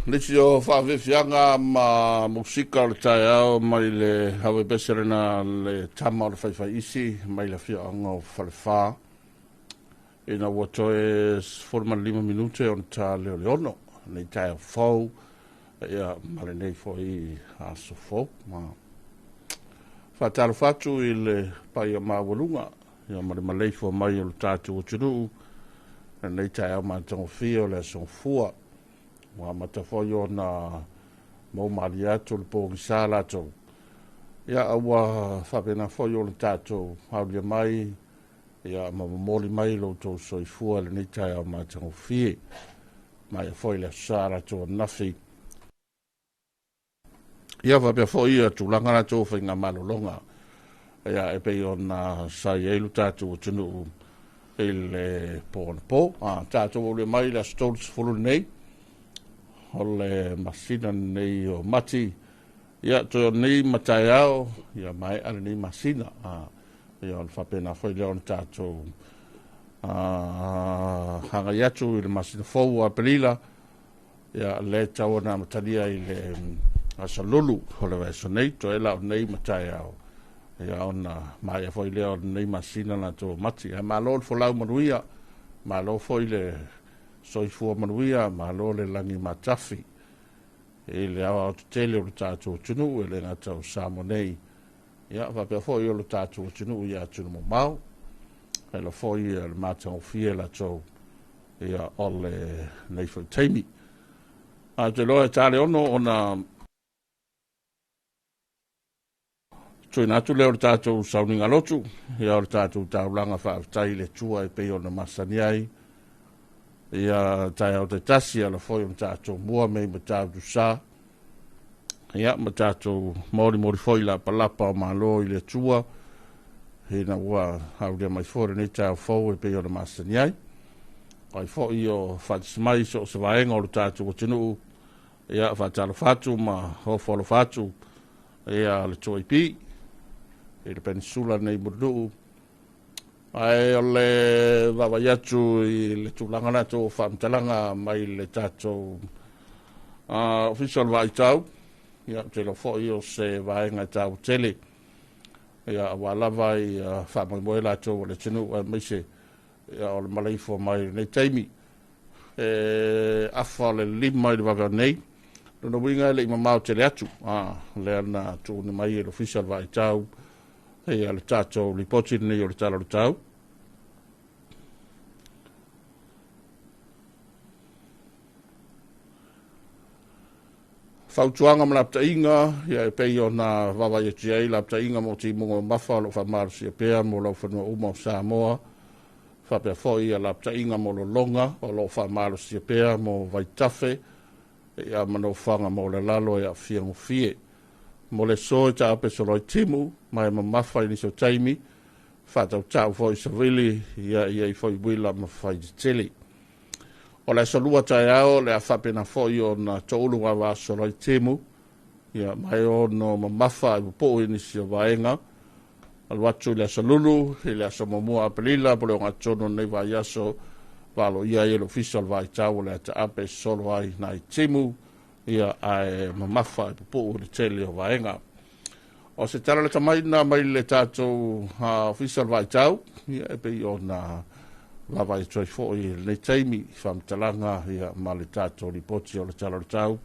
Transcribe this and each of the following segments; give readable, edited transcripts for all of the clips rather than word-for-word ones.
Nisi o faafiafiaga ma musika o le taeao mai le Havebese lena le tama o le faifaiisi mai le afioaga o Falefa ina ua toe 15 minute ona ta lea o le 6 lenei taeao fou ia ma lenei foi aso fou. Ma faatalofa atu i le paia maualuga ia ma le maleifua mai o le tatou atunuu lenei taeao matagofie o le aso Gafua. Ua amata foi ona maumalie atu le pogisa latou. Ia, ua faapena foi ona tatou aulia mai ia ma momoli mai lo outou soifua i lenei taeao matagofie. Maea foi le aso sa latou ananafi. Ia faapea foi ia tulaga latou o faigamalologa ia e pei ona sa i ai lo tatou atunuu i le po anapo. Tatou aulia mai le aso 30 lenei o le masina lenei o Mati. Ia toe o nei ma taeao ia maea lenei masina. Ia ona faapena foi lea ona tatou agai atu i le masina fou o Aperila. Ia le tau ona amatalia i le aso Lulu o le vaiaso nei, toe la o nei ma taeao ia ona maea foi lea o lenei masina latou o Mati. Ae malo le folau manuia, malo foi le soifua manuia, malo le lagi matafi i le aoaotetele o le tatou atunuu e le gata o Samoa nei, ia faapea foi o le tatou atunuu i atunuu mamao. Ela foi le matagofie latou ia o lenei foi taimi. Ae ou te iloa e ta le 6 ona tuuina atu lea o le tatou sauniga lotu, ia o le tatou taulaga faafetai i le Atua e pei ona masani ai ia taeao taitasi ala foi ona tatou mua mei ma tatou sa, ia ma tatou molimoli foi lapalapa o malo i le Atua ina ua aulia mai foi lenei taeao fou e pei ona masani ai. Ai foi o faatasi mai so o se vaega o le tatou atunuu, ia faatalofa atu ma ofo alofa atu ia le 2AP i le penisula nei Mulinuu. Ae o le vaavaai atu i le tulaga latou o faamatalaga mai le tatou Ofisa o le Vaaitau, ia ou te iloa foi o se vaega e taua tele ia aua lava ia faamoemoe latou o le atunuu aemaise ia o le maleifua mai i lenei taimi. E afa o le 5 i le vavea nei, lona uiga e le i mamao tele atu, lea na tuuina mai e le Ofisa o le Vaaitau ia le tatou lipoti lenei o le Tala o le Tau. Fautuaga ma lapataiga, ia e pei ona vaavaai atu i ai lapataiga mo timuga mamafa o lo o faamalosia pea mo laufanua uma o Samoa, faapea foi ia lapataiga mo lologa o lo o faamalosia pea mo vaitafe ia ma nofoaga mo lalalo e aafia gofie. Mo le aso e taape solo ai timu ma e mamafa i nisi o taimi, faatautau foi savili ia i ai foi uila ma fai tetele. O le aso lua taeao le a faapena foi ona toulu vavaso ai timu ia ma e ono mamafa ai pupuu i nisi o vaega. Alu atu i le aso Lulu, i le aso 1 Aperila, po le ogatotonu o lenei vaiaso, valo ia ai e le Ofisa o le Vaaitau o le a taape solo ai nai timu ia ae mamafa ai pupuu i le tele o vaega. O se tala lata mai na mai le tatou Ofisa o le Vaaitau, ia e pei ona vaavaai atu ai foi i lenei taimi i faamatalaga ia ma le tatou lipoti o le Tala o le Tau.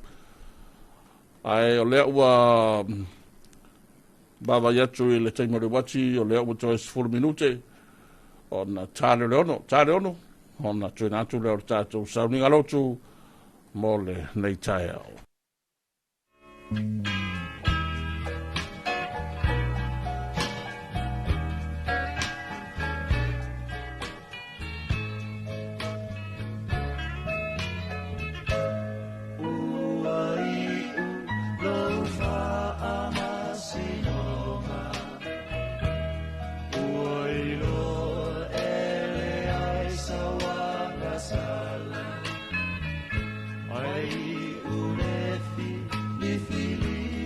Ae o lea ua vaavaai atu i le taimi o le uati, o lea ua toe 10 minute ona ta le 6, ta le 6, ona tuuina atu lea o le tatou sauniga lotu mo lenei taeao. Ua iu lou faamasinoga, ua iloa e leai sau agasala, ai iu le filifiliga.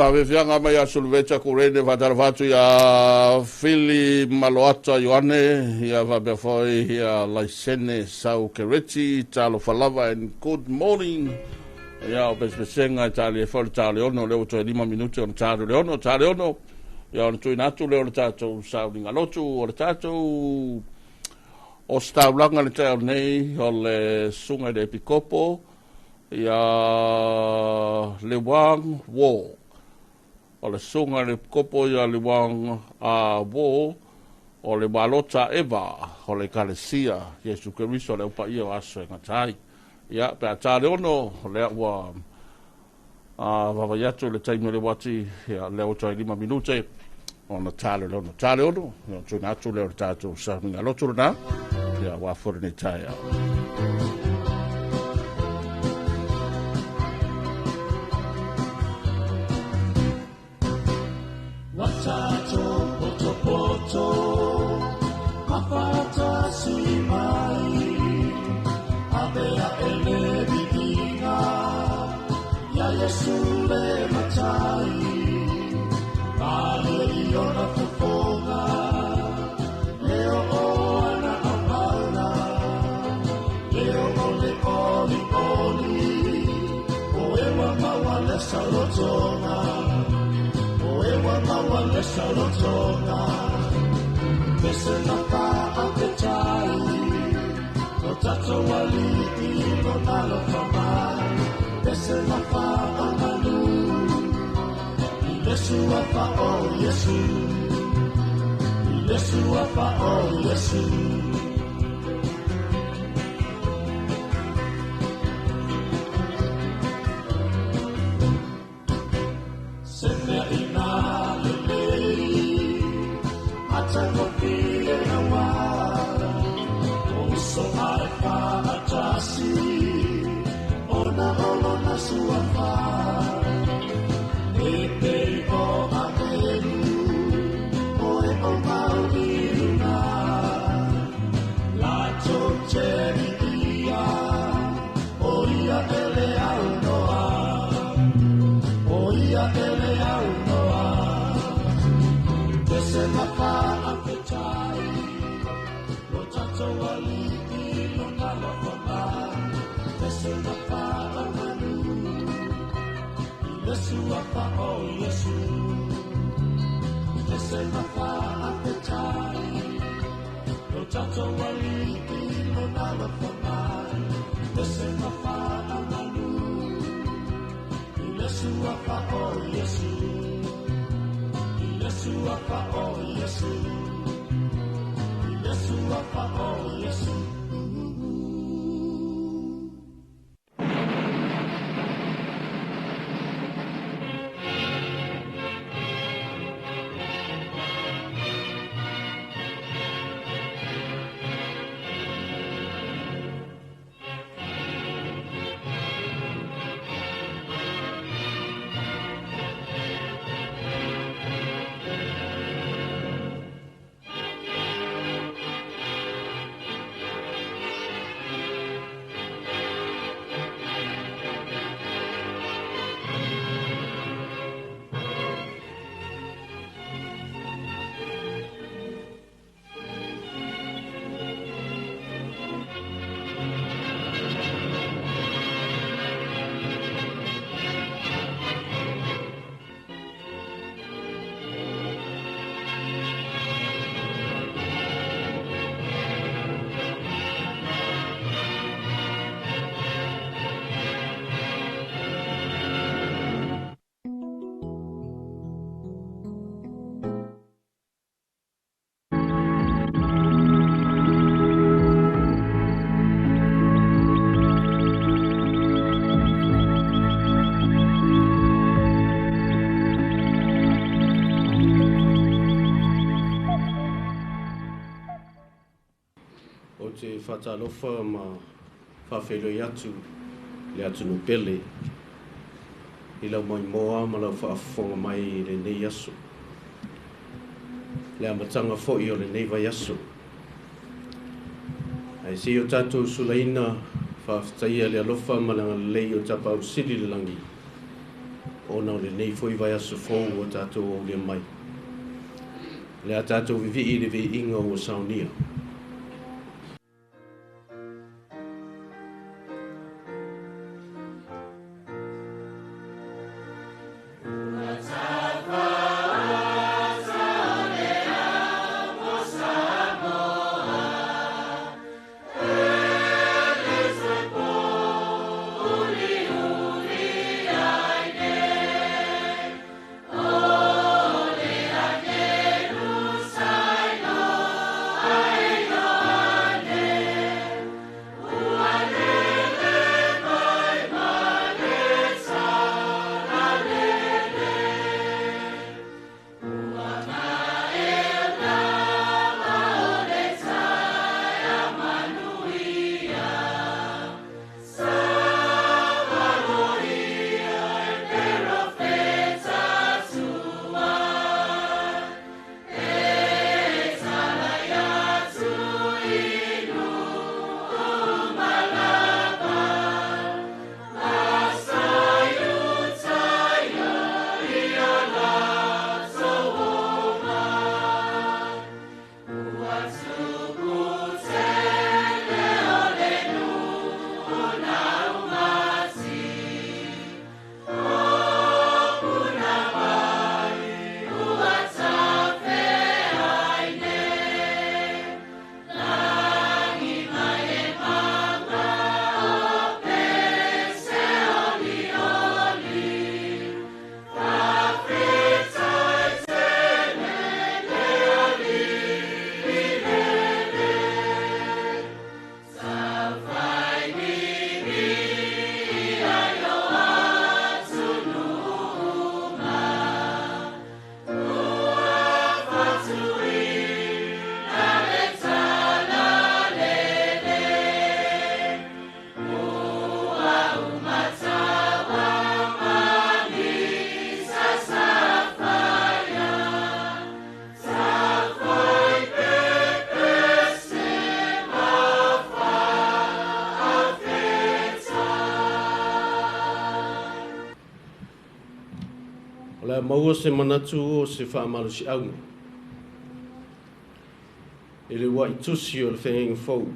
Faafiafiaga mai ia Suluveta Kurene, faatalofa atu ia Fili Maloata Ioane, ia faapea foi ia Laisene Sau Kereti, talofa lava and good morning. Ia o pesepesega e talia foi le taleono, lea ua toe 5 minute ona taleono, taleono, ia ona tuuina atu lea o le tatou sauliga lotu, o le tatou o setaulaga le taeao nei, o le susuga i le Epikopo, ia Lewang Wo. O le suga le kopo ia le wang a wo o le malota eva o le kalesia Iesu Keriso le upa ia o aso e ngatai. Ia, pe a tā le ono, lea ua vavai atu le taimi o le wati, ia, lea ua toi 5 minute, ona tā le ono, tā le ono, ia, tuna atu lea o le tātou saminga lotu lena, ia, wā fore nei tae au. Watato poto poto, mawhata sui mai, abea ele vivinga, ia Yesu le matai, male i ona fofoga, leo o ana apauna, leo o le oli oli, o ewa maua le salotonga, o ewa maua le salotonga, pese na pa a te tai, o tatou alii lona alofa mai, pese na pa a manu, i le suafa o Iesu, i le suafa o Iesu. Se mea ina lelei, atangofie na wā, o uso ae whaatasi, ona olona suafa, e pei o ameru, o e o maui luna, lato te ia, o ia ele au noa, o ia ele au noa, pese mafa a te tai, o tatou alii lona alofa mai, pese mafa a manu, i le suafa o Iesu, pese mafa a te tai, o tatou alii lona alofa mai, pese mafa a manu, i le suafa o Iesu, i le suafa o Iesu, i le suafa o Iesu. O te whatalofa ma whawheloi atu le atu no pele i lau mai moa ma lau whaafonga mai i le nei aso. Le amatanga foi o le nei vai aso. Ai se o tātou sulaina whaaftaia le alofa ma le ngalei o tapau sili le langi. Ona o le nei foi vai aso fōu o tātou o le mai. Le a tātou vivi i le vi inga o saunia. Uli O le a maua se manatu o se faamalosiauga i le uluai tusi o le Feagaiga Fou,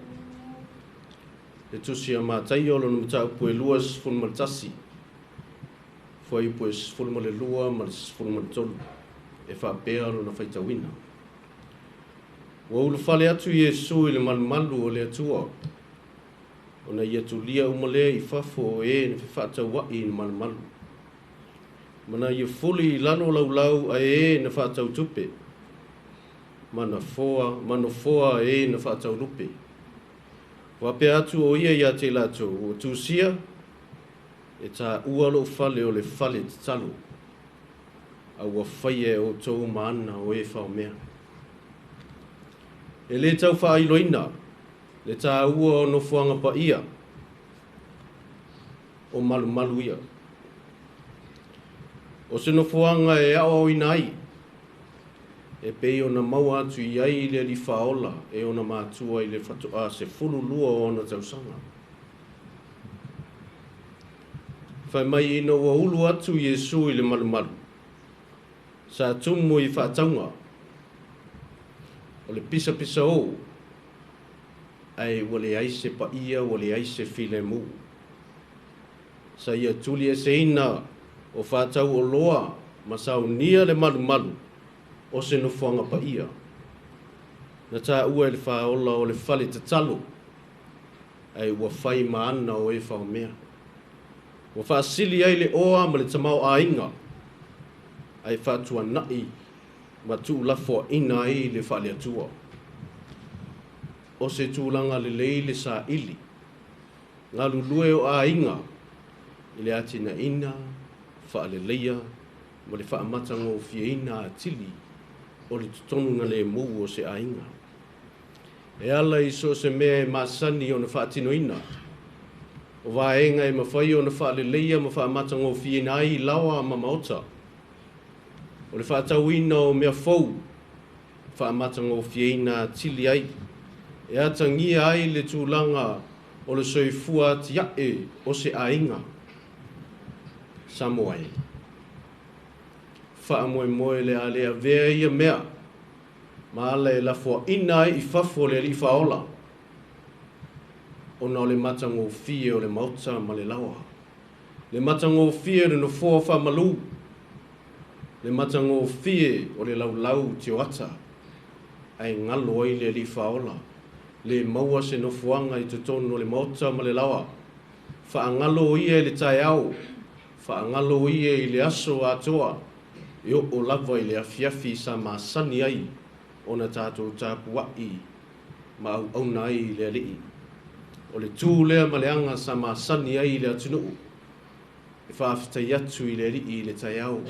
le tusi a Mataio lona mataupu e 21, fuaiupu e 12 ma le 13, e faapea lona faitauina. Ua ulufale atu Iesu i le malumalu o le Atua, ona ia tulia uma lea i fafo o e na fefaataua'i i le malumalu. Ma na ia fuli i lalo laulau a e na faatautupe, ma ma nofoa a e na faataulupe. Faapea atu o ia ia te i latou, ua tusia, e taua lou fale o le fale tatalo, a ua faia e outou ma ana o e faomea. E le tau faailoina le taua o nofoaga paia o malumalu ia. O se nofoaga e aoaoina ai, e pei ona maua atu i ai le Alii Faaola e ona matua i le faatoa 12 o ona tausaga. Fai mai ina ua ulu atu Iesu i le malumalu, sa tumu i faatauga, o le pisapisao, ae ua leai se paia, ua leai se filemu. Sa ia tulieseina o faatau oloa ma saunia le malumalu o se nofoaga paia. Na taua e le Faaola o le fale tatalo, ae ua fai ma ana o e faomea. Ua faasili ai le oa ma le tamaoaiga, ae faatuanai ma tuulafoaina ai le faaleatua. O se tulaga lelei le saili, galulue o aiga i le atinaeina, faaleleia ma le faamatagofieina atili o le totonu na lemu o se aiga. E ala i so o se mea e masani ona faatinoina, o vaega e mafai ona faaleleia ma faamatagofieina ai laoa ma maota, o le faatauina o mea fou, faamatagofieina atili ai, e atagia ai le tulaga o le soifua atiae o se aiga. Samoa e. Faamoemoe le a le avea ia mea, ma ala e lafoaina ai i fafo le Alii Faaola, ona o le matagofie o le maota ma le laoa, le matagofie o le nofoa faamalu, le matagofie o le laulau tioata, ae galo ai le Alii Faaola, le maua se nofoaga i totonu o le maota ma le laoa. Faagalo ia i le taeao, faagalo ia i le aso atoa, e oo lava i le afiafi sa masani ai ona tatou tapuai ma auauna ai i le Alii. O le tu lea ma le aga sa masani ai i le atunuu, e faafetai atu i le Alii i le taeao,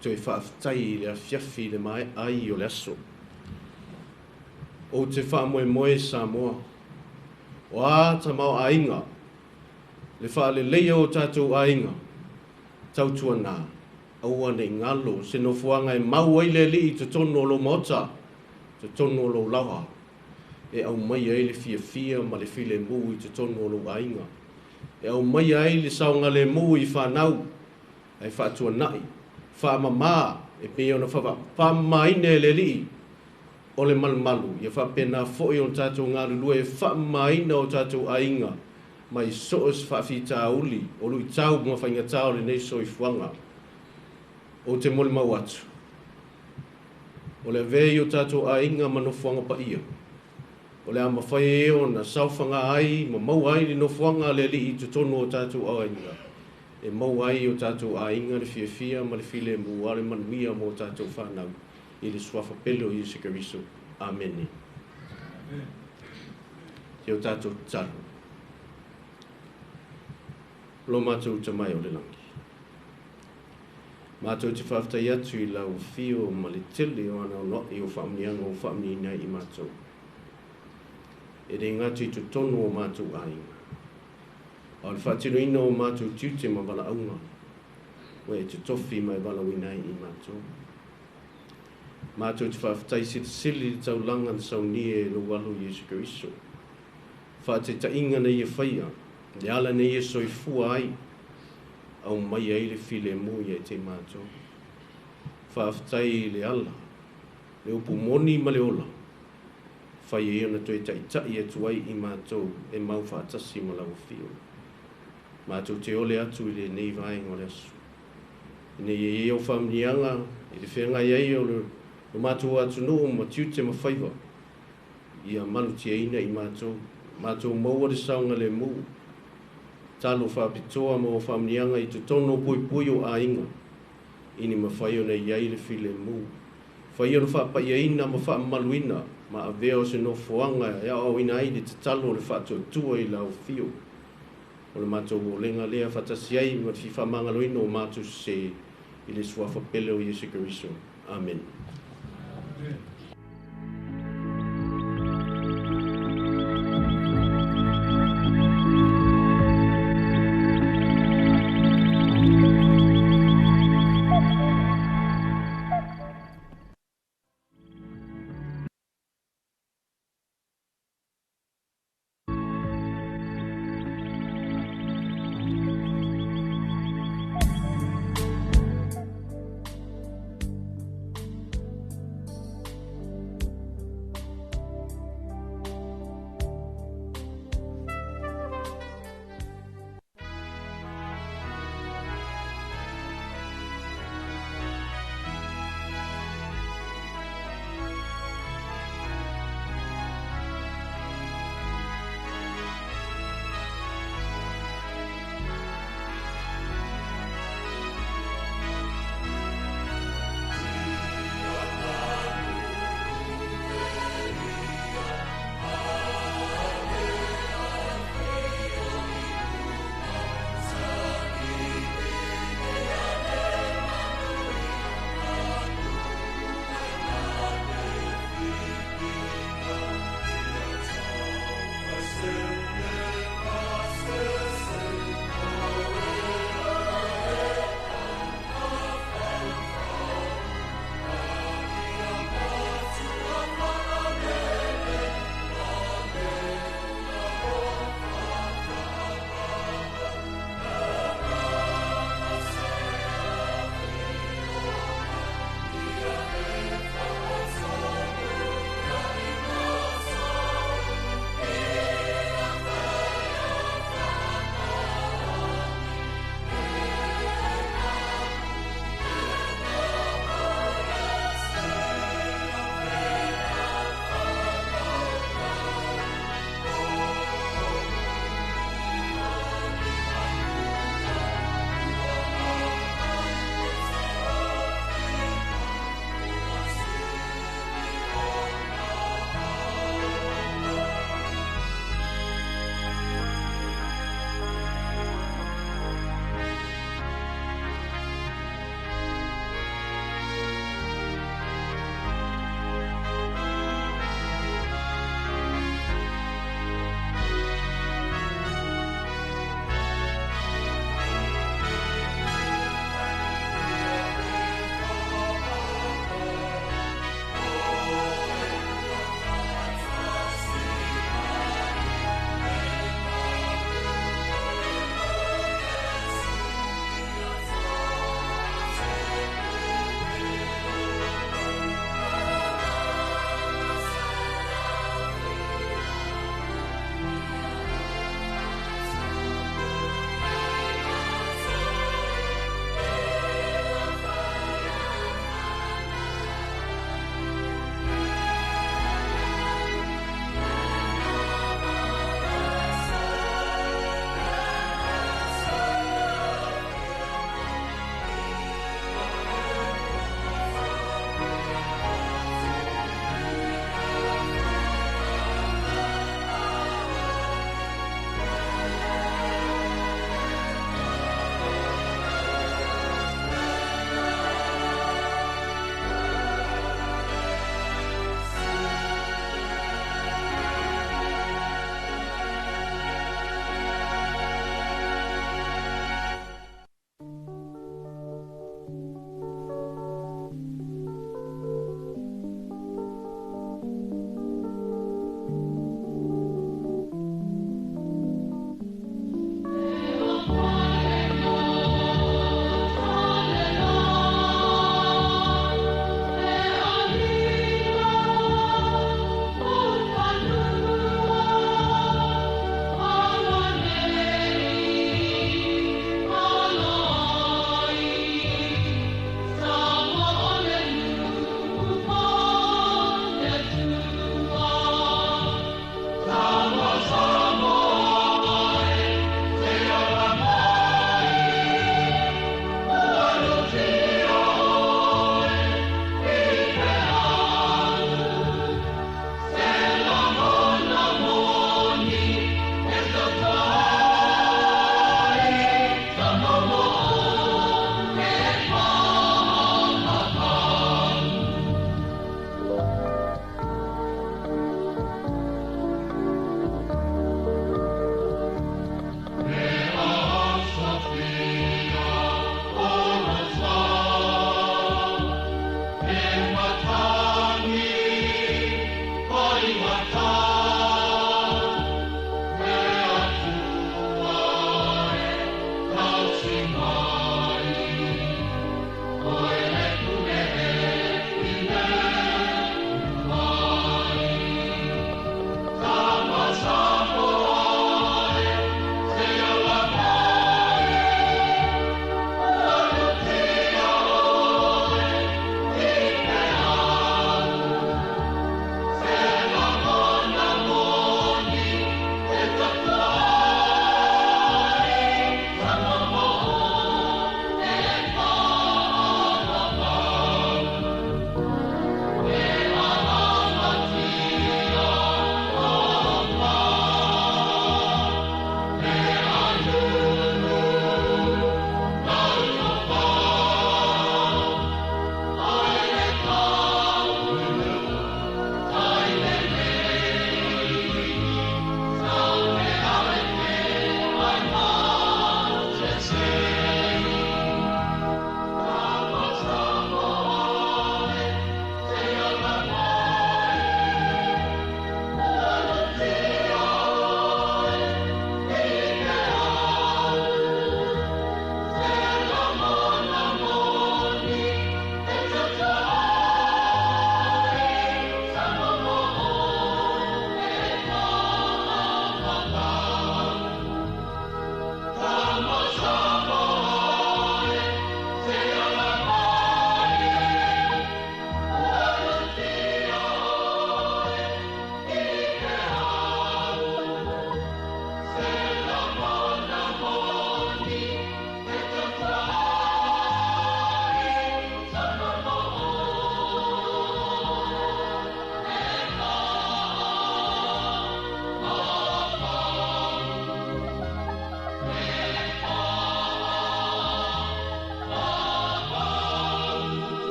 toe faafetai i le afiafi i le maea ai o le aso. Ou te faamoemoe Samoa, o a tamaoaiga, le faaleleia o tatou aiga, tautuana, aua nei galo se nofoaga e mau ai le Alii i totonu o lou maota, totonu o lou laoa, e aumaia ai le fiafia ma le filemu i totonu o lou aiga, e aumaia ai le saogalemu i fanau, ae faatuanai, faamama, e pei ona faamamaina e le Alii o le malumalu, ia faapena foi o tatou galulue e faamamaina o tatou aiga, mai so o se faafitauli o luitau ma faigata o lenei soifuaga. Ou te molimau atu, o le avea i o tatou aiga ma nofoaga paia, o le a mafai e ona saofaga ai ma maua ai le nofoaga a le Alii i totonu o tatou aiga, e maua ai o tatou aiga le fiafia ma le filemu a le manuia mo tatou fanau, i le suafa pele o Iesu Keriso. Amene. Te o tatou tatalo. Lo matou Tamai o le lagi, matou te faafetai atu i lau afio ma le tele o anoanoai o faamanuiaga ua faamanuiaina ai i matou. E le gata i totonu o matou aiga, a o le faatinoina o matou tiute ma valaauga, ua e totofi ma e valaauina ai i matou. Matou te faafetai silisili i le taulaga na saunia e lou alo Iesu Keriso. Faataitaiga na ia faia, le ala na ia soifua ai, aumaia ai le filemu ia te matou. Faafetai i le ala, le upu moni ma le ola, fai ai ona toe taʻitaʻi atu ai i matou e mau faatasi ma lau afio. Matou te ole atu i lenei vaega o le aso. Ina ia i ai au faamanuiaga i le feagai ai o le matou atunuu ma tiute ma faiva, ia malutiaina i matou, matou maua le saogalemu, talo faapitoa ma o faamanuiaga i totonu o puipui o aiga, ina mafai ona i ai le filemu. Fai ona faapaiaina ma faamamaluina ma avea o se nofoaga e aoaoina ai le tatalo o le faatuatua i lau afio. O le matou olega lea faatasi ai ma le fia faamagaloina o matou sesē i le suafa pele o Iesu Keriso. Amene.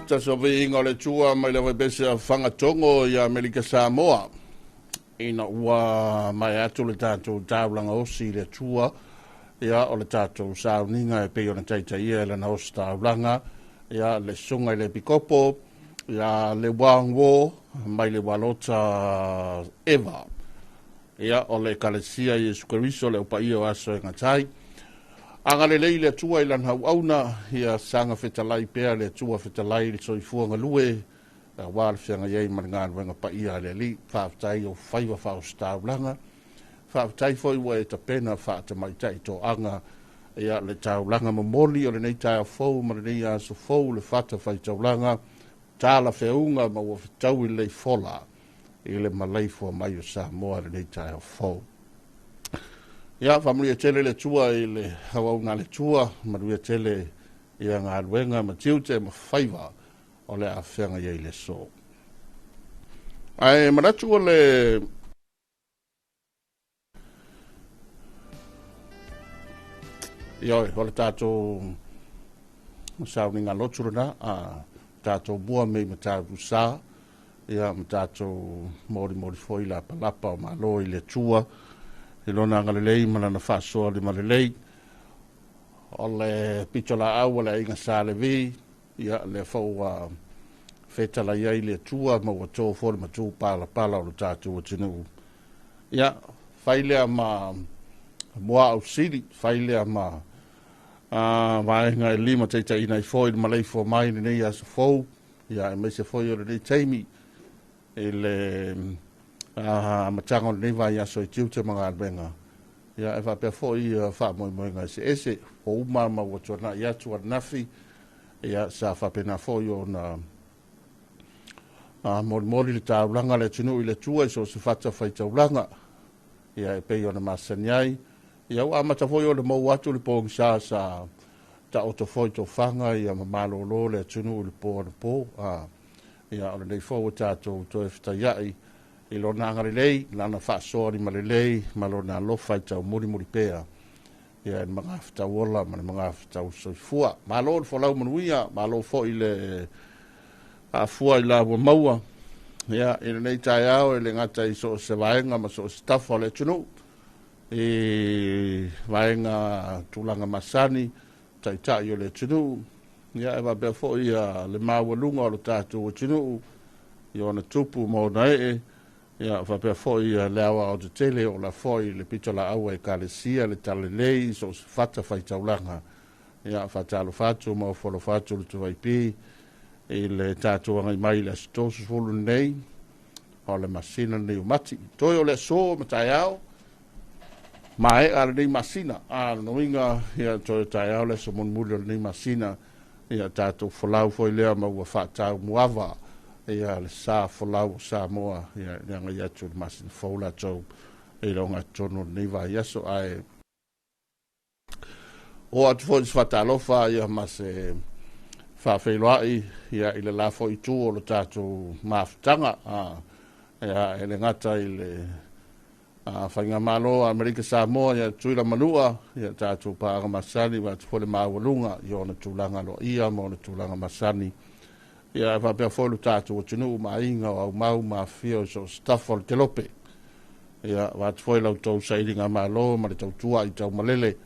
Tasi o viiga o le Atua mai le vaipese a Fagatogo i Amerika Samoa, ina ua maea atu le tatou taulaga osi i le Atua, ia o le tatou sauniga e pei ona taitaia e lana ositaulaga, ia le susuga i le Epikopo, ia le Wang Wo mai le Walota Eva, ia o le Ekalesia Iesu Keriso le Aupaia o Aso e Gatai. Agalelei le Atua i lana auauna, ia saga fetalai pea le Atua fetalai i le soifua galue, aua le feagai ai ma le galuega paia a le Alii. Faafetai o faiva faaositaulaga, faafetai foi ua e tapena faatamaitai toaga, ia le taulaga momoli o lenei taeao fou ma lenei aso fou, le fata faitaulaga, tala feauga ma ua fetaui lelei fola i le maleifua mai o Samoa i lenei taeao fou. Ia, faamanuia tele le Atua i le auauna a le Atua, manuia tele ia galuega ma tiute ma faiva o le afeaga i ai le aso. Ae manatu o le Ioe, o le tatou sauniga lotu lena, a tatou mua mei mataupu sa, ia ma tatou molimoli foi lapalapa o malo i le Atua, i lona agalelei ma lana faasoa limalelei. O le pito laau o le aiga Sa Levi, ia lea foi ua fetalai ai le Atua ma ua to foi le matu palapala o le tatou atunuu. Ia, fai lea ma muaau sili, fai lea ma vaega e lima taitaiina ai foi le maleifua mai lenei aso fou, ia aemaise foi o lenei taimi i le amataga o lenei vaiaso i tiute ma galuega, ia e faapea foi faamoemoega eseese o uma ma ua tuanai atu ananafi, ia sa faapena foi ona molimoli le taulaga a le atunuu i le Atua i so o se fatafaitaulaga, ia e pei ona masani ai. Ia ua amata foi ona maua atu le pogisa sa taoto foi tofaga ia ma malolo le atunuu i le po anapo. Ia o lenei foi ua tatou toe fetaiai i lona agalelei, lana faasoa limalelei ma lona alofa i taumulimuli pea, ia i le magafetau ola ma le magafetau soifua. Malo le folau manuia, malo foi le afua i la ua maua, ia i lenei taeao e le gata i so o se vaega ma so o se tafa o le atunuu, i vaega tulaga masani, taitai o le atunuu, ia e faapea foi ia le maualuga o le tatou atunuu, i ona tupu ma ona ee, ia faapea foi ia le aoao tetele o la foi le pitolaau a Ekalesia, le talalelei, so o se fata faitaulaga. Ia faatalofa atu ma ofo atu le Tuvaipi i le tatou agai mai i le aso 30 lenei o le masina lenei o Mati. Toe o le aso ma taeao, maea lenei masina. A lona uiga, ia toe taeao le aso mulimuli o lenei masina, ia tatou folau foi lea ma ua faatau muava, ia le sa folau o Samoa, ia le agai atu le masina fou latou i le ogatotonu o lenei vaiaso. Ae o atu foi se faatalofa ia ma se faafeiloai ia i le la foi itu o le tatou mafutaga, ia e le gata i le Faigamalo a Amerika Samoa ia Tutuila Manua, ia tatou paaga masani, wa atu foi le maualuga i ona tulaga aloaia ma ona tulaga masani, ia e faapea foi le tatou atunuu ma aiga o aumau ma afifio i so o se tafa o le kelope. Ia wa atu foi lau tou sailiga malo ma le tautua i taumalele,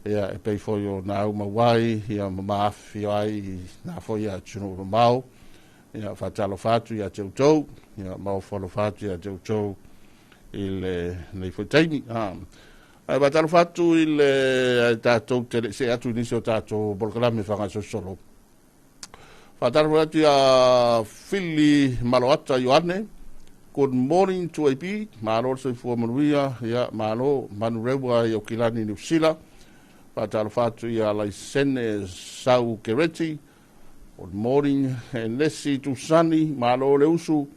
ia e pei foi o na aumau ai, ia ma maafifio ai i nā foi atunuu mamao. Ia faatalofa atu ia te outou, ia ma ofo atu ia te outou i lenei foi taimi. Ae faatalofa atu i le tatou te le se atu i nisi o tatou polokalame faagasosolo. Faatalofa atu ia Fili Maloata Ioane. Good morning to AP. Malo le soifua manuia, ia malo manurewa i Aukilani Niu Sila. Faatalofa atu ia Laisene Sau Kereti. Good morning Nesi Tusani, malo le usu.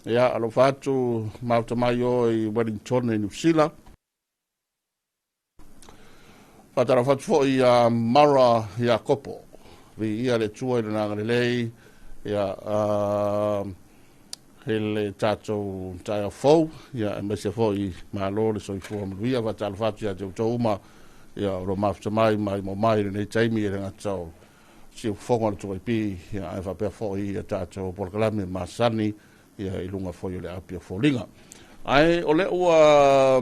Ia alofa atu mauta mai o i Wellington i Niu Sila. Faatalofa atu foi ia Mara Iakopo. Vi ia le Atua i lona agalelei, ia i le tatou taeao fou, ia aemaise foi malo le soifua manuia. Faatalofa atu ia te outou uma, ia o lo mafuta mai mai mo mai i lenei taimi e le gata o siufofoga o le 2AP, ia, ae faapea foi ia tatou polokalame masani, ia, i luga foi o le api o foliga. Ae o lea ua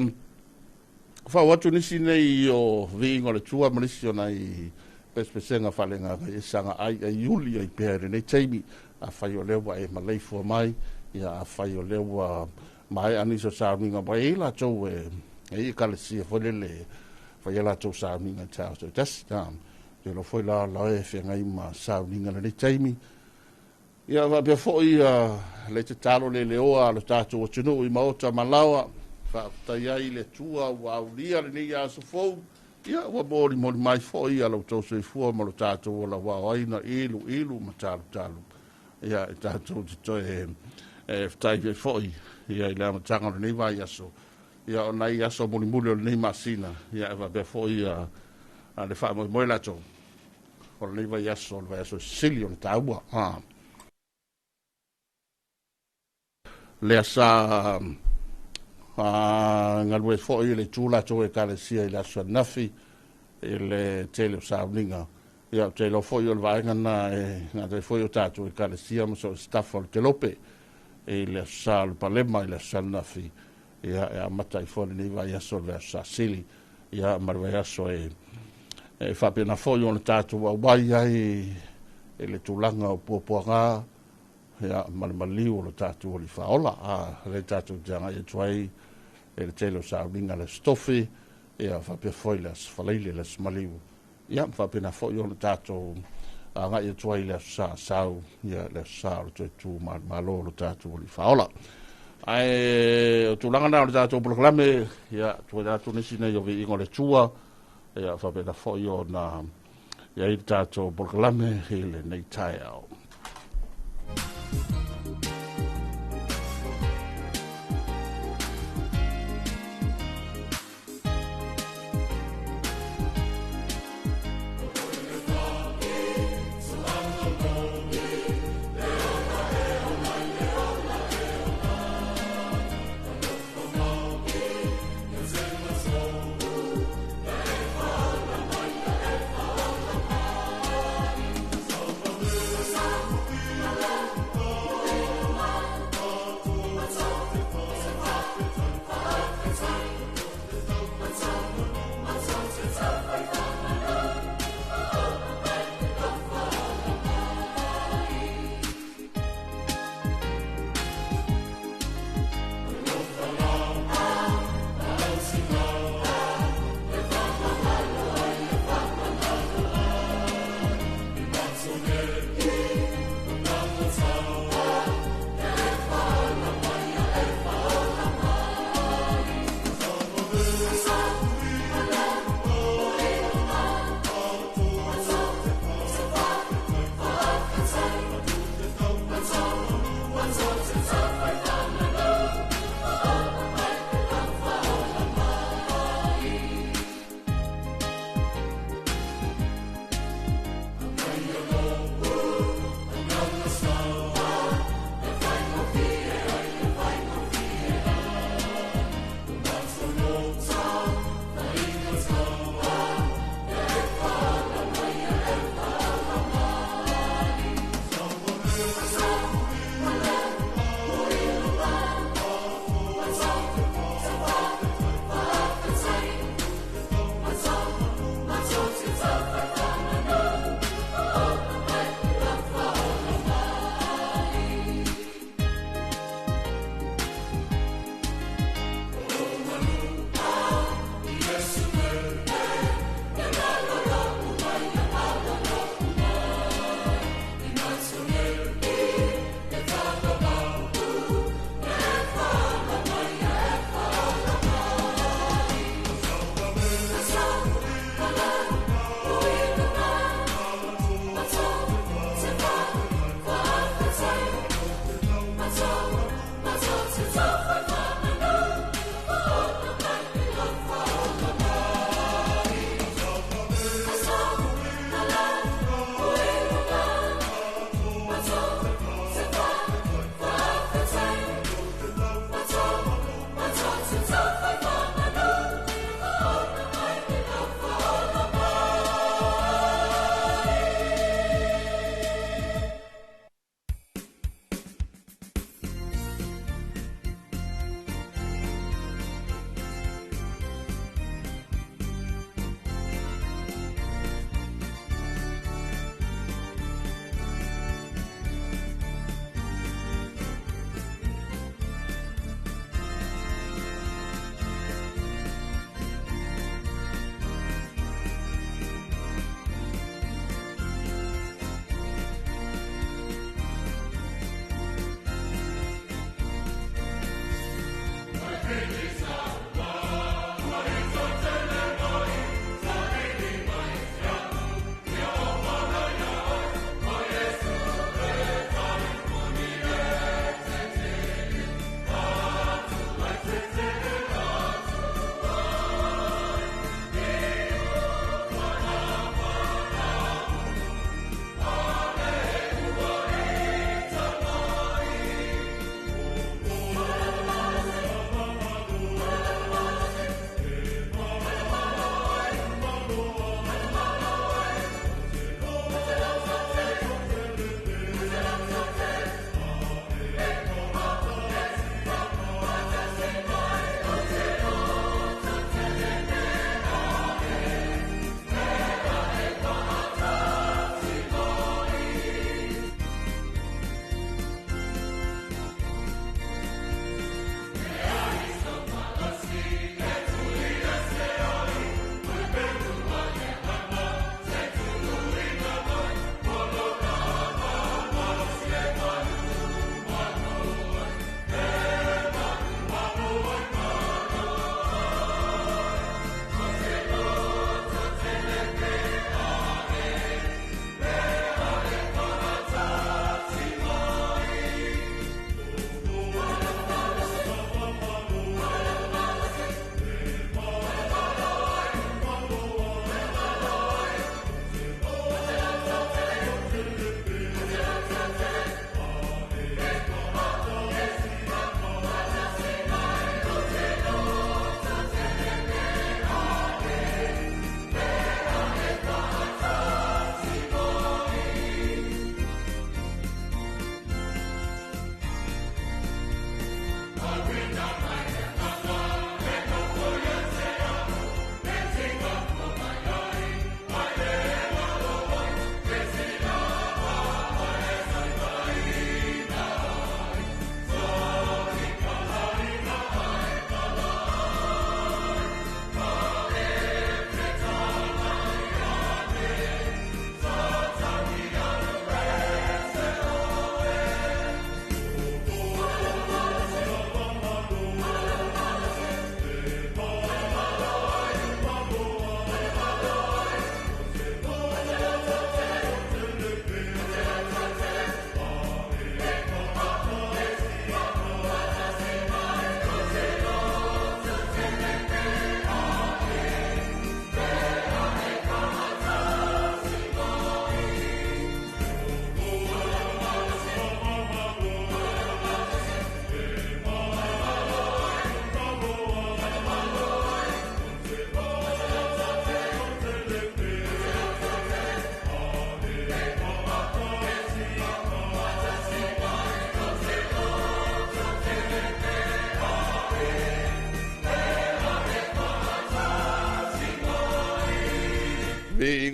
fau atu nisi nei o viiga o le Atua ma nisi o nai pesepesega faaleagaga e saga ai ai iuli ai pea i lenei taimi. Afai o lea ua e maleifua mai, ia, afai o lea ua maea nisi o sauniga mai ai latou e i ekalesia foi lele faia latou sauniga i taeao taitasi. Te iloa foi la la e feagai ma sauniga i lenei taimi. Ia faapea foi le tatalo le leoa a lo tatou atunuu i maota ma laoa, faafetai ai i le Atua ua aulia lenei aso fou. Ia ua molimoli mai foi ia lo outou soifua ma lo tatou ola aoaina ilu ilu ma talutalu. Ia e tatou te toe fetai ai foi ia i le amataga o lenei vaiaso, ia o nai aso mulimuli o lenei masina, ia e faapea foi ia le faamoemoe latou o lenei vaiaso, o le vaiaso sili o le taua. Lea sa galue foi le itu latou ekalesia i le aso ananafi i le tele o sauniga. Ia, ou te iloa foi o le vaega na e gata ai foi o tatou ekalesia ma so o se tafa o le kelope i le aso Sa o le Palema i le aso ananafi. Ia, e amata ai foi lenei vaiaso o le vaiaso Sa Sili, ia, ma le vaiaso e faapena foi ona tatou auai ai i le tulaga o puapuaga, ia, ma le maliu o le tatou Alii Faaola. Lea tatou te agai atu ai i le tele o sauniga le aso Tofi, ia, faapea foi le aso Faraile, le aso Maliu, ia, faapena foi ona tatou agai atu ai le aso Sa Sau, ia, le aso Sa o le toe tu malomalo o le tatou Alii Faaola. Ae o tulaga na o le tatou polokalame, ia, tuuina atu nisi nei o viiga o le Atua, ia, faapena foi ona i ai le tatou polokalame i lenei taeao.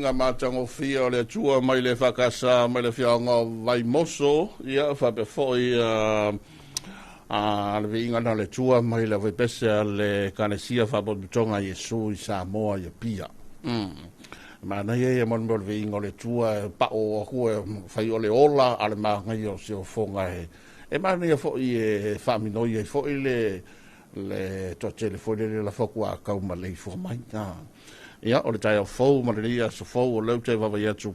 viiga matagofie o le Atua mai le EFKS mai le afioaga o Vaimoso, ia faapea foi le viiga na o le Atua mai le aufaipese a le Ekalesia Faapotopotoga a Iesu i Samoa i Apia. Manaia ia mo le mea o le viiga o le Atua e pao aku e fai o le ola a le manaia o se ofoga e manaia foi e faaminoi ai foi le toatele foi lele lafo atu a kau ma leifua mai. Ia, o le taeao fou ma lenei aso fou o lea ou te vaavaai atu,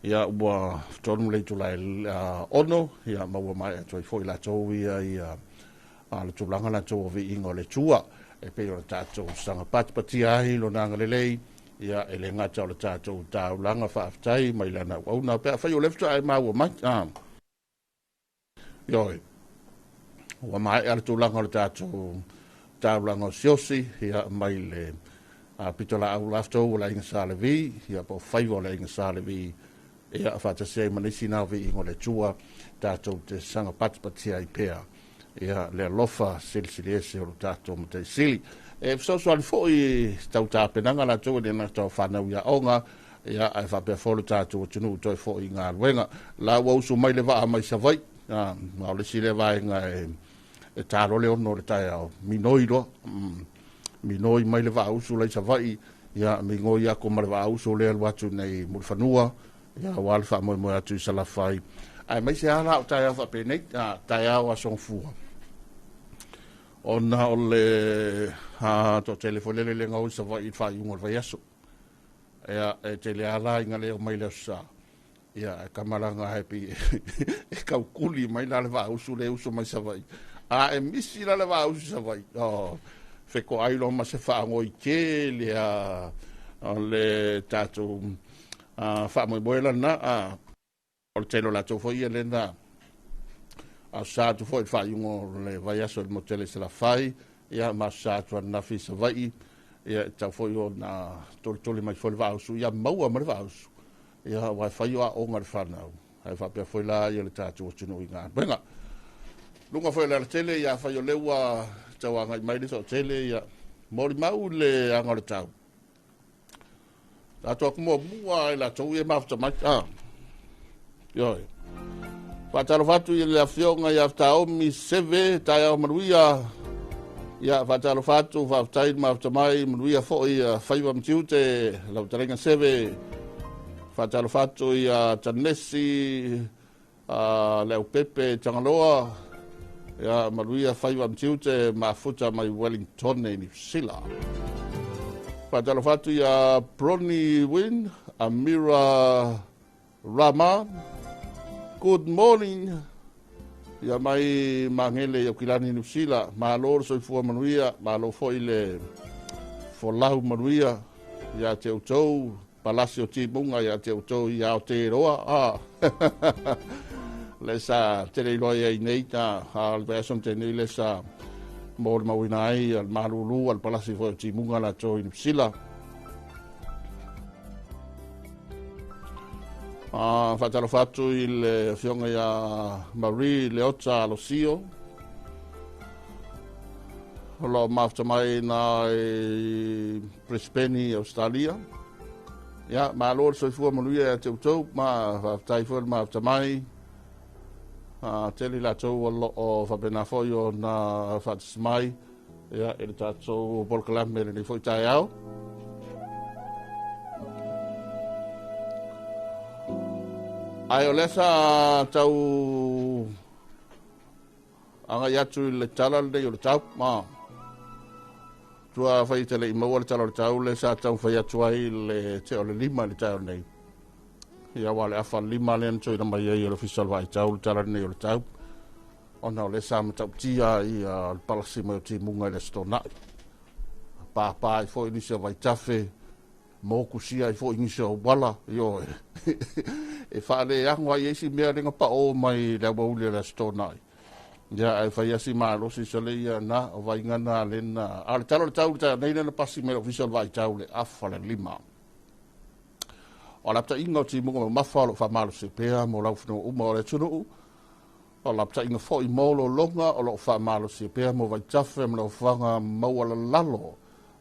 ia, ua 3 le itula e 6, ia, ma ua maea atu ai foi latou ia le tulaga latou o viiga o le Atua e pei o le tatou saga patipatia ai lona agalelei, ia, e le gata o le tatou taulaga faafetai mai lana auauna pe afai o lea faatoa e maua mai. Ioe, ua maea le tulaga o le tatou taulaga osiosi, ia, mai le pitolaau latou o le aiga Sa Levi, ia, po o faiva o le aiga Sa Levi, ia, faatasi ai ma nisi na o viiga o le Atua tatou te saga patipatia ai pea, ia, le alofa silisili ese o lo tatou Matai Sili. E fesoasoani foi tau tapenaga latou e le gata o fanau i aoga, ia, ae faapea foi lo tatou atunuu toe foi i galuega. La ua usu mai le vaa mai Savaii, ma o le isi lea vaega e talo le 6 o le taeao, minoi loa, minoi mai le vaa usu lai Savaii, ia, migoi aku ma le vaa usu lea alu atu nei Mulifanua, ia, aua le faamoemoe atu i Salafai. Ae mai se ala o taeao faapenei, taeao aso Gafua, ona o le toatele foi lele le gao i Savaii i le faaiuga o le vaiaso. Ia, e tele ala inga leo mai le aso Sa. Ia, e kamalanga e pi e kaukuli mai la le vaa usu le usu mai Savaii. A e misi la le vaa usu Savaii. Oh, feko ai lo ma se faagoi tele a o le tatou faamoemoe lana o le tele o latou foi ia lena aso Sa atu foi le faaiuga o le vaiaso i le motele i Salafai, ia, ma aso Sa atu ananafi i Savaii, ia, e tatau foi ona tolitoli mai foi le vaa usu, ia maua ma le vaa usu, ia, aua e fai o aoga le fanau, ae faapea foi la ia le tatou atunuu i galuega. Luga foi o le alatele, ia, afai o lea ua tauagai mai le toatele, ia, molimau le aga o le tau. Tatou atu muamua i latou ia mafuta mai. Ioe. Faatalofa atu i le afioga ia Fitaomi Seve, taeao manuia. Ia, faatalofa atu, faafetai le mafuta mai, manuia foi faiva ma tiute, lau fetalaiga Seve. Faatalofa atu ia Tanesi, le Aupepe Tagaloa, ia, manuia faiva ma tiute, mafuta mai Wellington i Niu Sila. Faatalofa atu ia Bronny Win, Amira Rama, good morning. Ia mai Magele i Aukilani Niu Sila, malo le soifua manuia, malo foi le folau manuia ia te outou, palasi o timuga ia te outou i Aotearoa. Le sa tele iloa ai nei ta a le vaiaso na tea nei le sa mo le mauina ai le malulu a le palasi foi o timuga latou i Niu Sila. Faatalofa atu i le afioga ia Marie Leota Alosio, o lo o mafuta mai na i Brisbane, Australia. Ia, malo le soifua manuia ia te outou, ma faafetai foi le mafuta mai. Tele latou o lo o faapena foi ona faatasi mai, ia, i le tatou polokalame lenei foi taeao. Ae o lea sa tau agai atu i le tala lenei o le tau. Tua fai te le i maua le tala o le tau, le sa tau fai atu ai le te o le 5 i le taeao nei. Ia, ua le afa 5 lea na toina mai ai o le ofisa o le vaitau le tala lenei o le tau. Ona o le sa matautia ia le palasi mai o timuga i le aso Toonai. Pāpā ai foi nisi o vaitafe, mokusia ai foi nisi o auala, ioe. E faaleago ai isi mea lenga pao mai le awauli o le aso Toonai. Ia, ae fai asi malosi sa le ia na, o vainga na lena. A le tala o le tau le taeao nei lena pasi mai le ofisa o le vaitau le afa le 5. O laptaiga o timuga mamafa o lo o faamalosi pea mo laufanua uma o le atunuu. O laptaiga foi mo lologa o lo o faamalosi pea mo vaitafe ma laufaga maualalalo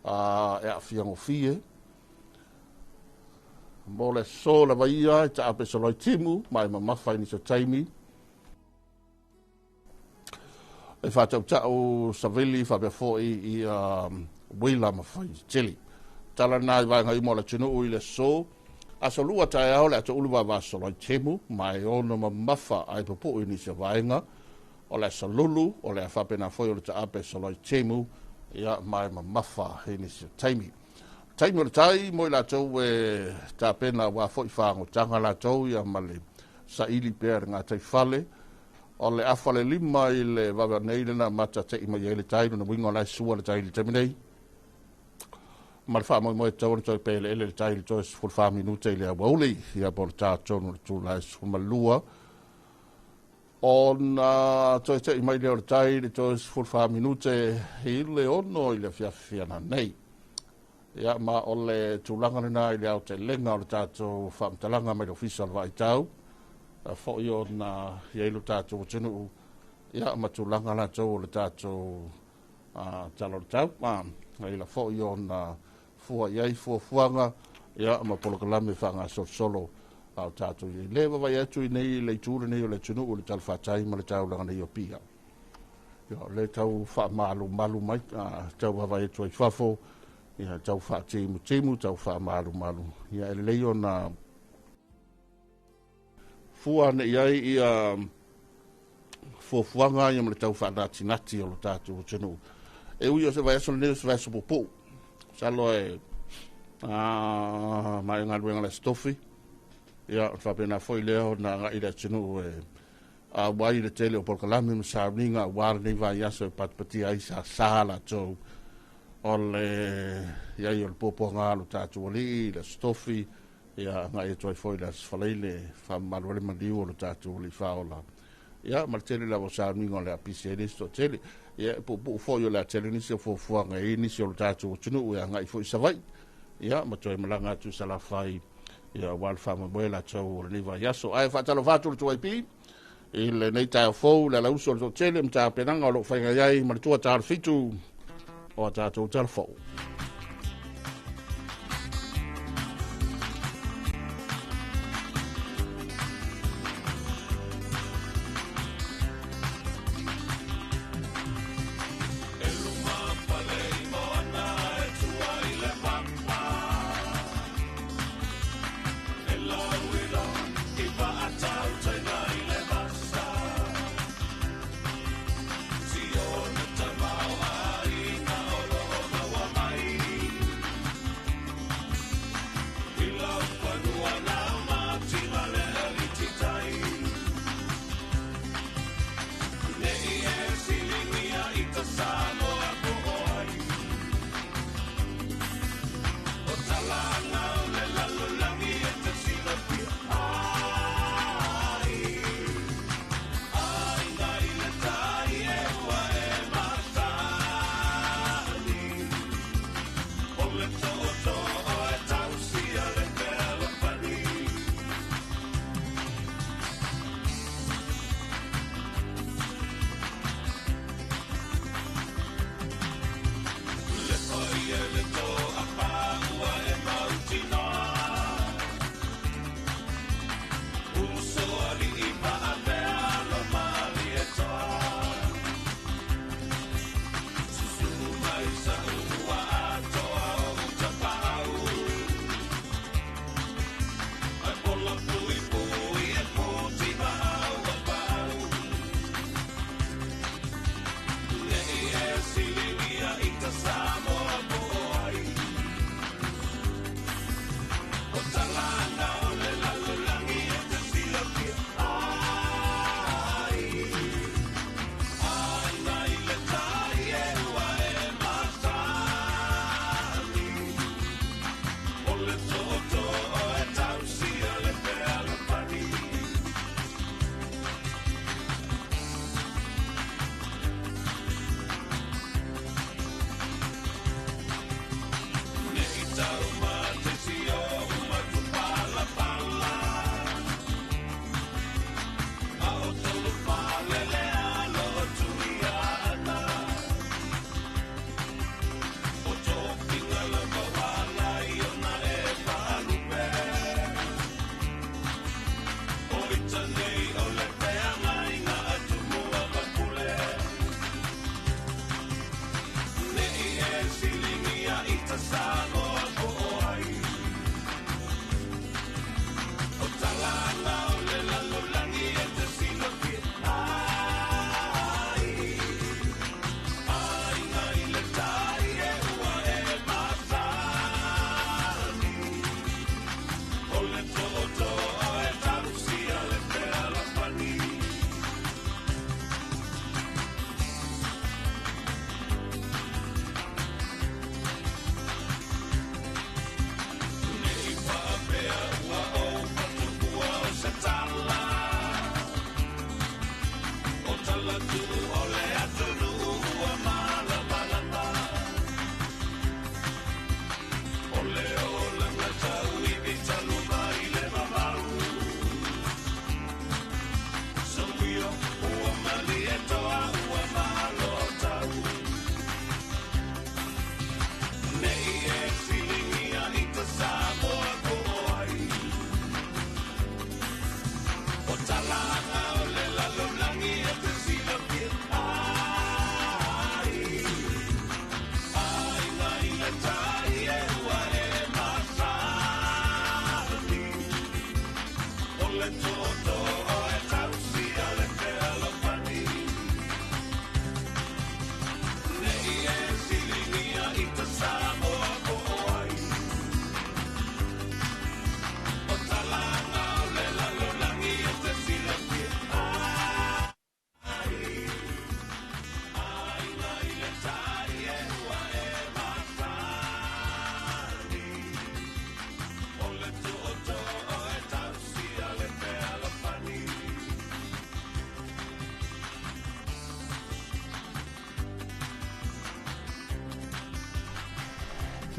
e aafia gofie. Mo le aso lava ia e taape soloi timu ma e mamafa i nisi o taimi. E faatautau savili faapea foi ia uila ma fai tele. Tala na i vaega uma o le atunuu i le aso. Aso lua taeao le atoulu vavasolo ai temu ma e ono mamafa ai pupuu i nisi o vaega. O le aso lulu o le a faapena foi o le taape soloi temu ia ma e mamafa i nisi o taimi. Taimi o le tai mo i latou e tapena aua foi fagotanga latou ia ma le saili pea i le gataifale. O le afa le lima i le vave nei lena mata te i mai ai le tai, lona uiga o la e sua le tai i le taimi nei. Ma le faamoemoe tatau ona toe peleele le tai i le toe 14 minute i le aoauli, ia po o le ta tonu o le itula e 12. Ona toe tei mai lea o le tai i le toe 14 minute i le 6 i le afiafi ananei. Ia, ma o le tulaga lena i le aotelega o le tatou faamatalaga mai le Ofisa o le Vaaitau, foi ona i ai lo tatou atunuu, ia, ma tulaga latou o le tatou tala o le tau. Laila foi ona fua i ai fuafuaga, ia, ma polokalame faagasolosolo a o tatou i ai. Le vaavaai atu i nei le itu lenei o le atunuu i le talafatai ma le taulaga nei o Apia. Ia, o lea tau faamalumalu mai, tau vaavaai atu ai fafo, ia, tau faatimutimu, tau faamalumalu. Ia, e lelei ona fua ane i ai ia fuafuaga ia ma le tau faanatinati o lo tatou atunuu. E ui o se vaiaso lenei o se vaiaso puupuu. Masalo e maea galuega le Aso Tofi. Ia, ona faapena foi lea ona agai le atunuu e auai le tele o polokalame ma sauniga aua lenei vaiaso e patipatia ai sasa latou o le iai o le puapuaga a lo tatou alii i le Aso Tofi, ia agai atu ai foi i le Aso Faraile faamamalu ai le maliu o lo tatou alii faaola. Ia, ma le tele lava o sauniga o le a pisi ai le isi toatele. Ia, e puupuu foi o le a tele nisi o fuafuaga e i ai nisi o lo tatou atunuu e agai foi i Savaii. Ia, ma toe malaga atu i Salafai, ia, aua le faamoemoe latou o lenei vaiaso. Ae faatalofa atu le 2IP i lenei taeao fou, le alauso o le toatele ma tapenaga o lo o faiga i ai ma le tua tala fitu o a tatou tala fou.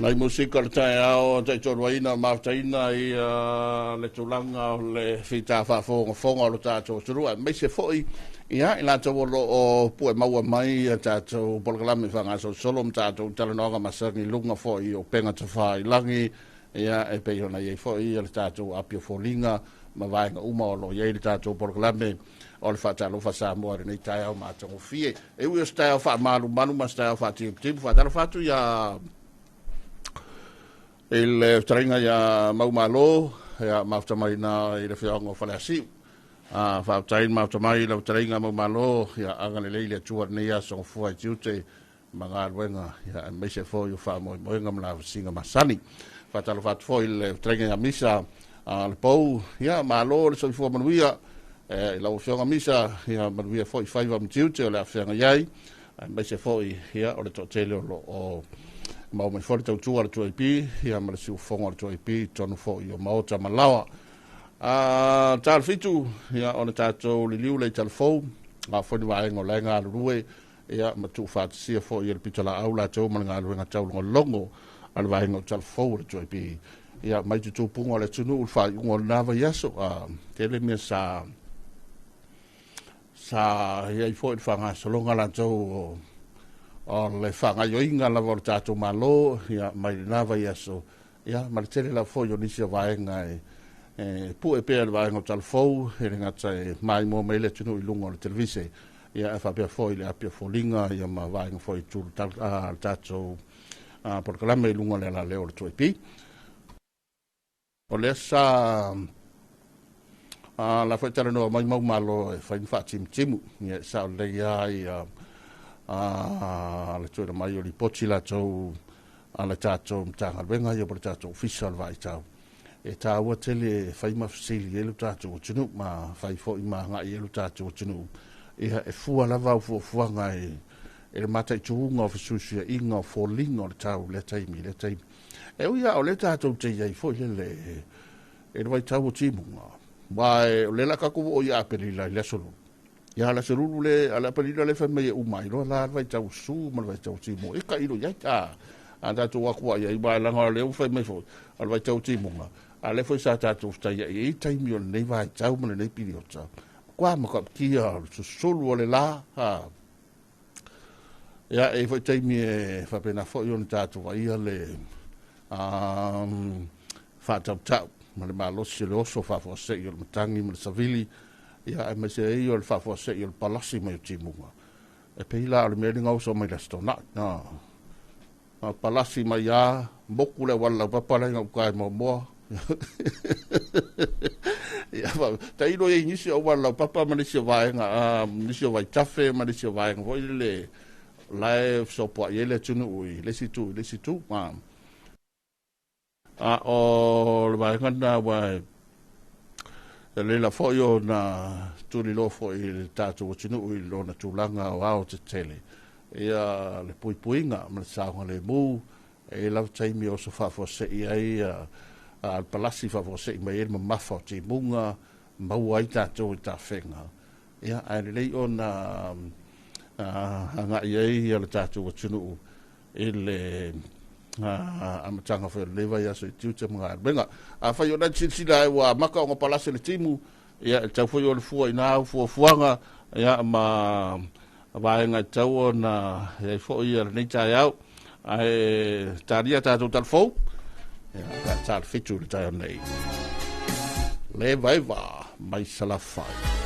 Nai musika le taeao taitoluaina mafutaina i le tulaga o le fita faafogafoga o lo tatou atunuu, aemaise foi ia i latou o lo o pue maua mai ia tatou polokalame faagasolosolo ma tatou talanoaga masani i luga foi o upega tafailagi, ia e pei ona i ai foi le tatou api o foliga ma vaega uma o lo o i ai le tatou polokalame o le Faatalofa Samoa i lenei taeao matagofie. E ui o se taeao faamalumalu ma se taeao faatimutimu, faatalofa atu ia i le fetalaiga ia Maumalo, ia mafuta mai na i le afioaga o Faleasiu. Faafetai mafuta mai i le fetalaiga Maumalo, ia agalelei le Atua lenei aso gafua i tiute ma galuega, ia aemaise foi o faamoemoega ma lavasiga masani. Faatalofa atu foi i le fetalaiga ia Misa le Pou, ia malo le soifua manuia i lau afioga Misa, ia manuia foi faiva ma tiute o le afeaga i ai, aemaise foi ia o le toatele o lo o maua mai foi le tautua a le 2AP, ia ma le siufofoga o le 2AP i totonu foi o maota ma laoa. Tala 7, ia o le tatou liliu le i talafou, a foi ni vaega o la e galulue, ia ma tuufaatasia foi e le pitolaau latou ma le galuega taulogologo a le vaega o talafou o le 2AP. Ia mai tutupuga o le atunuu le faaiuga o lena vaiaso, tele mea sa i ai foi le faagasologa latou o le faagaoioiga lava o le tatou Malo, ia mai lena vaiaso, ia ma le tele lava foi o nisi o vaega e pue pea le vaega o talafou, e le gata e maimoa mai le atunuu i luga o le televise, ia e faapea foi le api o foliga, ia ma vaega foi i le tatou polokalame i luga o le alaleo o le 2AP. O lea sa la foi talanoa mai mau malo e fai ma faatimutimu, ia e sao lelei lava ia le tuuina mai o lipoti latou a le tatou Matagaluega ia po o le tatou Ofisa o le Vaaitau. E taua tele e fai ma fesili ai lo tatou atunuu ma fai foi ma agai ai lo tatou atunuu. Ia e fua lava au fuafuaga e le mataituga o fesuisuiaiga o foliga o le tau i lea taimi i lea taimi. E ui lava o lea tatou te i ai foi lele e le vaitau o timuga, ma o lea la tatou oo i Aperila i le aso Lulu. Ia le aso Lulu le, a le Aperila le fai mai e uma ai loa la le vaitau o su ma le vaitau o timuga. E tailo i ai, a tatou atu ai ai, ma leaga o lea ua fai mai foi, o le vaitau o timuga, a lea foi sa tatou fetaiai ai taimi o lenei vaitau ma lenei piliota. Kwa matautia o le susulu o le la, Ia, e foi taimi e faapena foi ona tatou vaia le faatautau. ma le malosi o le oso faafuasei o le matagi ma le savili, ia aemaise ai o le faafuasei o le palasi mai o timuga. E pei la o le mea le gauso mai le Aso Toonai. Na palasi mai a moku le auala laupapa la i gauta e Moamoa. Ia, tailo i ai nisi o auala laupapa ma nisi o vaega, nisi o vaitafe ma nisi o vaega foi lele la e fesopoai ai le atunuu i le isi itu i le isi itu. A o le vaega lena ua e leila foi ona tuliloa foi i le tatou atunuu i lona tulaga o ao tetele ia le puipuiga ma le saogalemu. E i ai lava taimi e oso faafuasei ai a le palasi faafuasei mai ai le mamafa o timuga, maua ai tatou i tafega. Ia, ae lelei ona agai ai le tatou atunuu i le amataga foi o lenei vaiaso i tiute ma galuega. Afai o lena silasila ai ua amata ona palasi le timu, ia e tatau foi ona fua i na au fuafuaga, ia ma vaega e tatau ona i ai foi lenei taeao. Ae talia tatou talafou, ia, pe a ta le 7 i le taeao nei. Le Vaeva mai Salafai.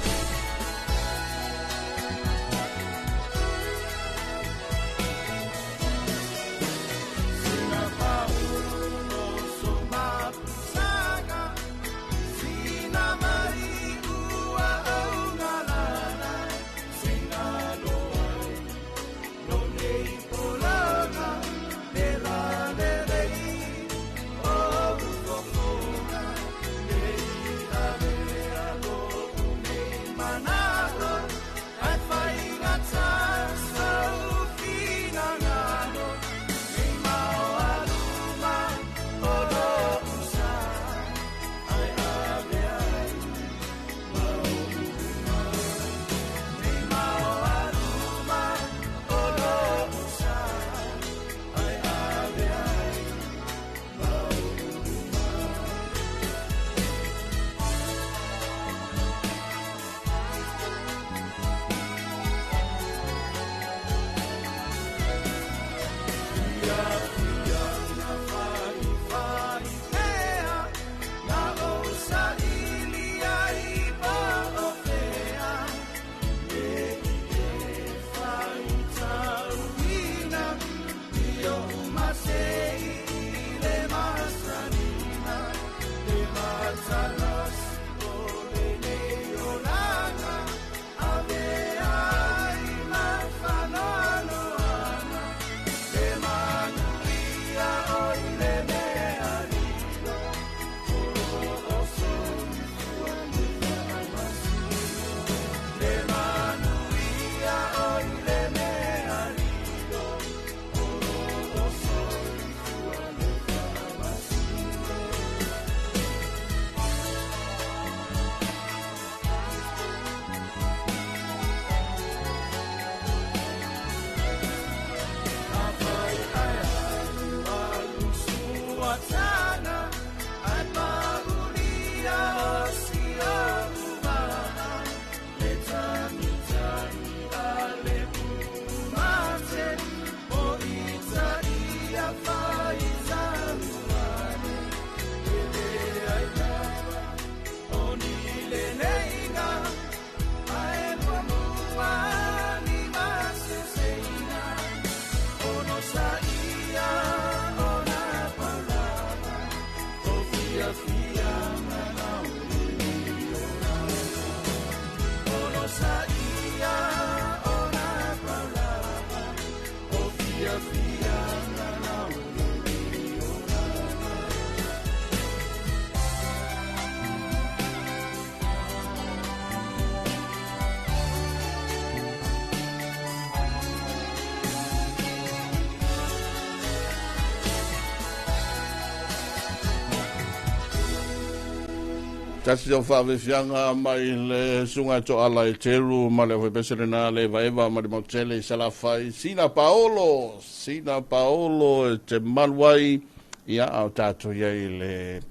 Tasi o faavefiaga mai le susuga e Toala i Teru ma le aufaipese lena le Evaeva ma le Mautele i Salafai, Sina Paolo, Sina Paolo e te malu ai, ia a o tatou i ai i le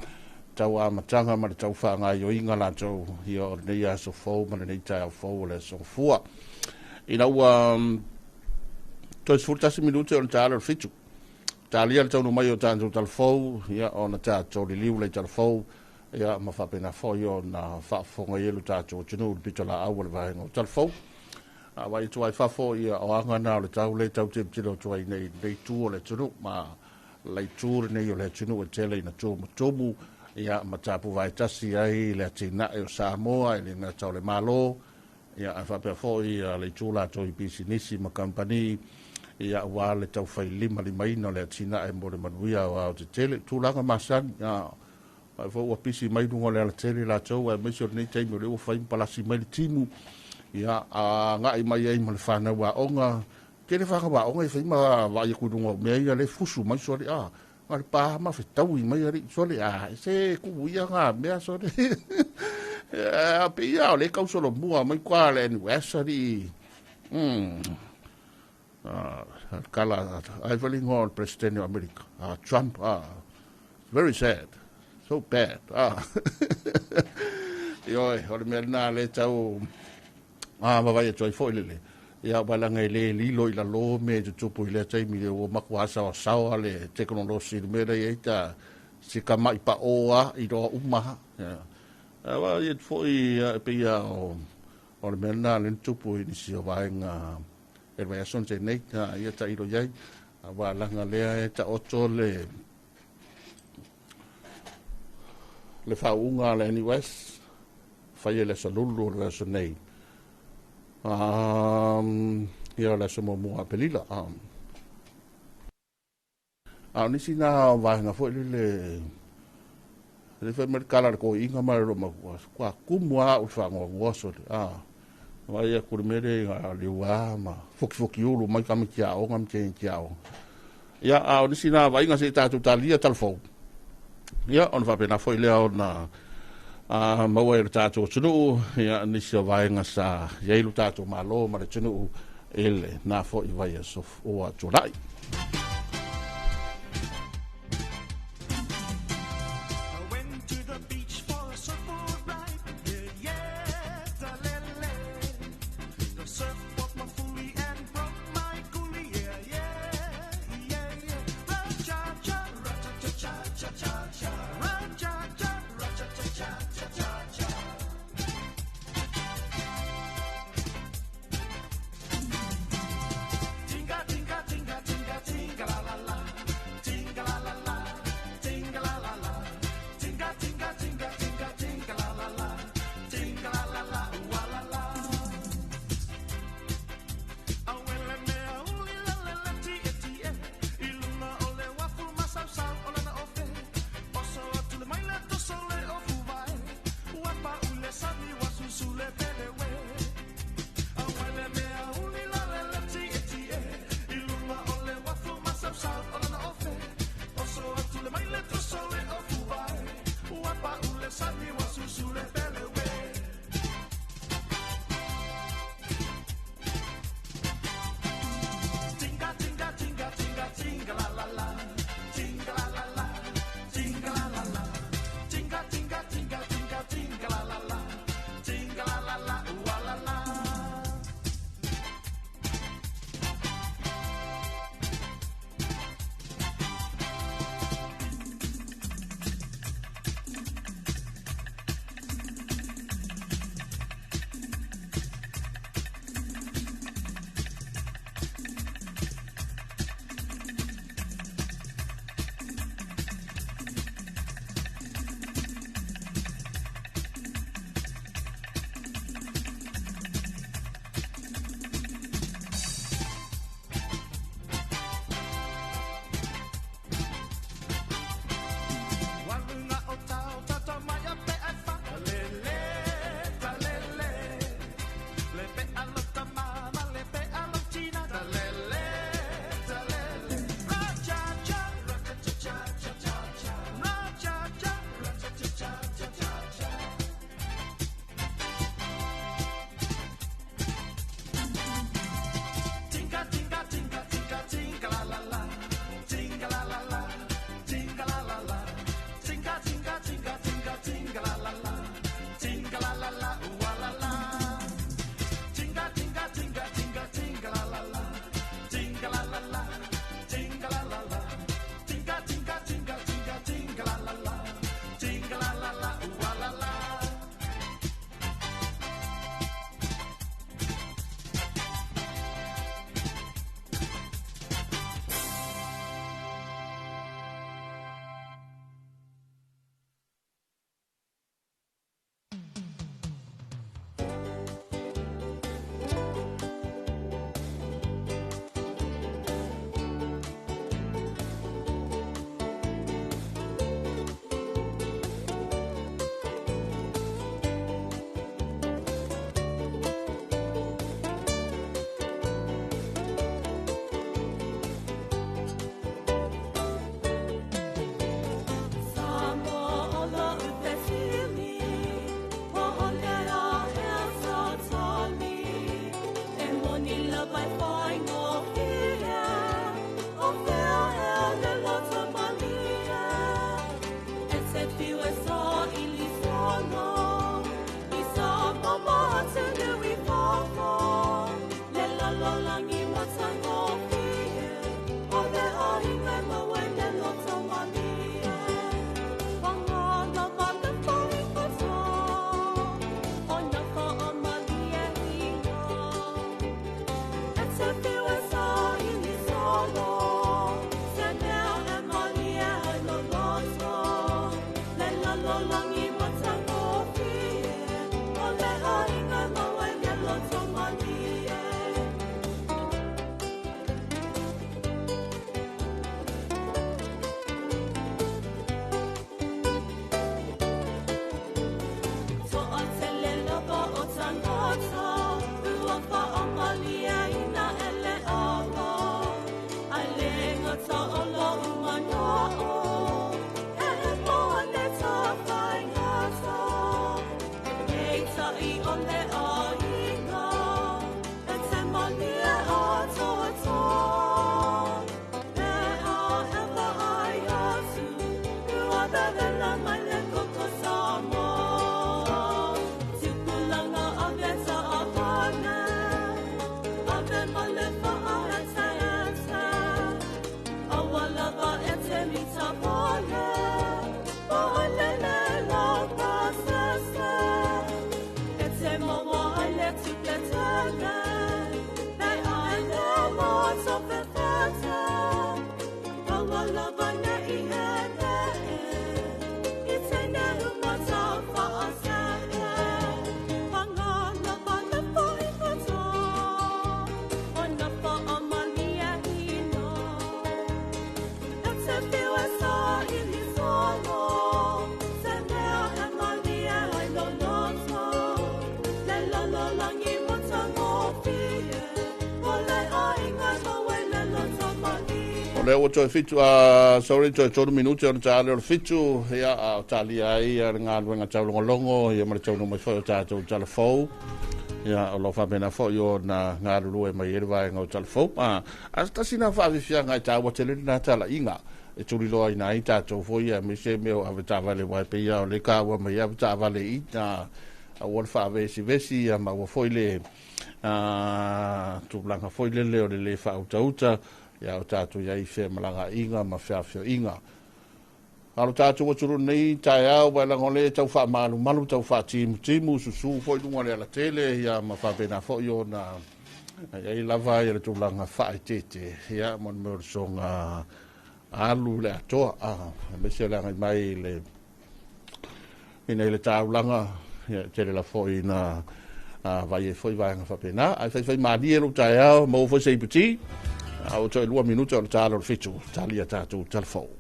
tau amataga ma le tau faagaioiga latou ia o lenei aso fou ma lenei taeao fou o le aso Gafua. Ina ua toe 11 minute o le taalo o le 7. Talia le taunuu mai o tatou talafou, ia ona tatou liliu lea i talafou. Ia ma faapena foi ona faafofoga i ai lo tatou atunuu i le pitolaau a le vaega o Talafou. A vaai atu ai i fafo, ia o aga na o le tau lea tatou te tilotilo atu ai nei i lenei itu o le atunuu, ma le itu lenei o le atunuu e tele ina tumutumu, ia ma tapuvae tasi ai le atinae o Samoa e le gata o le Malo, ia ae faapea foi le itu latou i pisinisi ma kamupani, ia aua le taufai limalimaina o le atinae mo le manuia aoaotetele. Tulaga masani, ai foi ua pisi mai luga o le alatele latou, aemaise o lenei taimi o lea ua fai ma palasi mai le timu, ia agai mai ai ma le fanau aoga. Tele fanau aoga e fai ma vaai atu i luga o mea ia le fusu mai sole, a le pa ma fetaui mai alii sole, a se tuu ia ngā mea sole. A pe ia o le kausolomua mai kwa le NUS alii. Kala ai fali ngoa o le presidente o Amerika, Trump, very sad, so bad. Ioe, o le mea lena le tau mavai atu ai foi lele. Ia walaga e le lilo i lalo me te tupu i lea taimi le ua matua saosaoa le tekonolosi i le mea lea i ai ta si kama'i pa'o a i loa uma. Ia. Aua ia foi e pei lava o le mea lena lea na tupu i nisi o vaega e le vaiaso na tea nei. Ia tailo i ai, aua laga lea e taoto le faauuga a le NUS faia i le aso Lulu o le vaiaso nei. Ia o le aso 1 Aperila. A o nisi na o vaega foi lele le fai mai le kala le toeaina ma le loomatua, kua tumu lava au i le faanoanoa sole. Vaai atu i le mea lea i liua ma fokifokiulu mai tamaiti aoga ma teineiti aoga. Ia, a o nisi na vaaiga se i tatou talia talafou. Ia, ona faapena foi lea ona maua e le tatou atunuu, ia, nisi o vaega sa i ai lo tatou Malo ma le atunuu i lena foi vaiaso ua tuanai. I went to the beach for a surfboard ride. Yeah, yeah, da-le-le. The surf bought my foolie and broke my coolie. Yeah, yeah, yeah, yeah. Ra-cha-cha, ra-cha-cha-cha-cha-cha. Ra-cha-cha, ra-cha-cha-cha-cha-cha. Tinga, tinga, tinga, tinga, tinga. O lea ua toe 7, sorry, toe 3 minute ona ta ale o le 7, ia, a o talia ai le galuega taulogologo, ia, ma le taunuu mai foi o tatou talafou. Ia, o lo o faapena foi ona galulue mai ai le vaega o talafou. A se tasi na faafiafiaga e taua tele lena talaiga e tuliloaina ai tatou foi, ia, aemaise mea o avetaavale, aua e pei lava o lea e kaua mai ai avetaavale i aua le faavesivesi, ia, ma aua foi le tulaga foi lele o le lē faautauta, ia, o tatou i ai i femalagaaiga ma feafioaiga. A o lo tatou atunuu nei taeao, ua lago le tau faamalumalu, tau faatimutimu, susū foi luga o le alatele, ia, ma faapena foi ona ai lava ia le tulaga faaeteete, ia, mo le mea o le soga alu le atoa, aemaise o le agai mai le ina i le taulaga, ia, tele la foi na vai ai foi vaega faapena. Ae faifai malie lou taeao, maua foi se iputi. A ua toe 2 minuta o le talo o le 7, talia tatou talafou.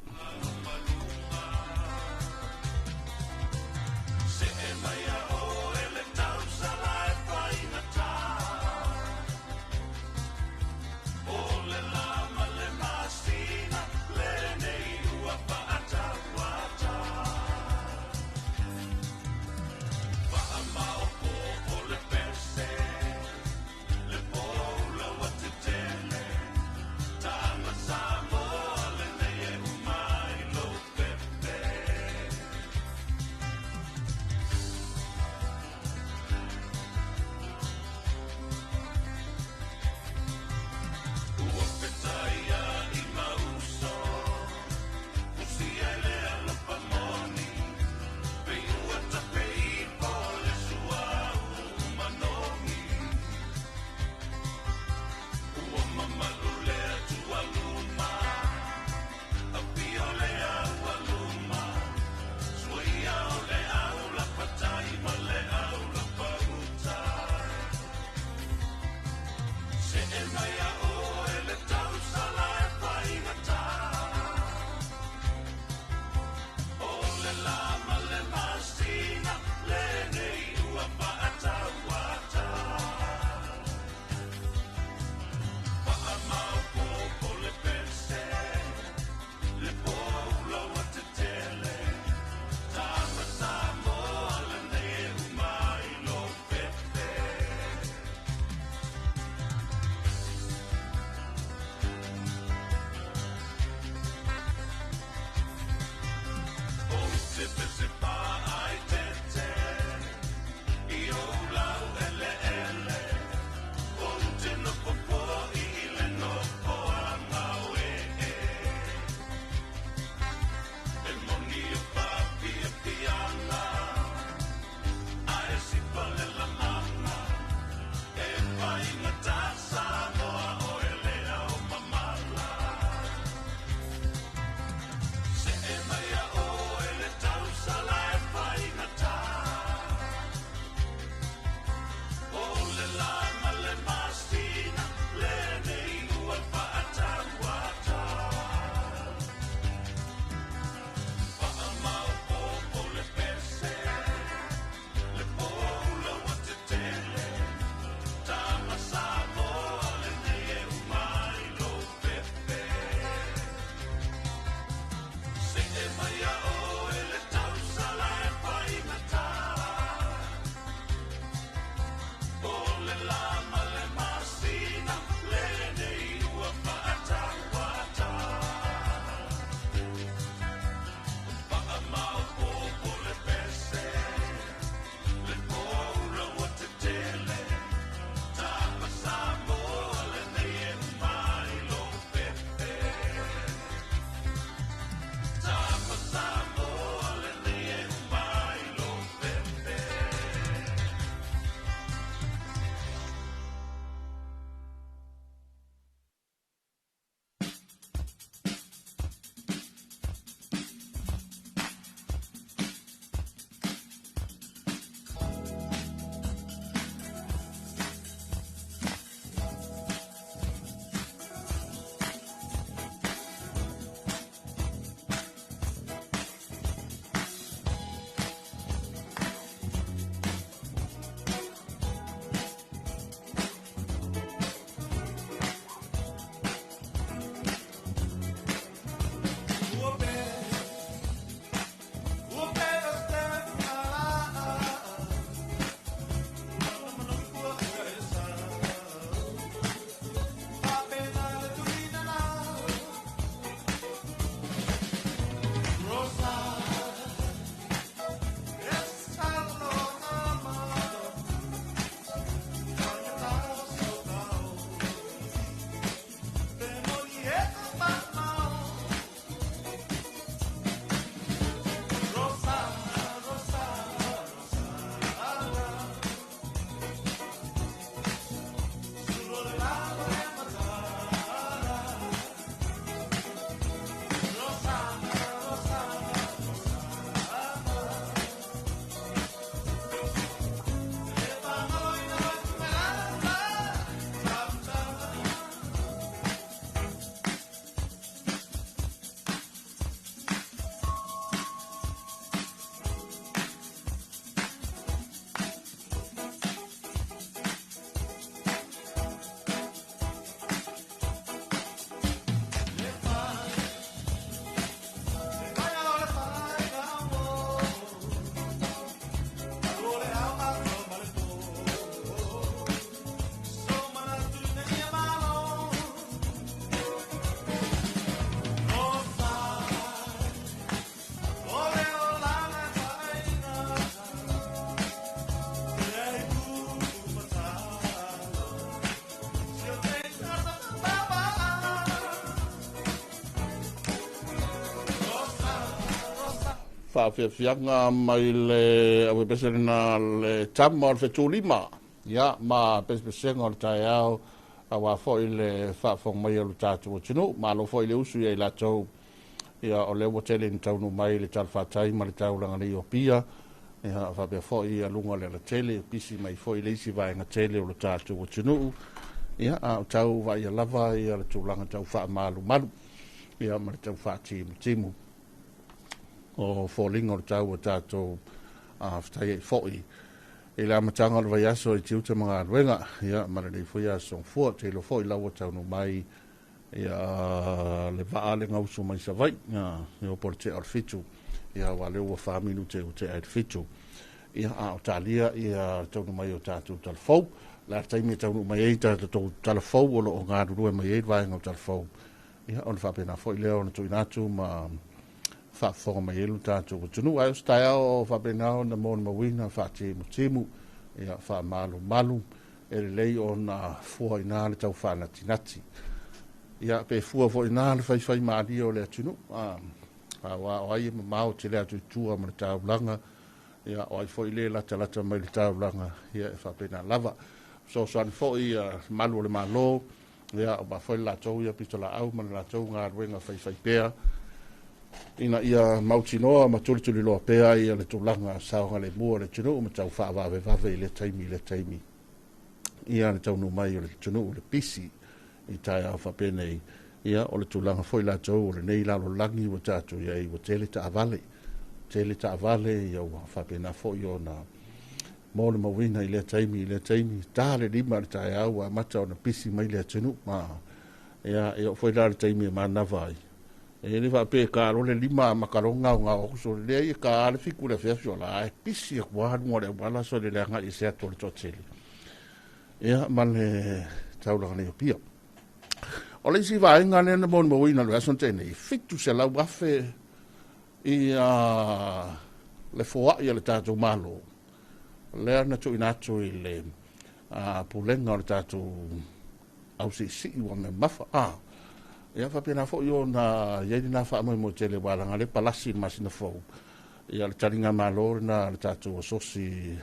Faafiafiaga mai le auepese lena le tama o le fetulima, ia ma pesepesega o le taeao aua foi le faafofoga mai o le tatou atunuu. Malo foi le usu ia i latou, ia o lea ua tele ina taunuu mai le talafatai ma le taulaga nei o Apia, ia faapea foi ia luga o le alatele, pisi mai foi le isi vaega tele o le tatou atunuu, ia a o tau vaaia lava ia le tulaga tau faamalumalu, ia ma le tau faatimutimu o foliga o le tau o tatou fetai ai foi i le amataga o le vaiaso i tiute ma galuega, ia ma lenei foi aso gafua. Te iloa foi la ua taunuu mai ia le vaa le gausu mai Savaii, ia o po o le tea o le 7, ia aua o lea ua 4 minute ua tea ai le 7, ia a o talia ia le taunuu mai o tatou talafou. O le a le taimi e taunuu mai ai tatou talafou o lo o galulue mai ai le vaega o talafou, ia ona faapena foi lea ona tuuina atu ma faafofoga mai ai lo tatou atunuu. Ae o se taeao o faapena ona molimauina faatimutimu, ia faamalumalu, e lelei ona fua i ina le tau faanatinati, ia pe fua foi i ina le faifaimalie o le atunuu, aua o ai e mamao tele atu i tua ma le taulaga, ia o ai foi le latalata mai le taulaga, ia e faapena lava. Fesoasoani foi ia malu o le Malo, ia aua foi le latou ia pitolaau ma le latou galuega faifaipea, ina ia mautinoa ma tulituliloa pea ia le tulaga saogalemu o le atunuu ma tau faavavevave i lea taimi i lea taimi, ia le taunuu mai o le atunuu le pisi i taeao faapenei. Ia o le tulaga foi latou o lenei lalolagi ua tatou i ai, ua tele taavale, tele taavale, ia ua faapena foi ona molimauina i lea taimi i lea taimi, ta le 5 i le taeao ua amata ona pisi mai le atunuu. Ia e oo foi la le taimi e manava ai, e le faapea e ta loa le 5 amata loa gaogao atu sole, leai e ta le 7 i le afiafi o la e pisi atu lava luga o le auala sole le agai ese atu o le toatele, ia ma le taulaga nei o Apia. O le isi vaega lea na molimauina i le vaiaso na tea nei, 700,000 ia le foai a le tatou Malo, lea na tuuina atu i le pulega o le tatou ausiisii ua mea mamafa. Ia faapena foi ona i ai lena faamoemoe tele ua laga le palasi i le masina fou, ia le taligamalo lena a le tatou asosi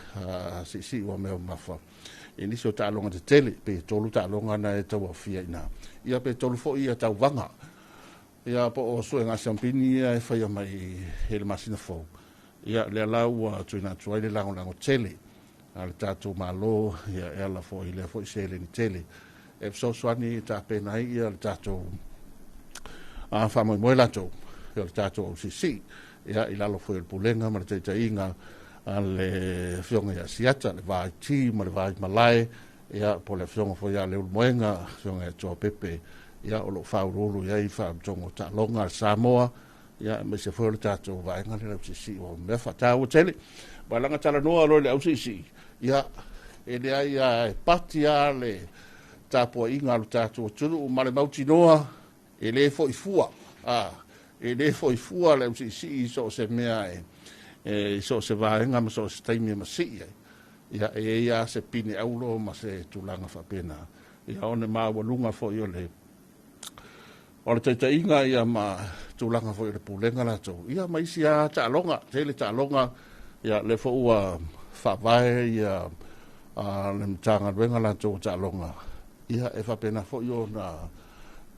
siisii ua mea mamafa i nisi o taaloga tetele, pe 3 taaloga na e tauaofia i ina, ia pe 3 foi ia tauvaga, ia po o suega siampini ia e faia mai i le masina fou. Ia lea la ua tuuina atu ai le lagolago tele a le tatou Malo, ia e ala foi i lea foi seleni tele e fesoasoani e tapena ai ia le tatou faamoemoe latou, ia le tatou ausiisii, ia i lalo foi o le pulega ma le taitaiga a le afioga ia Siata, le Vaiti ma le Vaimalae, ia po o le afioga foi ia Leulumoega, afioga ia Tuapepe, ia o lo o faauluulu i ai faamatoga o taaloga a le Samoa, ia aemaise foi o le tatou vaega lea ausiisii ua mea faataua tele. Malaga talanoa loa i le ausiisii, ia e leai lava e pati lava le tapuaiga a le tatou atunuu ma le mautinoa e le foi fua, e le foi fua le ausiisii i so o se mea e i so o se vaega ma so o se taimi e masii ai. Ia e i ai lava se pine aulo ma se tulaga faapena, ia ona maualuga foi o le taitaiga ia ma tulaga foi o le pulega latou, ia ma isi lava taaloga, tele taaloga, ia lea foi ua faavae ia le Matagaluega latou o taaloga, ia e faapena foi ona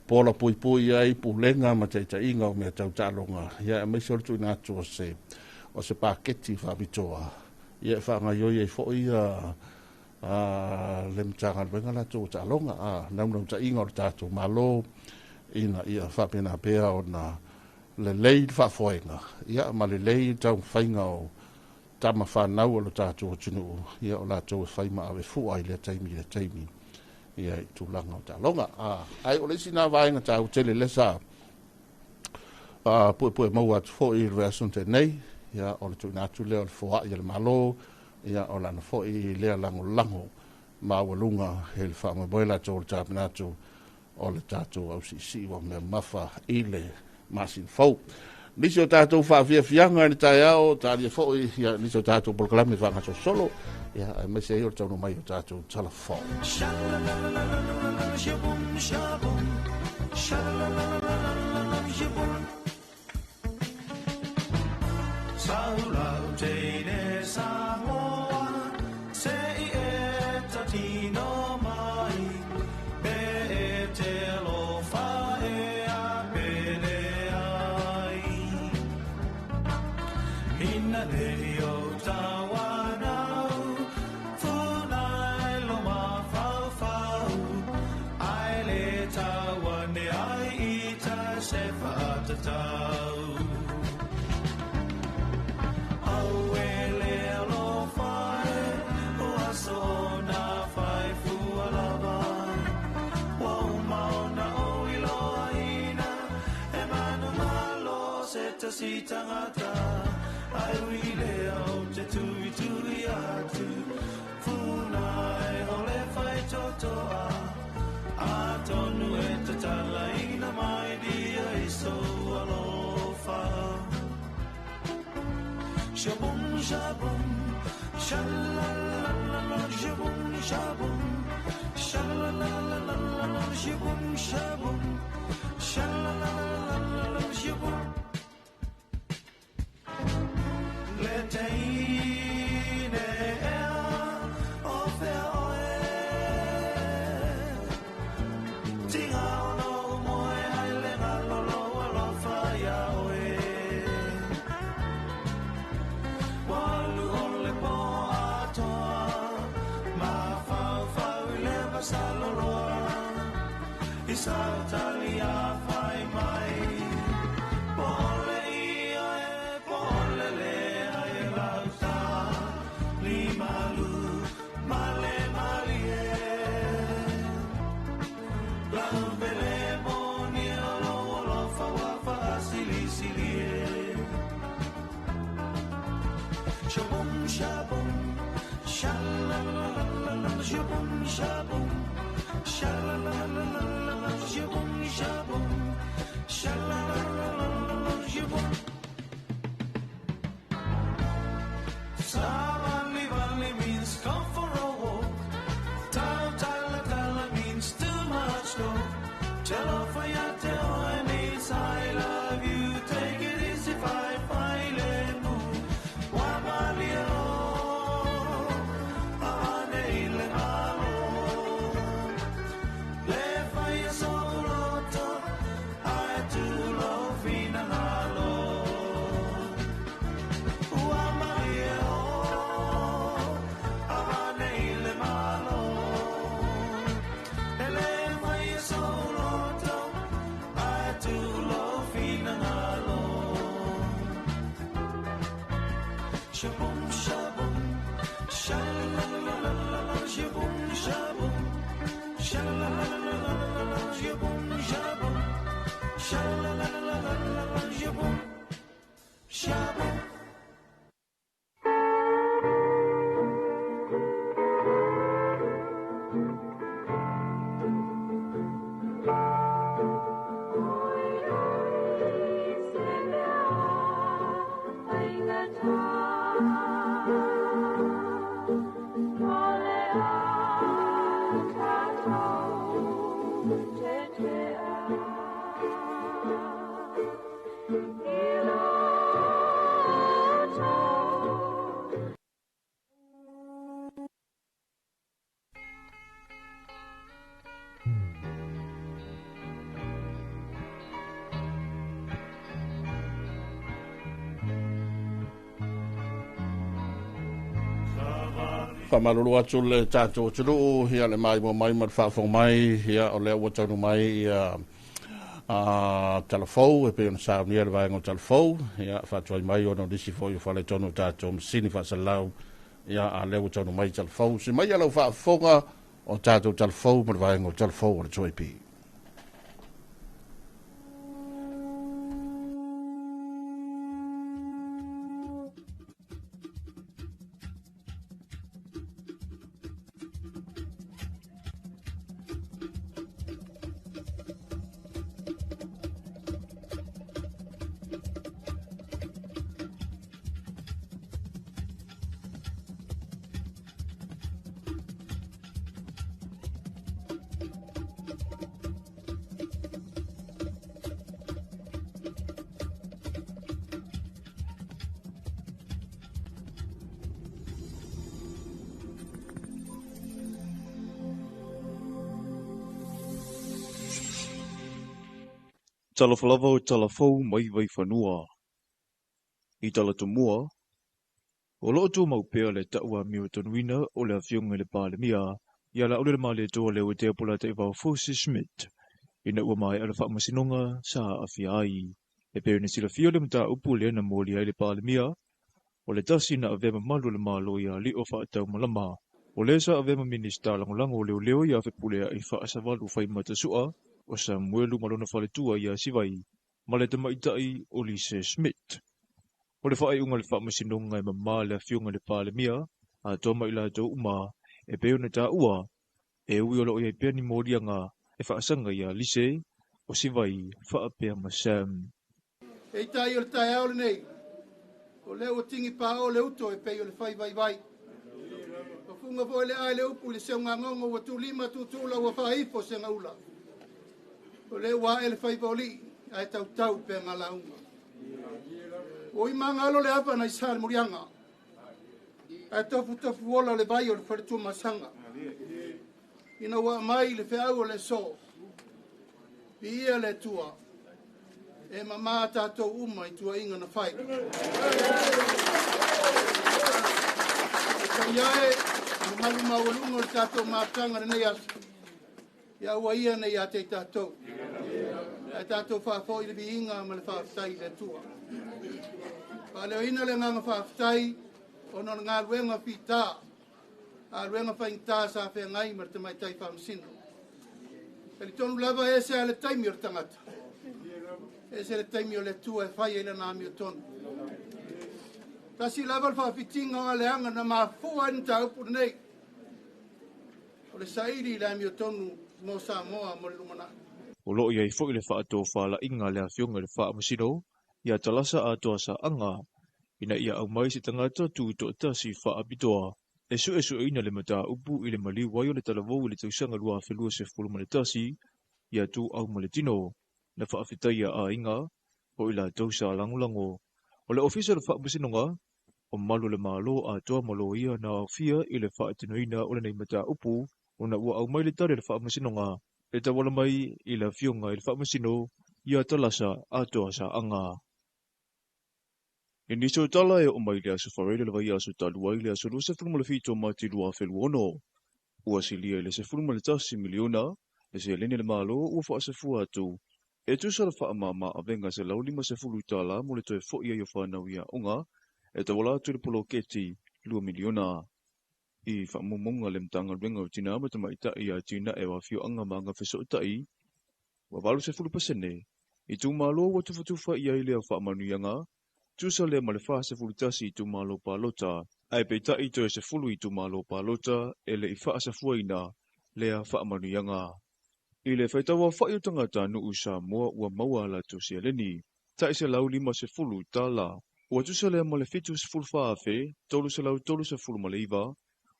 pola puipui ai pulega ma taitaiga o mea tau taaloga, ia aemaise o le tuuina atu o se paketi faapitoa, ia e faagaoioi ai foi ia le Matagaluega latou o taaloga, naunautaiga o le tatou Malo ina ia faapena pea ona lelei le faafoega, ia ma lelei le taumafaiga o tama fanau o le tatou atunuu, ia o latou e fai ma avefua i lea taimi i lea taimi, ia i tulaga o taaloga. Ai o le isi na vaega taua tele lea sa puepue maua atu foi i le vaiaso na tea nei, ia o le tuuina atu lea o le foai a le Malo, ia o lana foi lea lagolago maualuga i le faamoemoe latou o le tapena atu o le tatou ausiisii ua mea mamafa i le masina fou. Nisi o tatou faafiafiaga i le taeao, talia foi ia nisi o tatou polokalame faagasolosolo, ia aemaise ai o le taunuu mai o tatou talafou. Si tangata ai wile au te tui tui atu funai ole fai totoa a tonu e te talaina mai dia i so alofa. Shabum shabum sha-la-la-la-la shabum shabum sha-la-la-la-la shabum shabum sha-la-la-la-la shabum. Whamalulu atu le tātou atunuu, ia le mai mo mai ma le whaafong mai, ia o lea ua taunu mai, ia talafou, e pe ona saunia le vaenga o talafou, ia whaatuai mai ona o nisi foi o whale tonu tātou masini whaasalau, ia a lea ua taunu mai talafou, si mai alau whaafonga o tātou talafou ma le vaenga o talafou o le 2AP. Talofa lava o tala fou mai Vaifanua. I tala tumua, o loo tumau pea le ta'u amiotonuina o le Afioga i le Palemia ia Laaulialemalietoa Leuatea Polataivao Fosi Schmidt ina ua maea le faamasinoga sa aafia ai. E pei ona silafia le mataupu lea na molia ai le Palemia, o le tasi na avea mamalu o le Malo ia Lio Faataumalama, o lea sa avea ma Minisita Lagolago o Leoleo ia Fepuleai Faasavalu Faimata-Sua o Samuelu ma lona faletua ia Sivai ma le tamaitai o Lise Schmidt. O le faaiuga o le faamasinoga e mamā le Afioga i le Palemia atoa ma i latou uma e pei ona taua, e ui o loo i ai pea ni moliaga e faasaga ia Lise o Sivai faapea ma Sam. Peitai o le taeao lenei, o lea ua tigi paʻo le uto e pei o le fai vaivai. Ua fuga foi le ae le upu i le seugagogo ua tulima tutula ua faaifo segaula. O lea ua ae le faiva o lii ae tautau pea lauga. Ua imagalo le ava nai sa le muliaga. Ae tofu ola le vai o le faletumasaga. Ina ua mai le feau o le so. Viia le Atua. E mamā tatou uma i tuaiga na fai. E paia e, mamalu maualuga o le tatou mafutaga lenei aso. Ia ua ia nei ia te i tatou. Ae tatou faafoi le viiga ma le faafetai i le Atua. Faaleoina le agaga faafetai ona o le galuega fita, galuega faigata sa feagai ma le tamaitai faamasino. Talitonu lava e ese lava le taimi o le tagata. Ese le taimi o le Atua e fai ai lana amiotonu. Tasi lava le faafitiga o aleaga na mafua ai le mataupu lenei. O le saili i le amiotonu mo Samoa mo le lumanai. O loo i ai foi le faatofalaiga a le Afioga i le Faamasino ia Talasa atoa saaga ina ia aumai se tagata tutoatasi faapitoa e suesueina le mataupu i le maliu ai o le talavou i le tausaga 2021 ia Tuau ma le Tino na faafetaia aiga o i latou sa lagolago. O le Ofisa o le Faamasinoga o malu o le Malo atoa ma loia na aofia i le faatinoina o lenei mataupu ona ua aumai le tali a le Faamasinoga e tauala mai i le Afioga i le Faamasino ia Talasa atoa saaga. I nisi o tala e oo mai le aso Faraile le vaiaso talu ai le aso 27 o Mati 2026, ua silia i le 11 miliona le seleni a le Malo ua faasafua atu e tusa o le faamama avega $150 mo le toe foi ai o fanau i aoga e tauala atu i le poloketi 2 miliona. I faamaumauga a le Matagaluega o Tina ma Tamaitai ia Atinae o Afioaga ma Agafesootai, ua 80% itumalo ua tufatufa i ai lea faamanuiaga, tusa lea ma le 41 itumalo palota, ae peitai toe 10 itumalo palota e le i faasafuaina lea faamanuiaga. I le faitauaofai o tagatanuu Samoa ua maua a latou seleni, tai $150, ua tusa lea ma le 74,339,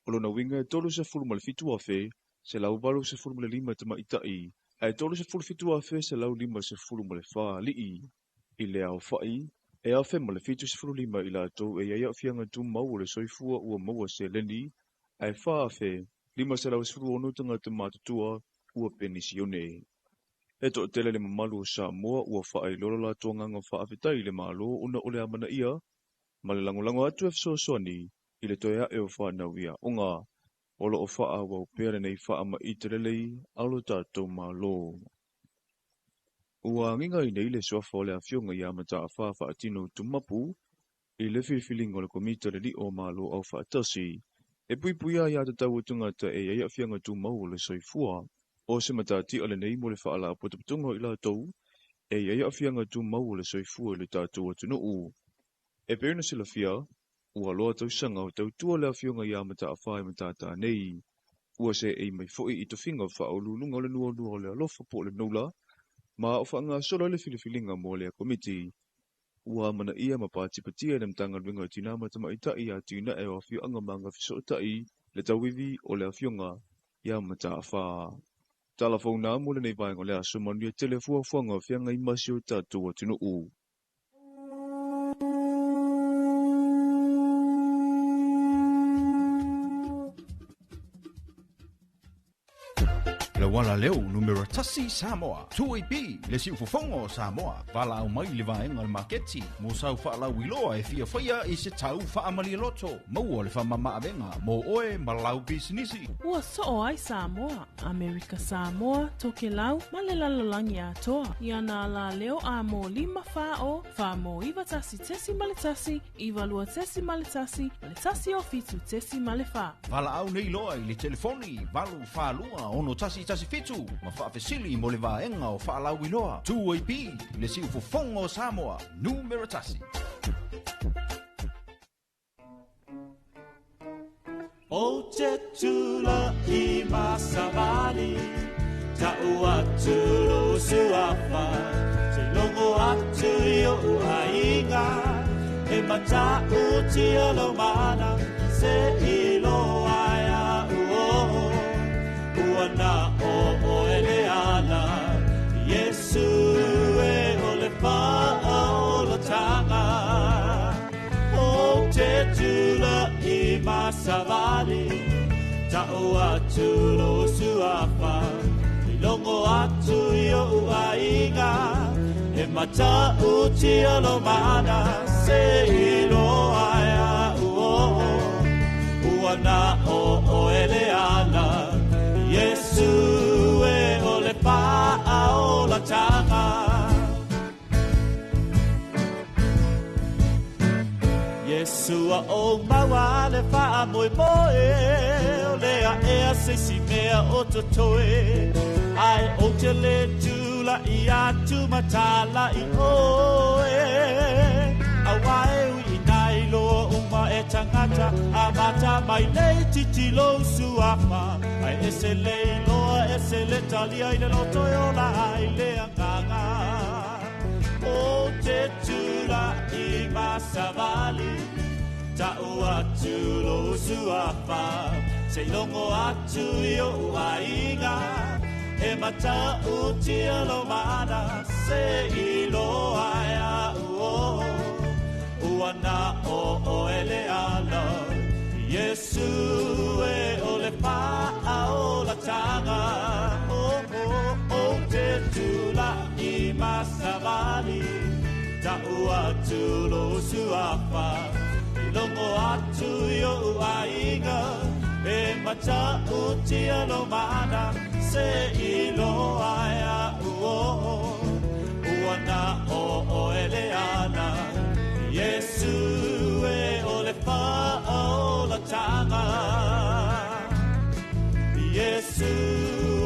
o lona uiga e 37,185 tamaitai, ae 37,154 alii. I le aofai, e 1,075 i latou e i ai aafiaga tumau o le soifua ua maua seleni, ae 4,516 tagata matutua ua penisione. E toatele le mamalu o Samoa ua faailoa lo latou agaga faafetai i le Malo ona o le amanaia ma le lagolago atu e fesoasoani i le toe ae o fanau i aoga. O loo faaauau pea lenei faamaite lelei a lo tatou Malo. Ua agiga i nei le suafa o le Afioga ia Mataafa Faatino Tumapu i le filifiliga o le Komiti a le Lio o Malo Aufaatasi e puipuia aiā tatau o tagata e i ai aafiaga tumau o le soifua. O se matatia lenei mo le faalapotopotoga o i latou e i ai aafiaga tumau o le soifua i le tatou atunuu. E pei ona silafia, ua loa tausaga o tautua le Afioga ia Mataafa i matata nei. Ua seei mai foi i tofiga faauluuluga o le nuanua o le alofa po o le Noula, ma o faagasolo ai le filifiliga mo lea komiti. Ua amanaia ma patipatia e le Matagaluega o Tina ma Tamaitai ia Atinae o Afioaga ma Agafesootai le tauivi o le Afioga ia Mataafa. Tala fou na mo lenei vaega o le aso, manuia tele fuafuaga o feagai ma si o tatou atunuu. Le uala leo numera 1 Samoa. 2AP le siufofoga o Samoa. Valaau mai i le vaega o le maketi mo sau faalauiloa e fia faia i se tau faamalialoto. Maua le faamamaavega mo oe ma lau pisinisi. Ua soo ai Samoa, Amerika Samoa, Tokelau ma le lalolagi atoa i ana alaleo a mo 5 4 0 4 mo 9 1.1 9 2.1 ma le 1 o 7.4. Valaau nei loa i le telefoni 842 6117 ma faafesili mo le vaega o faalauiloa. 2AP le siufofoga o Samoa, numera 1. O te tula i masavali, ta'u atu lo suafa, te longo atu i o aiga, e mata'u tia lo mana, se iloa ia uo, ua na o o ele ala, Yesu e o le fa'aolatanga. O te tula i masavali, ta'u atu lo suafa, i longo atu i o aiga, e mata'u tia lo mana, se iloa ia uo, ua na o o ele ala, Yesu e o le fa'aolatanga. Yesua o maua le wha moe moe, o lea ea se si mea o totoe. Ai o te le tula i atu matala i oe. A wae ui i nai loa uma e tangata, a mata mai nei titilo suafa. Ai ese le loa, ese le talia i le loto e ola ai le anganga. O te tula i masavali, ta'u atu lo suafa, se longo atu i o aiga, e mata'u tia lo mana, se iloa ia uo, ua na o o ele ala, Yesu e o le fa'aolatanga. O o o te tula i masavali, ta'u atu lo suafa, i longo atu i o aiga, e mata'u tia lo mana, se iloa ia uo, ua na o o ele ala, Yesu e o le fa'aolatanga. Yesu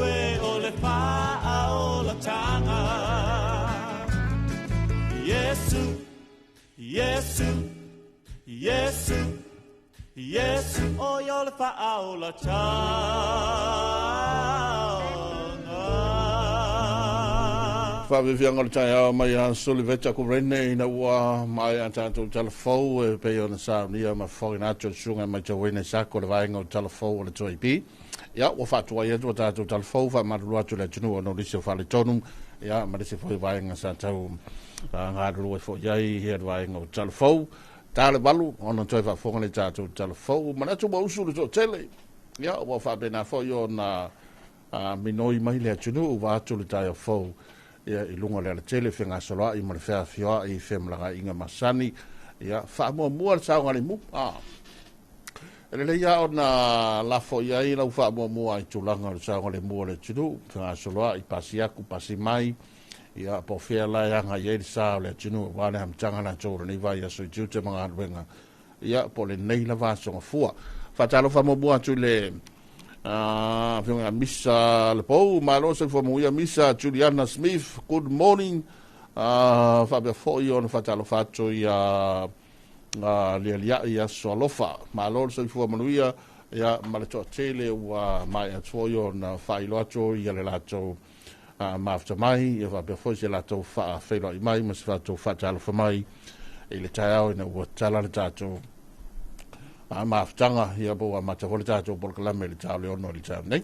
e o le fa'aolatanga. Yesu, Yesu, Yesu, Yesu o yo le fa'aolatanga. Whaawewianga o le taeao mai a Suliveta ko rene ina ua mai a tātou talafou e pei ona saunia ma fofoga atu le susuga mai tauina sako le vaega o talafou o le 2AP. Ia, ua faatuai atu a tātou talafou faamalulu atu le atunuu ona o nisi o faaletonu, ia, ma nisi foi vaega sa tau galulue foi ai ia le vaega o talafou. Ta le 8 ona toe faafofoga le tātou talafou. Manatu ua usu le toatele. Ia, ua faapena foi ona minoi mai le atunuu ua atu le taeao fou. Ia, i luga o le alatele fegasoloai ma le feafioai femalagaiga masani. Ia, faamuamua le saogalemu. E lelei lava ona lafo i ai lau faamuamua i tulaga o le saogalemu o le atunuu, fegasoloai, pasi atu, pasi mai. Ia, po o fea la e agai ai le sa o le atunuu aua le amataga latou o lenei vaiaso i tiute ma galuega. Ia, po o lenei lava aso gafua. Faatalofa muamua atu i le afioga Misa Lepou, malo soifua manuia Misa Juliana Smith, good morning. Faapea foi ona faatalofa atu ia lialiai aso alofa, malo le soifua manuia, ia, ma le toatele ua maea atu foi ona faailoa atu ia le latou mafuta mai, ia faapea foi se latou faafeiloai mai ma se latou faatalofa mai i le taeao ina ua tala le tatou mafutaga, ia, po ua amata foi le tatou polokalame i le tao le 6 i le taeao nei.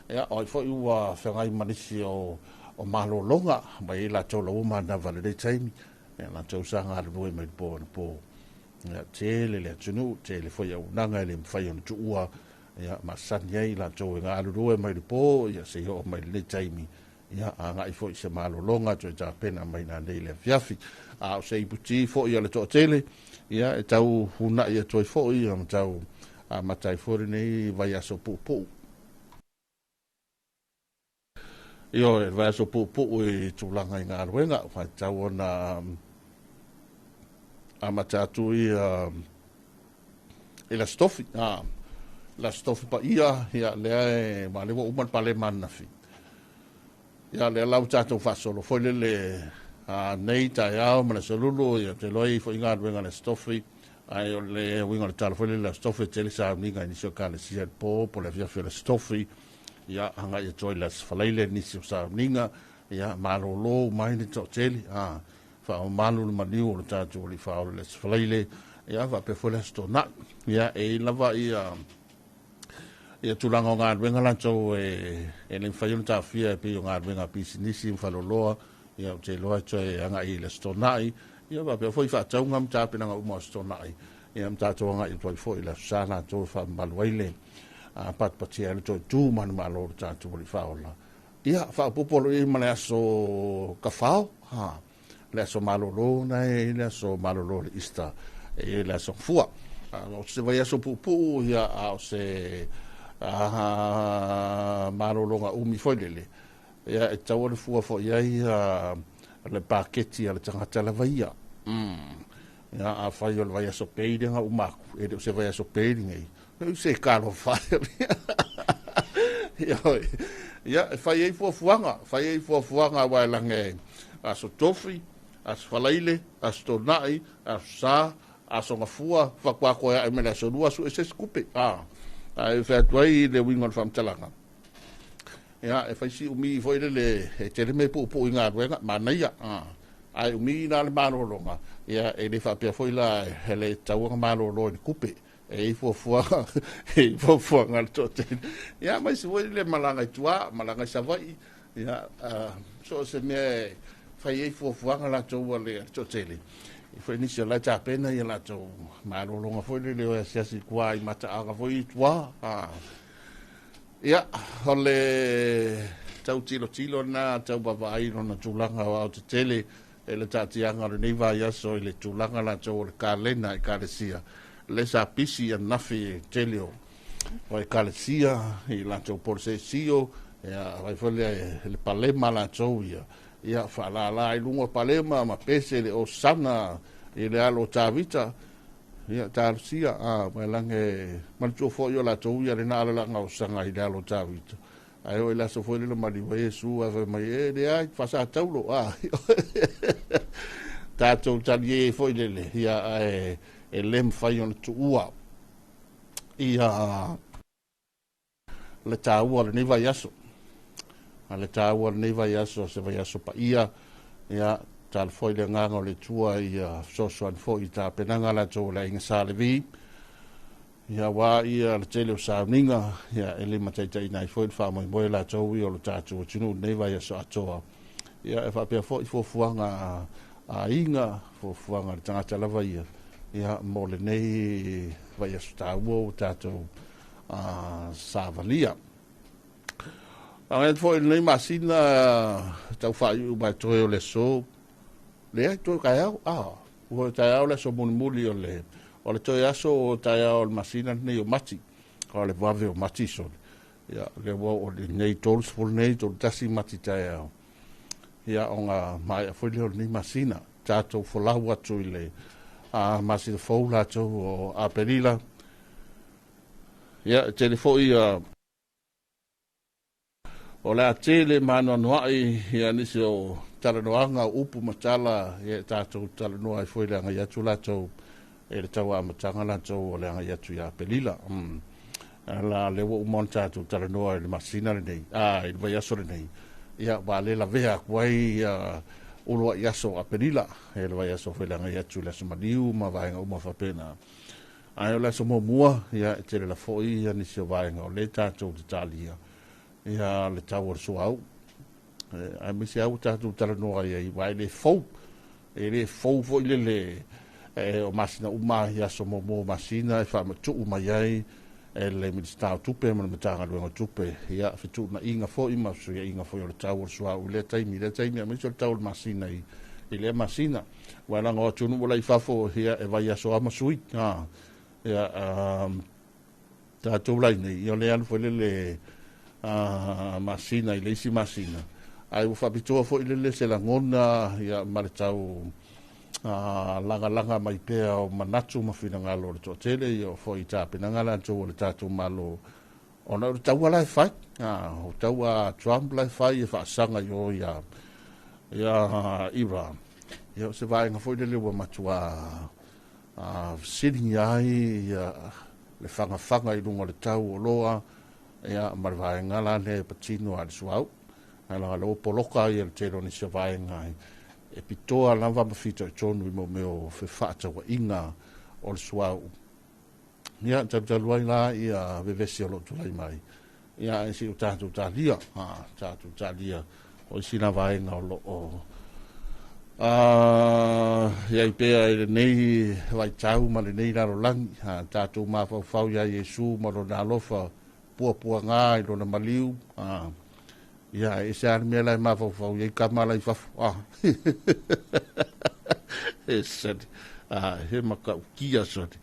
Ia, o ai foi ua feagai ma nisi o malologa mai ai latou laua manava i lenei taimi, ia, latou sa galulue mai le po na po. Ia, tele le atunuu, tele foi auaunaga e le mafai ona tuua. Ia, masani ai i latou e galulue mai le po, ia seia oo mai lenei taimi, ia agai foi i se malologa toe tapena mai nanei le afiafi. A o se iputi foi a le toatele, ia e tau una'i atu ai foi ia ma tau amata ai foi lenei vaiaso puupuu. Ioe, le vaiaso puupuu i tulaga i galuega, ua tatau ona amata atu ia i le Aso Tofi. A, le Aso Tofi paia, ia, lea e, ma lea ua uma le palema ananafi. Ia, lea la ua tatou faasolo foi lele a, nei taeao ma le aso Lulu, ia, ou te iloa e i ai foi galuega i le Aso Tofi, ae o le uiga o le tala foi lele i le Aso Tofi, e tele sauniga i nisi o ekalesia i le po, po o le afiafi o le Aso Tofi, ia, agai atu ai i le Aso Faraile nisi o sauniga, ia, malolo uma ai le toatele, a, faamamalu le maliu o le tatou Alii Faaola i le Aso Faraile, ia, faapea foi le Aso Toonai. Ia, e i ai lava ia, ia tulaga o galuega latou e, e le mafai ona taofia e pei o galuega a pisinisi ma faleoloa, ia, ou te iloa e toe agai i le Aso Toonai, ia, faapea foi faatauga ma tapenaga uma o Aso Toonai, ia, ma tatou agai atu ai foi i le Aso Sa latou e faamamalu ai le patipatia ai le toe tu manumalo o le tatou Alii Faaola. Ia, faaopoopo loa i ai ma le aso Tafao, ha, le aso malolo na e i le aso malolo o le Easter, e i ai le aso Gafua. O se vaiaso puupuu, ia, a o se malologa umi foi lele, ia, e tatau ona fua foi i ai le paketi a le tagata lava ia. Ia, afai o le vaiaso pei lea na uma atu, e le o se vaiaso pei lenei, se talofa e. Ia, e fai ai fuafuaga, fai ai fuafuaga aua e lage Aso Tofi, Aso Faraile, Aso Toonai, Aso Sa, Aso Gafua, faatoa toe ae mai le Aso Lua, sue se isi tupe. Ae fai atu ai le uiga o le faamatalaga. Ia, e fai si umi foi lele, e tele mea e puupuu i galuega, manaia. Ae umi la le malologa, ia, e le faapea foi la e le tatau ona malolo i le tupe. E i ai fuafuaga, e i ai fuafuaga a le toatele. Ia, aemaise foi le malaga i tua, malaga i Savaii, ia, so o se mea e fai ai fuafuaga latou a le toatele. E foi nisi o la e tapena ia latou malologa foi lele o e asiasi i tua i mataaga foi i tua. Ia, o le tau tilotilo lena, tau vaavaai i lona tulaga o aotetele e le taatiaga o lenei vaiaso i le tulaga latou o le kalena ekalesia, le sa pisi ananafi i le tele o ekalesia i latou polosesio, ia fai foi lea le palema latou ia, ia faalala i luga o palema ma pese le osana i le alo o Tavita, ia talosia a mai lage manatua foi o latou ia lena alalaga osaga i le alo o Tavita. Ae oo i le aso foi lele maliu ai Iesu ae fai mai, e leai, faasataulo, a. Tatou talie foi lele, ia, ae e le mafai ona tuua ia le taua o lenei vaiaso. A le taua o lenei vaiaso, se vaiaso paia, ia, talo foi le agaga o le Atua ia fesoasoani foi i tapenaga latou o le aiga Sa Levi. Ia aua ia le tele o sauniga, ia e limataitaiina ai foi le faamoemoe latou ia o lo tatou atunuu i lenei vaiaso atoa. Ia e faapea foi fuafuaga a aiga, fuafuaga a le tagata lava ia, ia mo lenei vaiaso taua ua tatou savalia. Agai foi i lenei masina tau faaiuiu mai toe o le aso, leai, toe taeao, ua taeao le aso mulimuli o le o le toe aso o taeao o le masina lenei o Mati, o le vave o Mati sole. Ia, lea ua oo lenei 30 nei, 31 Mati taeao. Ia, ona maea foi lea o lenei masina. Tatou folau atu i le masina fou latou o Aperila. Ia, e tele foi o le a tele ma anoanoai ia nisi o talanoaga, o upu ma tala ia e tatou talanoa ai foi le agai atu latou e le tau amataga latou o le agai atu ia Aperila. La lea ua uma ona tatou talanoa i le masina lenei, i le vaiaso lenei, ia ua le lavea atu ai ia uluai aso o Aperila, e le vaiaso foi le agai atu i le aso maliu ma vaega uma faapena. Ae o le aso muamua, ia e tele la foi ia nisi o vaega o le tatou te talia, ia le tau o le suauu. Aemaise lava ua tatou talanoa ai ai, aua e le fou. E le fou foi lele o masina uma i aso muamua o masina e faamatuu mai ai e le Minisita o Tupe ma le Matagaluega o Tupe, ia, fetuunaiga foi ma fesuiaiga foi o le tau o le suauu i lea taimi, i lea taimi, aemaise o le tau o le masina i lea masina. Aua leaga o atunuu la i fafo, ia, e vaiaso lava ma sui. Ia, tatou la iinei, ia o lea e alu foi lele masina i le isi masina, ae ua faapitoa foi lele se lagona, ia, ma le tau lagalaga mai pea o manatu ma finagalo o le toatele, ia o foi i tapenaga latou a le tatou Malo, ona o le taua la e fai, o taua a Trump la e fai e faasaga i o ia Iran. Ia o se vaega foi lele ua matua fesiligia ai ia le fagafaga i luga o le tau o oloa, ia ma le vaega la lea e patino a le suauu. Ae leaga o lea ua poloka ia le tele o nisi o vaega e pitoa lava ma fitoitonu i mea o fefaatauaiga o le suauu. Ia, talutalu ai la ia vevesi o lo o tulai mai. Ia, ae se i o tatou talia, tatou talia o isi la vaega o lo o i ai pea i lenei vaitau ma lenei lalolagi. Tatou mafaufau ia Iesu ma lona alofa puapuaga i lona maliu. Ia, e ese lava le mea la e mafaufau i ai kama la i fafo. E sani. He makaukia sani.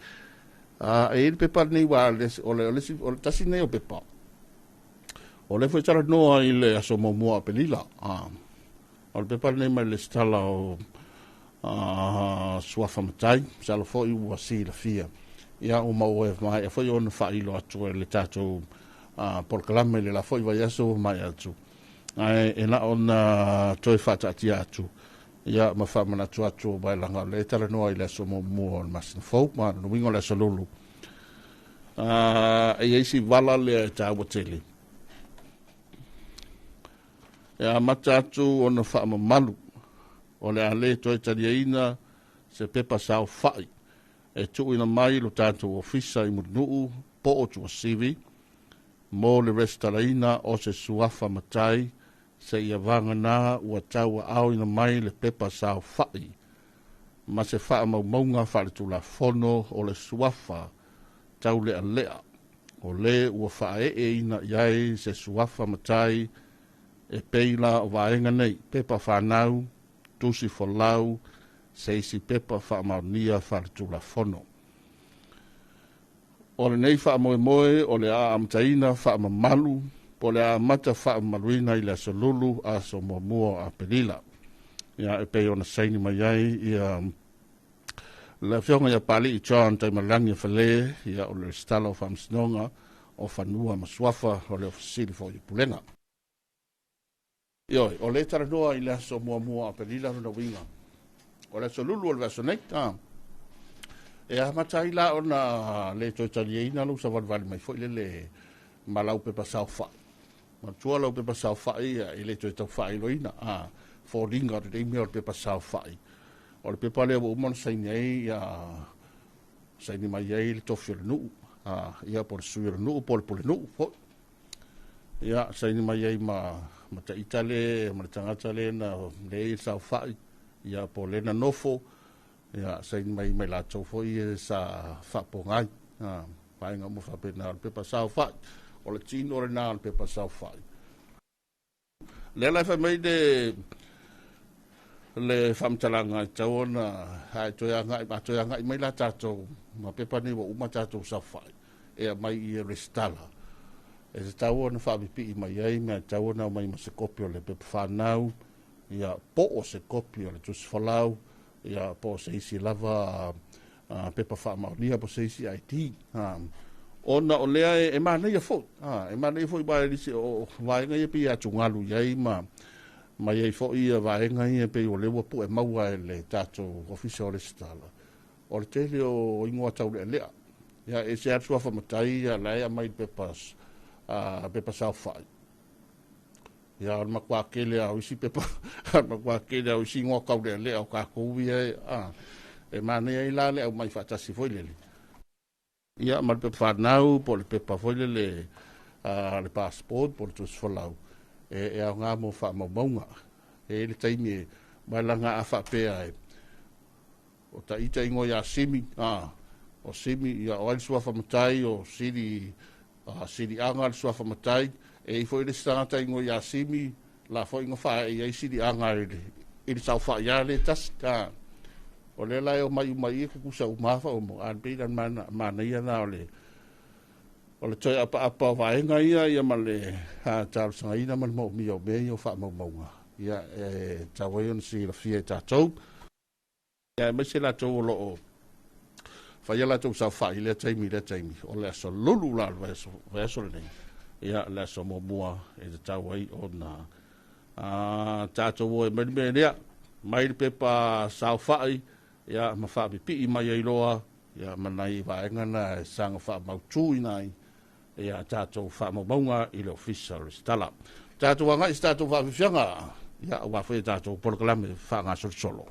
E i ai le pepa lenei ua o le, o le, o le tasi lenei o pepa. O le foi talanoa i le aso muamua o Aperila. O le pepa lenei mai le lesitala o Suafa Matai, masalo foi ua silafia. Ia, ua maua e maea foi ona faailo atu e le tatou polokalame i le la foi vaiaso ua maea atu. Ae e na ona toe faataatia atu, ia, ma faamanatu atu mai leaga o lea e talanoa i le aso muamua o le masina fou, ma lona uiga o le aso Lulu. E i ai si vala lea e taua tele. E amata atu ona faamamalu o le a le toe taliaina se pepa saofai e tuuina mai lo tatou ofisa i Mulinuu po o Tuasivi mo le resitalaina o se suafa matai seia vagana ua tauaaoina mai le pepa saofai ma se faamaumauga faaletulafono o le suafa taulealea o le ua faaeeina i ai se suafa matai e pei la o vaega nei: pepa fanau, tusi folau, se isi pepa faamaonia faaletulafono. O lenei faamoemoe o le a amataina faamamalu po o le a amata faamamaluina i le aso Lulu, aso muamua o Aperila. Ia, e pei ona saini mai ai ia le afioga ia Papalii John Taimalagi Fale, ia o le resitala o Faamasinoga o Fanua ma Suafa, o le Ofisa Sili foi o Pulega. Ioe, o le talanoa i le aso muamua o Aperila, lona uiga o le aso Lulu o le vaiaso nei. E amata ai la ona le toe taliaina lou savalivali mai foi lele ma lau pepa saofai. Manatua lau pepa saofai e le toe tau faailoina. Foliga o lenei mea o le pepa saofai. O le pepa lea ua uma ona saini ai, ia, saini mai ai le tofi o le nuu, ia, po o le sui o le nuu, po o le pulenuu foi. Ia, saini mai ai ma taita le, ma le tagata le na le i saofai, ia, po o le na nofo, ia, saini mai mai latou foi e sa faapogai. Vaega uma faapena o le pepa saofai. O le tino lena o le pepa saofai. Lea la e fai mai le faamatalaga e tatau ona a toe agai, a toe agai mai la tatou ma pepa nei ua uma tatou saofai e aumai i resitala, e tatau ona faapipii mai ai mea e tatau ona aumai ma se kopi o le pepa fanau, ia, po o se kopi o le tusi folau, ia, po o se isi lava pepa faamaonia, po o se isi ID. Ona o lea e manaia foi, e manaia foi ma nisi o vaega ia pei e atugalu i ai ma i ai foi ia vaega ia pei o lea ua pue maua e le tatou ofisa o resitala. O le tele o ingoa taulealea. Ia, e se atu suafa matai, ia, la e aumai le pepa, pepa saofai. Ia, o le matua tele lava o isi pepa, o le matua tele lava o isi ingoa taulealea o tatou ia e manaia ai la le aumai faatasi foi lele. Ia, ma le pepa fanau, po o le pepa foi lele, le passport, po o le tusi folau, e aoga mo faamaumauga. E i ai le taimi e mai laga a faapea e o taita ingoa ia Simi, O Simi, ia, o ai le suafa matai, o Sili, Siliaga le suafa matai, e i foi le isi tagata e igoa ia Simi, la foi na faaee i ai Siliaga i le, i le saofai lava lea e tasi. A, o lea la e omai uma i i e tutusa uma lava faaumaga, ae pei la o le manaia lena o le, o le toe apaapa o vaega ia, ia ma le talosagaina ma le moomia o mea ia o faamaumauga, ia, e tatau ai ona silafia e tatou, ia, aemaise latou o lo o faia latou saofai i lea taimi i lea taimi, o le aso lulu la o le vaiaso lenei, ia, le aso muamua e tatau ai ona tatou o e mai le mea lea, mai le pepa saofai, ia, ma faapipii mai ai loa, ia, ma nai vaega na e saga faamautuina ai ia tatou faamaumauga i le Ofisa o Resitala. Tatou agai i se tatou faafiafiaga, ia, aua foi a tatou polokalame faagasolosolo.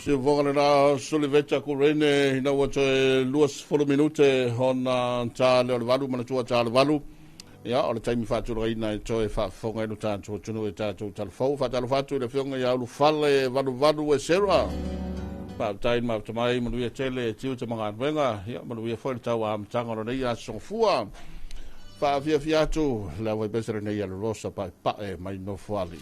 siufoga lena Suliveta Kurene ina ua toe 20 minute ona tā le o le 8 manatua tā le 8. Ia, o le taimi faatulagaina e toe faafofoga ai lo tatou atunuu e tatou talafou. Faatalofa atu i le afioga ia Ulufale Valuvalu e Sarah. Faafetai le mafuta mai, manuia tele e tiu te magaluega. Ia, manuia foi le tau amataga o lenei aso gafua. Faafiafia atu le au faipese lenei a le Rosa Paepae mai Nofoalii.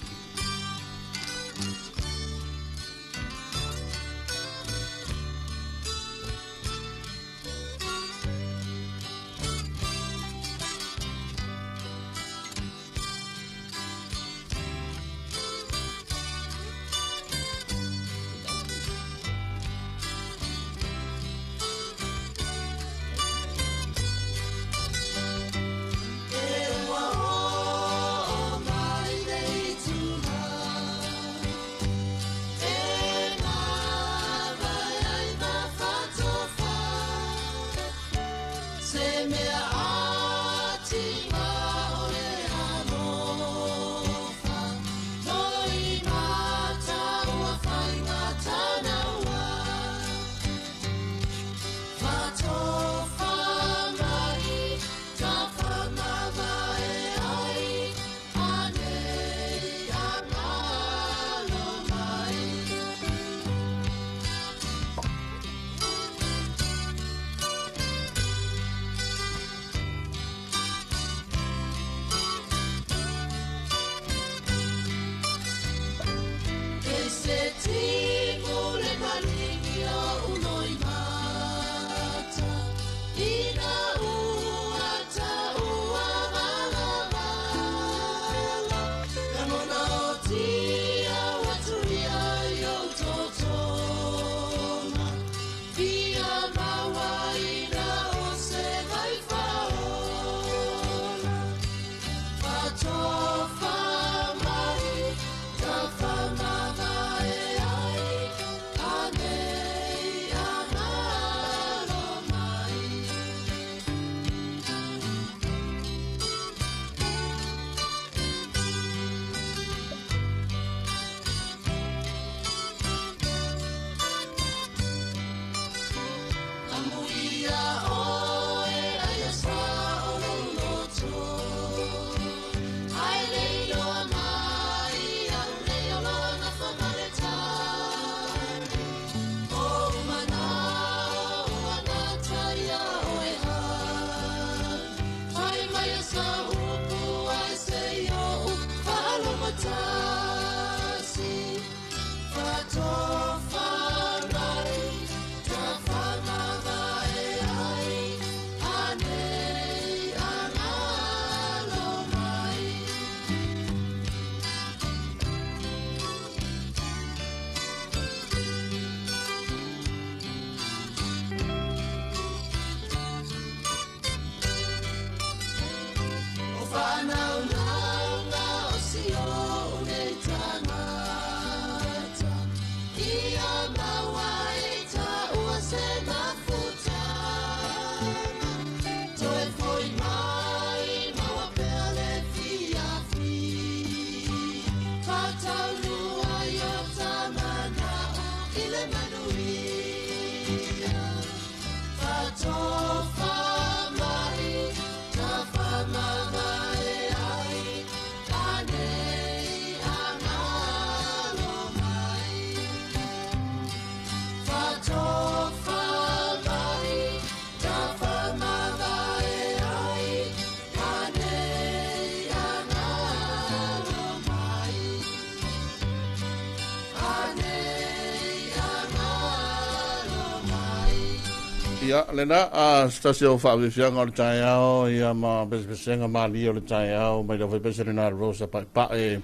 Ia, lena, a se tasi o faafiafiaga o le taeao, ia ma pesepesega malie o le taeao, mai le faipese lena Rosa Paepae,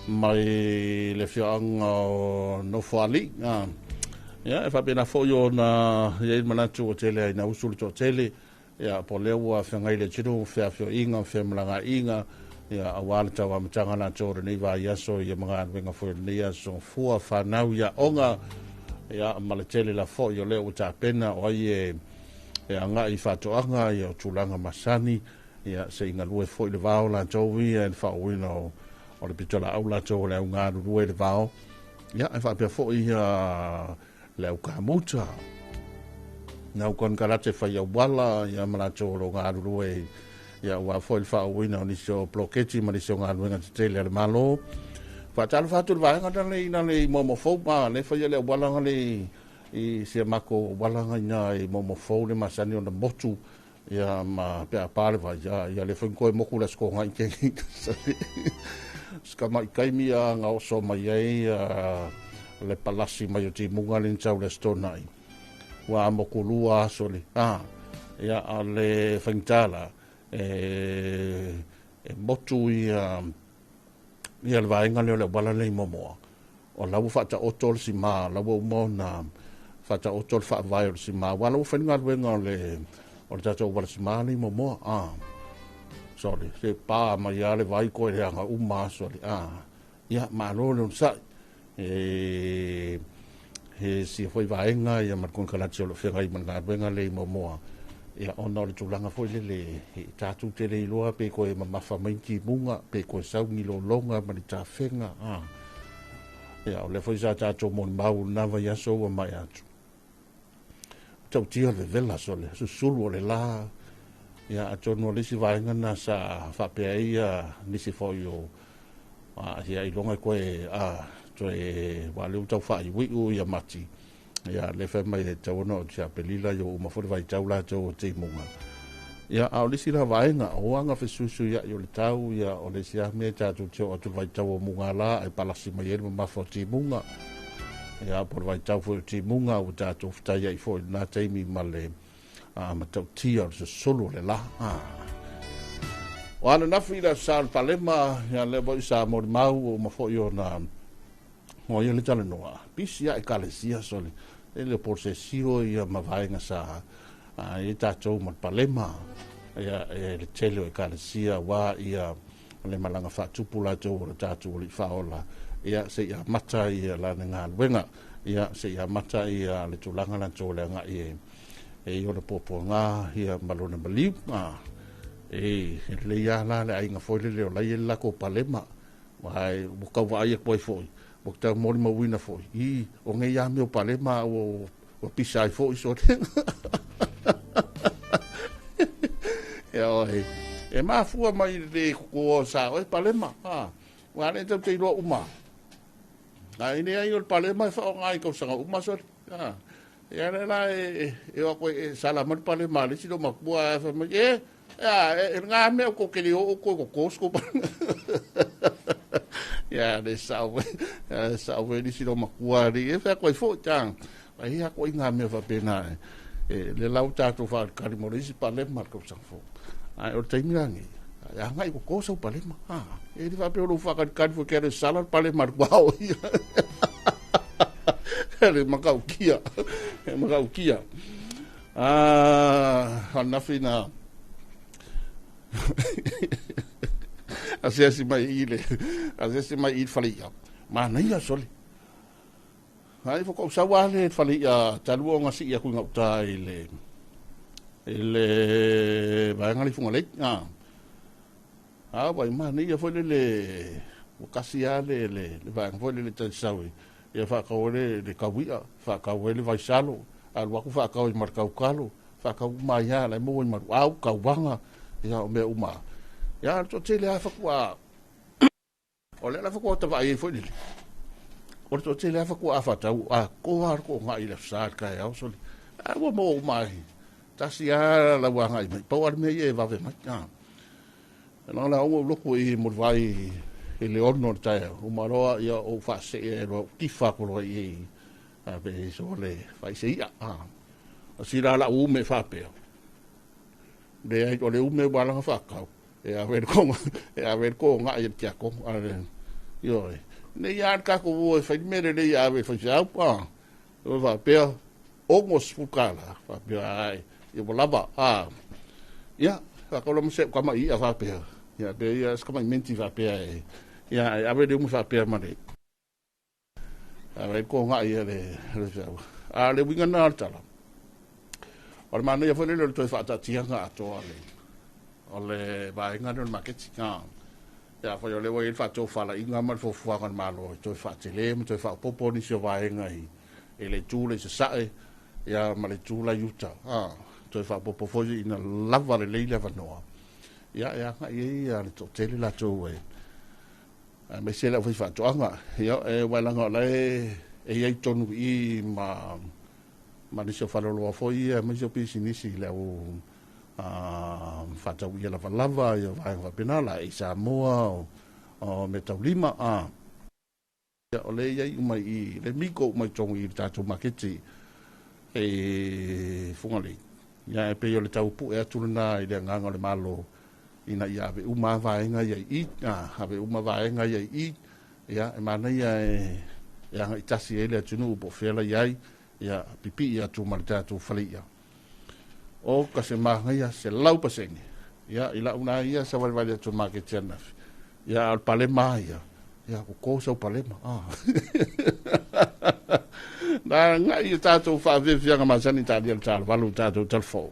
mai le afioaga o Nofoalii. Ia, e faapena foi ona i ai le manatu ua tele ai na usu le toatele, ia, po o lea ua feagai le atunuu, feafioaiga, femalagaaiga, ia, aua le tauamataga latou o lenei vaiaso, ia ma galuega foi o lenei aso fua, fanau i aoga, ia, ma le tele la foi o lea ua tapena o ai e agai i faatoaga, ia, o tulaga masani, ia, se i galue foi le vao latou ia i le faauuina o le pitolaau latou o le au galulue i le vao. Ia, e faapea foi ia le au kamuta, le au konekarate fai auala, ia ma latou o lo o galulue ia aua foi le faaauauina o nisi o poloketi ma nisi o galuega tetele a le Malo. Faatalofa atu i le vaega lea ina le i Moamoa Fou, ma lea e faia le auala lea i si a matou auala ina i Moamoa Fou le masani ona motu ia ma pe a pa le vai, ia, ia le foi toe motu le Aso Toonai te Sikamai taimi a na oso mai ai le palasi mai o timuga le tau le Aso Toonai. Ua motu lua aso le, a, ia, a le faigata e, e motu ia, ia le vaega lea o le auala lea i Moamoa. O la ua faataoto le sima, la ua uma ona faataoto le faavae o le sima. Aua la ua fai le galuega o le, o le tatou auala sima lea i Moamoa. Ah, sorry, se pa mai lava le vai koe leaga uma aso le. Ah, ia, malo le onosai. E, he sia foi vaega ia ma le konekarate o lo o feagai ma le galuega lea i Moamoa. Ia, ona o le tulaga foi lele, e tatou te le iloa pe koe mamafa mai ni timuga, pe koe sau ni lologa ma ni tafega. Ah. Ia, o lea foi sa tatou molimau lena vaiaso ua mai atu. Tautia le vevela sole, susulu o le la. Ia, atonu o le isi vaega na sa faapea ai ia nisi foi o a, ia iloga e koe a, toe wa leu tau faaiuiu ia mati. Ia, le fai mai e tau ona o te Apelila ia ua uma foi le vaitau latou o timuga. Ia, a o le isi la vaega, o aga fesuisui ai o le tau, ia, o le isi lava mea tatou te oo atu i le vaitau o mugala, ai palasi mai ai le mamafa o timuga. Ia, po o le vaitau foi o timuga, ua tatou fetai ai foi i lena taimi ma le matautia o le sosolo o le la. O ananafi i le aso Sa o le Palema, ia, lea foi sa molimau, ua uma foi ona o ia le talanoa. Pisi a ekalesia sole, e le posesio ia ma vaega sa a i tatou ma le Palema, ia, e le tele o ekalesia wa ia le malaga faatupu latou o le tatou alii faaola, ia se i amata ia lana galuega, ia se i amata ia le tulaga latou o le agai e e i ona puapuaga ia ma lona maliu. E lelei lava la le aiga foi lele o la e i ai le latou Palema. Ai ua tau vaai atu ai foi, ua tau molimauina foi, i o nei lava mea o Palema ua, ua pisa ai foi sole. Ia oe, e mafua mai le kukuo sa oe Palema. Ha, ua le tau te iloa uma. A ine ai o le Palema e whaonga i kausaga uma sole. Ha, ia le la e, e, o koe e sala mai le Palema le silo makua e wha mai, e, ia, e, ngā mea ko kere o ko ko kosko pa. Ia, le sau, ia, sau e nisi lo makua ri, e whea koe fo, tang. Ai ia koe ngā mea whapena e, e, le lau tātou whaakari mo le isi Palema le kausaga fou. Ai, o le taimi rangi, ai, a ngai ko kosa u Palema. Ha, e li whapea o lo whakarikari fo kere sala le Palema le wao ia. Le makau kia, e makau kia. Ah, anafi na asiasi mai i le, asiasi mai i le fale ia. Manaia sole. Ai fo kou sawa le fale ia talu o ngasi ia ku ngauta i le, i le vaega le funga lei. Ah. Ah, vai manaia foi le le ua kasi lava le le le vaega foi le le talisau ia whaakau le le kauia, whaakau le vaisalo, alu aku whaakau i ma le kaukalo, whaakau uma ia la mo i maru au kauanga ia o mea uma. Ia to tele a whakua o le la whakua ta vai foi le. O to tele a whakua a whatau a ko a ko ngai le sa ka au so. A ua mo uma ai. Tasi a la ua ngai mai. Pau a me e vave mai. Ah. Na la o loko i mo vai i le ono le tae. O maroa ia o whaase e roa tifa ko roa i a pe so le whai se ia. Ah. A sira la ume whapea. Le ai o le ume walanga whakau. E a ver ko, e a ver ko ngai e tia ko. A le, io e. Ne ia ka ko wo e whai mere le ia we whai se au. Ah. O whapea, ongo spukala. Whapea ai. Ia mo lava. Ah. Ia, whakau la mse kama i a whapea. Ia, pe ia skama i menti whapea e. Ia, e awe le umu whapea mare. A re ko ngai e le, le whiaua. A le winga nā le tala. O le mana ia foi le le toi whaatatia ngā atoa le. O le vaenga le maketi ngā. Ia, afai o lea ua i ai le faatofalaiga ma le fuafuaga a le Malo e toe faatele ma toe faaopoopo nisi o vaega i le itu lea i sasae, ia ma le itu la i uta, toe faaopoopo foi ina lava lelei le avanoa, ia e agai ai le toatele latou e aemaise le aufaifaatoaga. Ia, e aua leaga o la e i ai tonu i i ma nisi o faleoloa foi ia, aemaise o pisinisi i le au faatau ia lavalava, ia vaega faapena, la i Samoa, o meataulima, Ia, o lea e i ai uma i i, le miko uma i totonu i le tatou maketi e Fugalei. Ia, e pei o le tau pue atu lena i le agaga o le Malo, ina ia ave uma vaega ia i i, ave uma vaega ia i i, ia, e manaia e agai tasi ai le atunuu po o fea la i ai, ia, pipii atu ma le tatou faleia. O ka se manaia 100%. Ia, i lau na ia sa valivali atu le maketi ananafi. Ia, a o le palema ia, ia, ko sau palema. Na ngai i tātou whaawhiawhianga masani tā lia le tālavalu tātou telefo.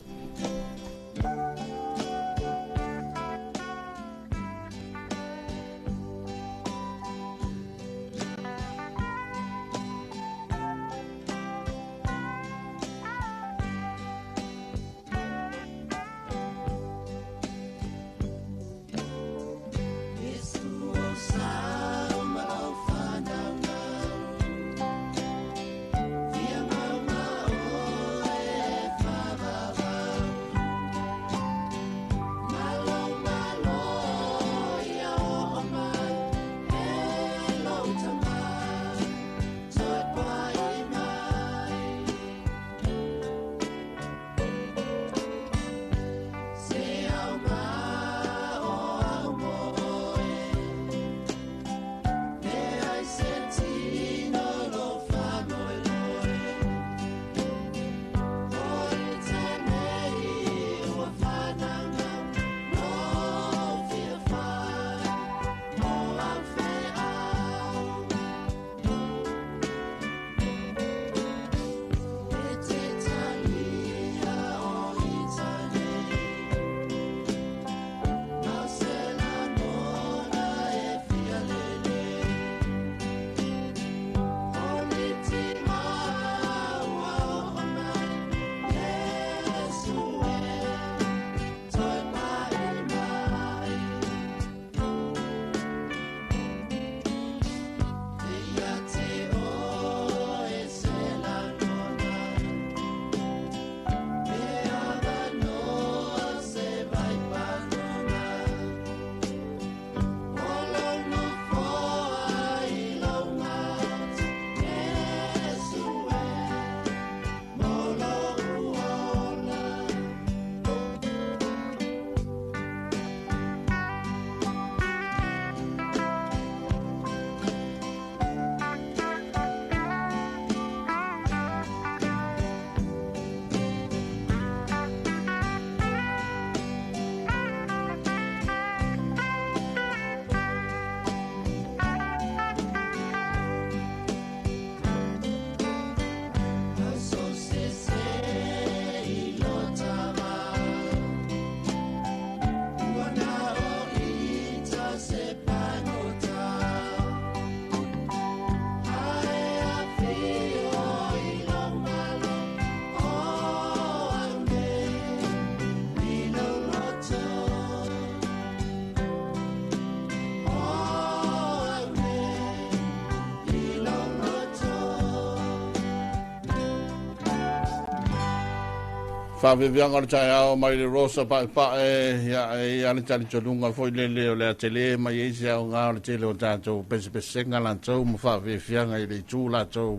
Whaaweweanga o le taeao mai le Rosa paepae, ia e ia le talitonunga foi lele o le atele mai e isi au ngā o le tele o tātou pesepesenga lātou ma whaaweweanga i le itu lātou,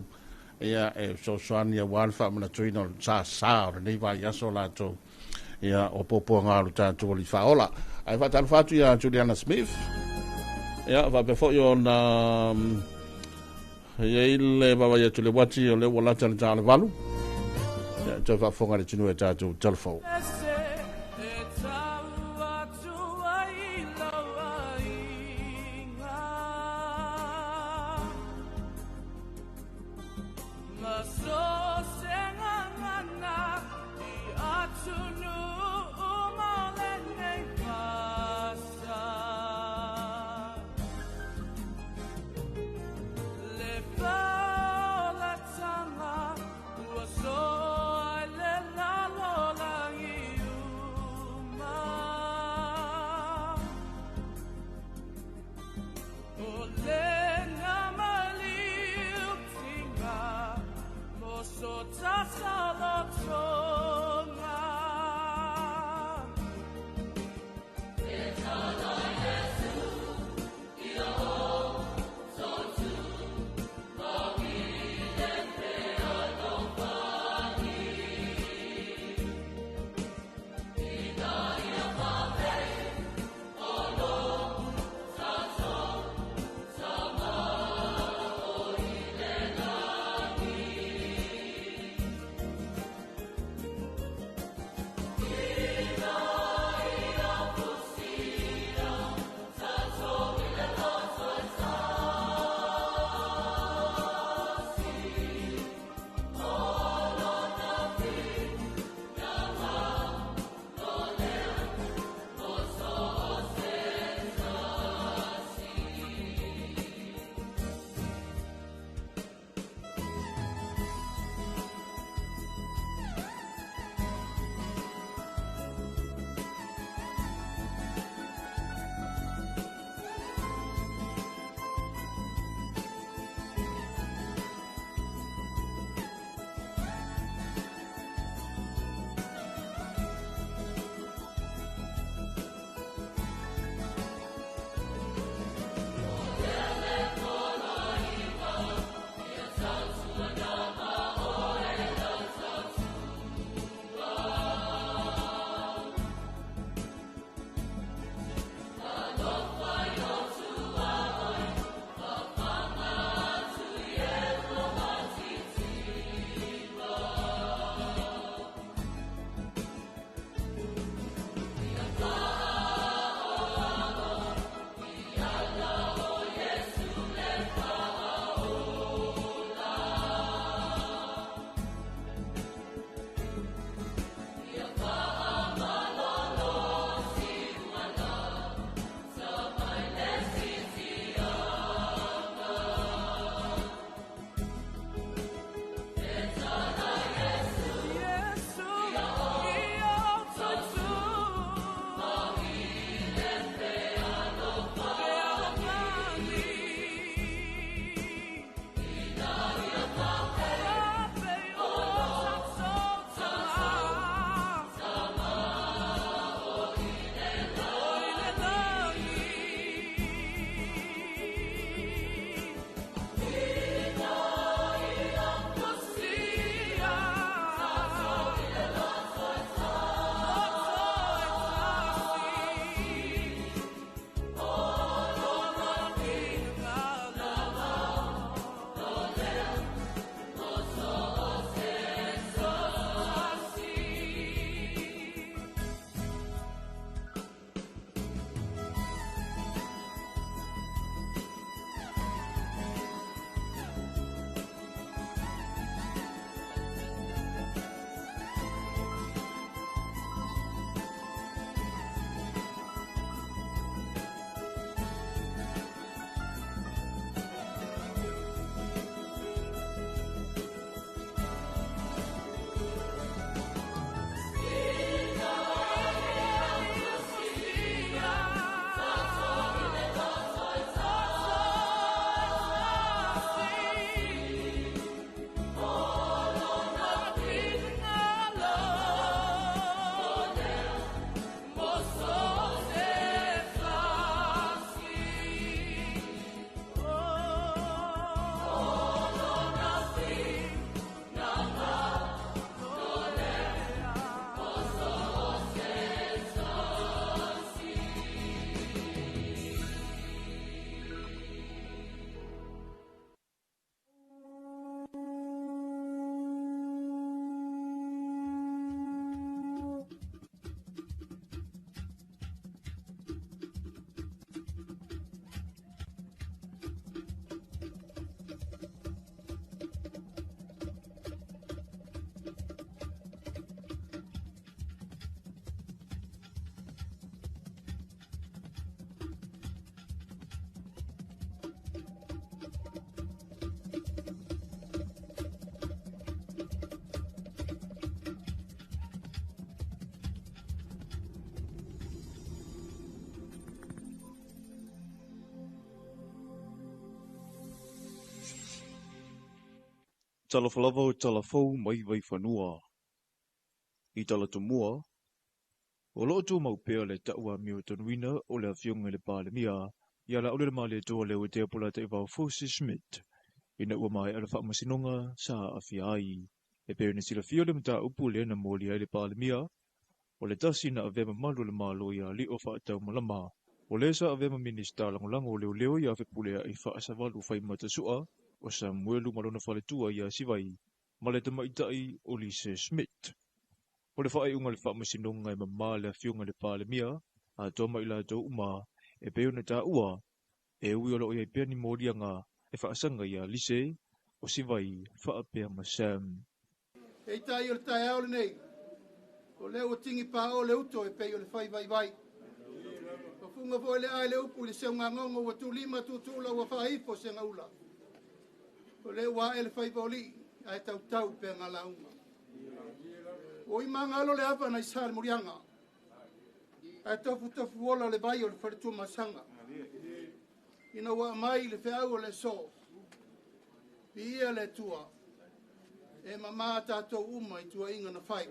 ia e sosoani a wā le whaamanatuina o le sa sa o le nei vai aso lātou, ia o popoa ngā o le tātou o li whaola. Ai whaatanu whaatu ia Juliana Smith, ia whaapea foi o na ia i le wawa ia tule wati o le ua lata le tāle valu. Ia, tau whaafonga le tunu e tātou telefo. Talofa lava o talafou mai Vaifanua. I talatumua, o loo tumau pea le ta'u amiotonuina o le Afioga i le Palemia ia Laaulialemalietoa Leuatea Polataivao Fosi Schmidt ina ua maea le faamasinoga sa aafia ai. E pei ona silafia le mataupu lea na molia ai le Palemia, o le tasi na avea mamalu o le Malo ia Alii o Faataumalama, o lē sa avea ma Minisita Lagolago o Leoleo ia Fepuleai Faasavalu Faimata Sua o Samuelu ma lona faletua ia Sivai ma le tamaitai o Lise Schmidt. O le faaiuga o le faamasinoga e mamā le Afioga i le Palemia atoa ma i latou uma e pei ona taua, e ui o loo iai pea ni moliaga e faasaga ia Lise o Sivai faapea ma Sam. Peitai o le taeao lenei, o lea ua tigi paʻo le uto e pei o le fai vaivai. Ua fuga foi le ae le upu i le seugagogo ua tulima tutuula ua faaifo segaula. O lea ua ae le faiva o lii ae tautau pea lauga. Ua imagalo le ava nai sa le muliaga. Ae tofutofu ola le vai o le faletuamasaga. Ina ua aumai le feau o le aso. Viia le Atua. E mamā tatou uma i tuaiga na fai. E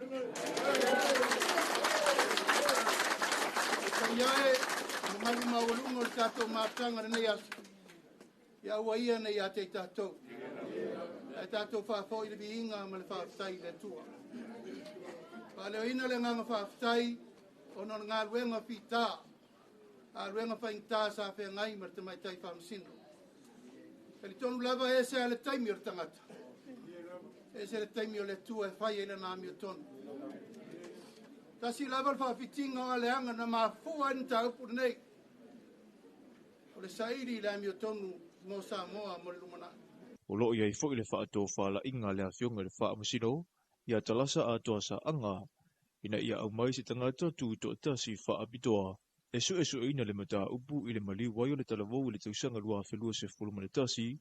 paia e, mamalu maualuga o le tatou mafutaga lenei aso. Ia aua ia ne i ia te i tatou. Ae tatou faafoi le viiga ma le faafetai i le Atua. Faaleoina le agaga faafetai ona o le galuega fita, galuega faigata sa feagai ma le tamaitai faamasino. Talitonu lava e ese lava le taimi o le tagata. E ese le taimi o le Atua e fai ai lana amiotonu. Tasi lava le faafitiga o aleaga na mafua ai le mataupu lenei. O le saili i le amiotonu mo Samoa mo le lumanai. O loo i ai foi le faatofalaiga a le Afioga i le Faamasino ia Talasa Atoa Saaga ina ia aumai se tagata tutoatasi faapitoa e suesueina le mataupu i le maliu ai o le talavou i le tausaga 2021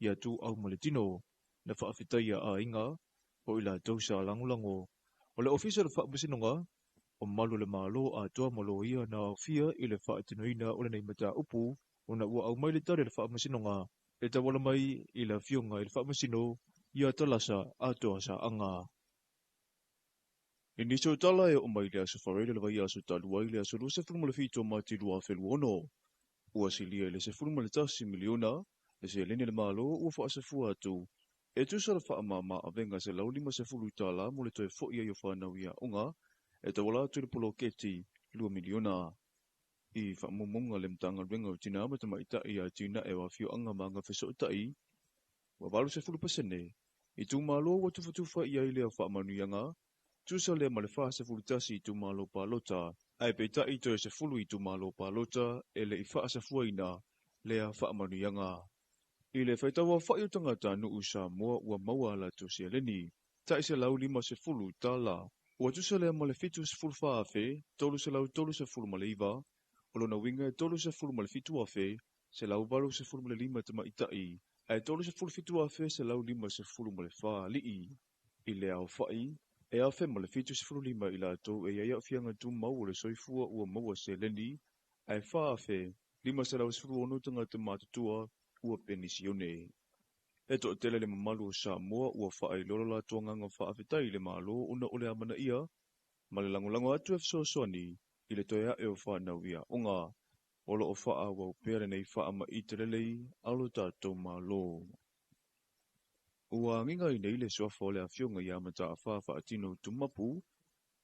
ia Tuau ma le Tino na faafetaia aiga o i latou sa lagolago. O le Ofisa o le Faamasinoga o malu o le Malo atoa ma loia na aofia i le faatinoina o lenei mataupu ona ua aumai le tali a le Faamasinoga e tauala mai i le Afioga i le Faamasino ia Talasa Atoa Saaga. I nisi o tala e oo mai le aso Faraile le vaiaso talu ai le aso 27 o Mati 2026, ua silia i le 11 miliona le seleni a le Malo ua faasafua atu e tusa le faamama avega $150 mo le toe foi ai o fanau i aoga e tauala atu i le poloketi 2 miliona. I faamaumauga a le Matagaluega o Tina ma Tamaitai Atinae o Afioaga ma Agafesootai, ua 80% itumalo ua tufatufa i ai lea faamanuiaga, tusa lea ma le 41 itumalo palota, ae peitai toe 10 itumalo palota e le i faasafuaina lea faamanuiaga. I le faitauaofa'i o tagatanuu Samoa ua maua a latou seleni, tai $150, ua tusa lea ma le 74,339, o lona uiga e 37,185 tamaitai ae 37,154 alii. I le aofa'i, e 1,075 i latou e i ai aafiaga tumau o le soifua ua maua seleni, ae 4,516 tagata matutua ua penisione. E toatele le mamalu o Samoa ua faailoa lo latou agaga faafetai i le Malo ona o le amanaia ma le lagolago atu e fesoasoani i le toe ae o fanau i aoga. O loo faaauau pea lenei faamaite lelei a lo tatou Malo. Ua agiga ai nei le suafa o le Afioga ia Mataafa Faatino Tumapu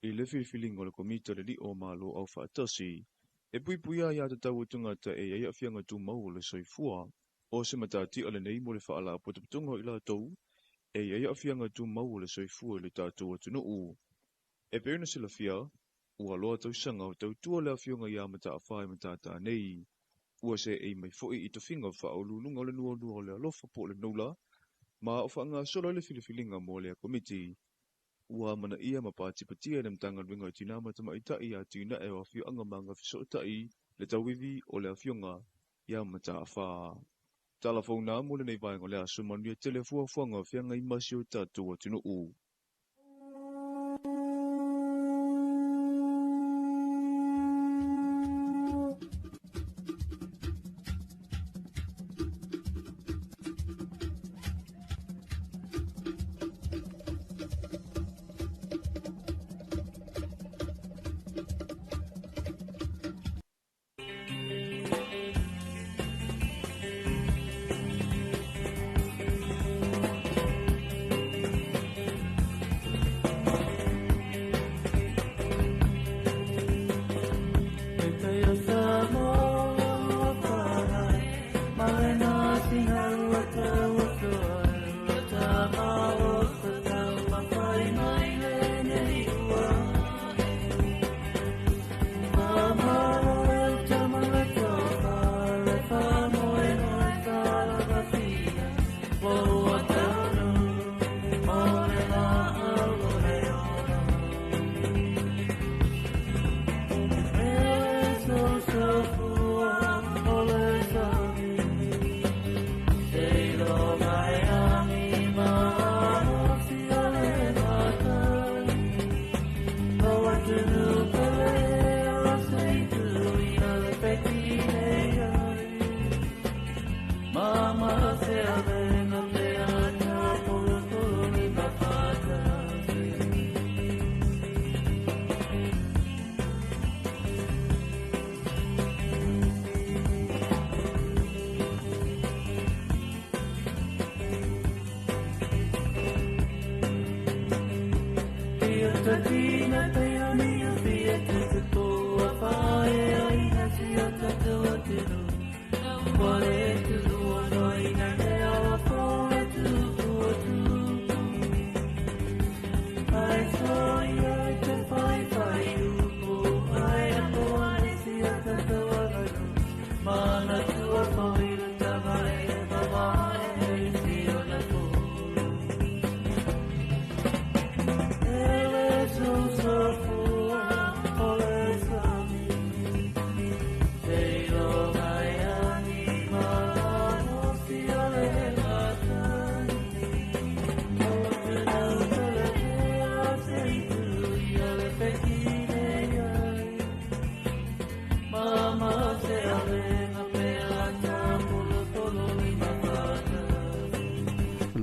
i le filifiliga o le Komiti a le Alii o Malo Aufaatasi e puipuia aiā tatau o tagata e i ai aafiaga tumau o le soifua. O se matatia lenei mo le faalapotopotoga o i latou e i ai aafiaga tumau o le soifua i le tatou atunuu. E pei ona silafia, ua loa tausaga o tautua le Afioga ia Mataafa i matata nei. Ua seei mai foi i tofiga faauluuluga o le nuanua o le alofa po o le NOLA, ma o faagasolo ai le filifiliga mo lea komiti. Ua amanaia ma patipatia e le Matagaluega o Tina ma Tamaitai Atinae o Afioaga ma Agafesootai le tauivi o le Afioga ia Mataafa. Tala fou na mo lenei vaega o le aso, manuia tele fuafuaga o feagai ma si o tatou atunuu.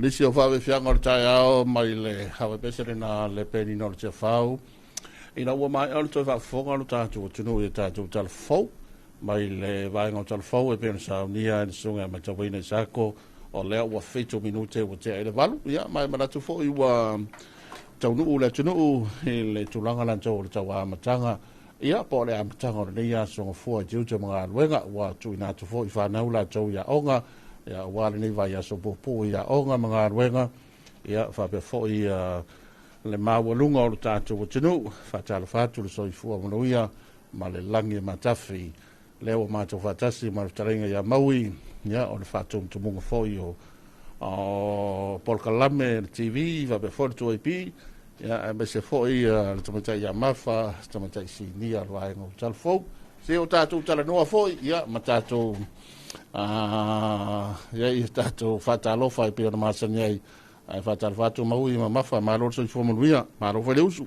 Nisi o faavefiaga o le taeao mai le havapese lena le penina o le Tiafau. Ina ua maea o le toe faafofoga lo tatou atunuu i tatou talafou mai le vaega o talafou e pei ona saunia e le susuga ia Matauina Isako, o lea ua 7 minute ua tea i le 8. Ia, ma e manatu foi ua taunuu le atunuu i le tulaga latou o le tauamataga. Ia, po o le amataga o lenei aso gafua i tiute ma galuega, ua tuuina atu foi i fanau latou i aoga, ia, aua lenei vaiaso puupuu i aoga ma galuega, ia, faapea foi le maualuga o le tatou atunuu. Faatalofa atu le soifua manuia ma le lagi e matafi. Lea ua matou faatasi ma le fetalaiga ia Maui, ia, o le faatumutumuga foi o Polokalame le TV, faapea foi le 2AP, ia, aemaise foi le tamaitai ia Mafa, tamaitai sinia o le vaega o Talafou. Se o tatou talanoa foi, ia, ma tatou ia, ia tatou faatalofa e pei ona masani ai. Ae faatalofa atu Maui ma Mafa, malo le soifua manuia, malo foi le usu.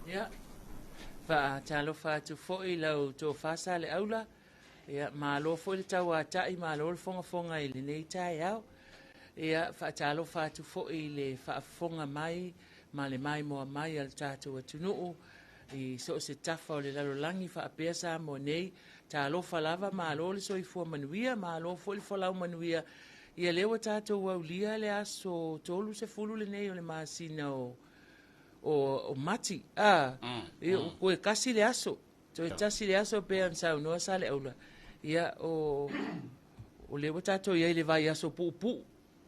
Ia, faatalofa atu foi lau tofa Saleaula. Ia, malo foi le tauatai, malo le fogafoga i lenei taeao. Ia, faatalofa atu foi le faafofoga mai ma le maimoa mai a le tatou atunuu i so o se tafa o le lalolagi faapea Samoa nei. Talofa lava, malo le soifua manuia, malo foi le folau manuia. Ia lea ua tatou aulia le aso 30 lenei o le masina o Mati. Ia, ua kasi le aso. Toe tasi le aso pe ona saunoa Saleaula. Ia, o lea ua tatou i ai le vaiaso puupuu.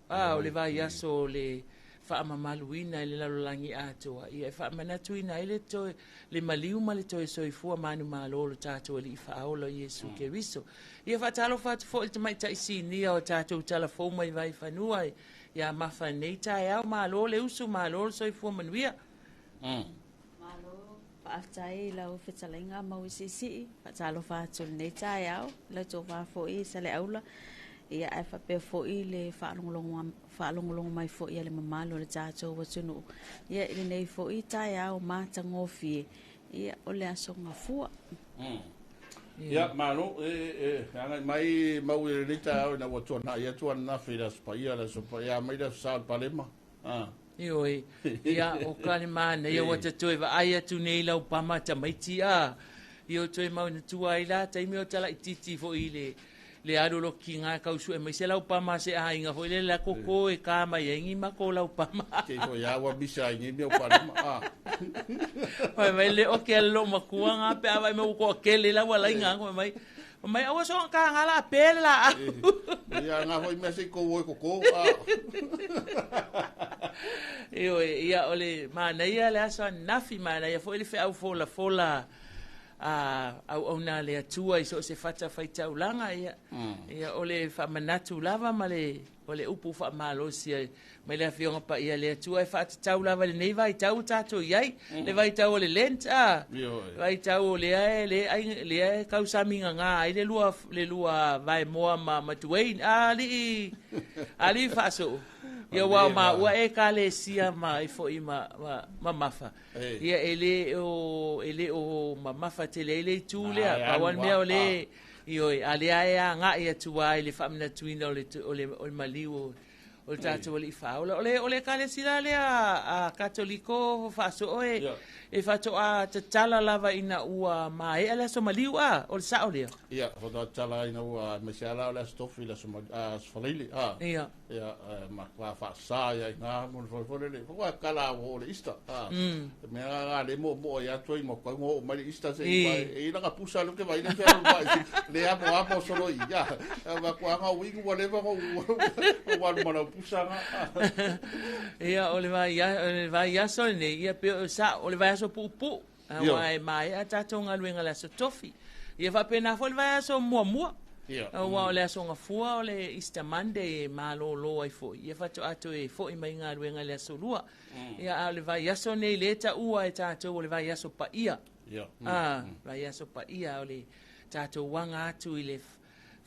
O le vaiaso o le faamamaluina i le lalolagi atoa. Ia, e faamanatuina ai le toe le maliu ma le toe soifua manumalo o le tatou Alii Faaola Iesu Keriso. Ia, faatalofa atu foi le tamaitai sinia o tatou talafou mai Vaifanua ia Mafa nei taeao. Malo le usu, malo le soifua manuia. Malo faafetai lau fetalaiga mau isiisii, faatalofa atu lenei taeao lau tofa foi Saleaula. Ia, ae faapea foi le faalogologo mai foi a le mamalu o le tatou atunuu. Ia, i lenei foi taeao matagofie, ia, o le aso gafua. Ia, malo, e agai mai Maui i lenei taeao ina ua tuanai atu ananafi i le Aso Paia, le Aso Paia mai le Aso Sa o le Palema. Ioe, ia, o ka le mana, ia ua tatoe vaai atu nei lau pama tamaiti a. Ia o toe mauna tua ai la taimi o tala titi foi le le alu lo kinga kau su e mai se lau pama se ainga foi le la koko e ka mai ai ngi mako lau pama. Ke foi ia ua misa ai ngi mea palema. Mai mai le o ke lo makua nga pe ava me ko kele la wala inga ko mai. Mai aua so ka ngala pele la. Ia ngā hoi mea sei kou oi koko. Io ia o le manaia le aso nafi manaia foi le feau fola fola a au au na le atua i so se fata fai taulanga ia. Ia o le faamanatu lava ma le o le upu faamalosi mai le afioga paia le Atua e faatatau lava i lenei vaitau ua tatou i ai, le vaitau o le Lent, a, vaitau o lea e le ai lea e kausamigaga ai le lua le lua vaemoa ma ma Dwayne, a alii alii faasoo. Ia ua o maua ekalesia ma ifo i ma ma mamafa. Ia e le o e le o mamafa tele ai le itu lea, pau lava le mea o le Ioe, a lea e agai atu ai le faamanatuina o le, o le, o le maliu o, o le tatou Alii Faaola. O le, o le Ekalesia la lea a Katoliko faasoo e, e faatoa tatala lava ina ua maea le aso maliu, a, o le sao lea? Ia, faatoa tatala ina ua, aemaise lava la o le Aso Tofi, le aso, aso Faraile, a. Ia. Ia, ma kwa whaasa ia i ngā mo le whare le, kwa kala o le Easter. Te mea ngā ngā le mo mo ia toi mo kau mo mai le Easter se i vai, e ila ka pusa le ke vai le whea vai, le amo amo solo i, ia, ma kwa ngā wingu wa lewa ngā walu mana pusa ngā. Ia, o le vai, o le vai aso nei, ia pe o sa, o le vai aso pu pu, aua e maea tatou galuega le aso tofi. Ia faapena foi le vaiaso muamua. Aua o le aso gafua o le Easter Monday e malōlō ai foi. Ia faatoa toe foi mai galuega i le aso lua. Ia a o le vaiaso nei lea e taua e tatou o le vaiaso paia. A, vaiaso paia o le tatou aga atu i le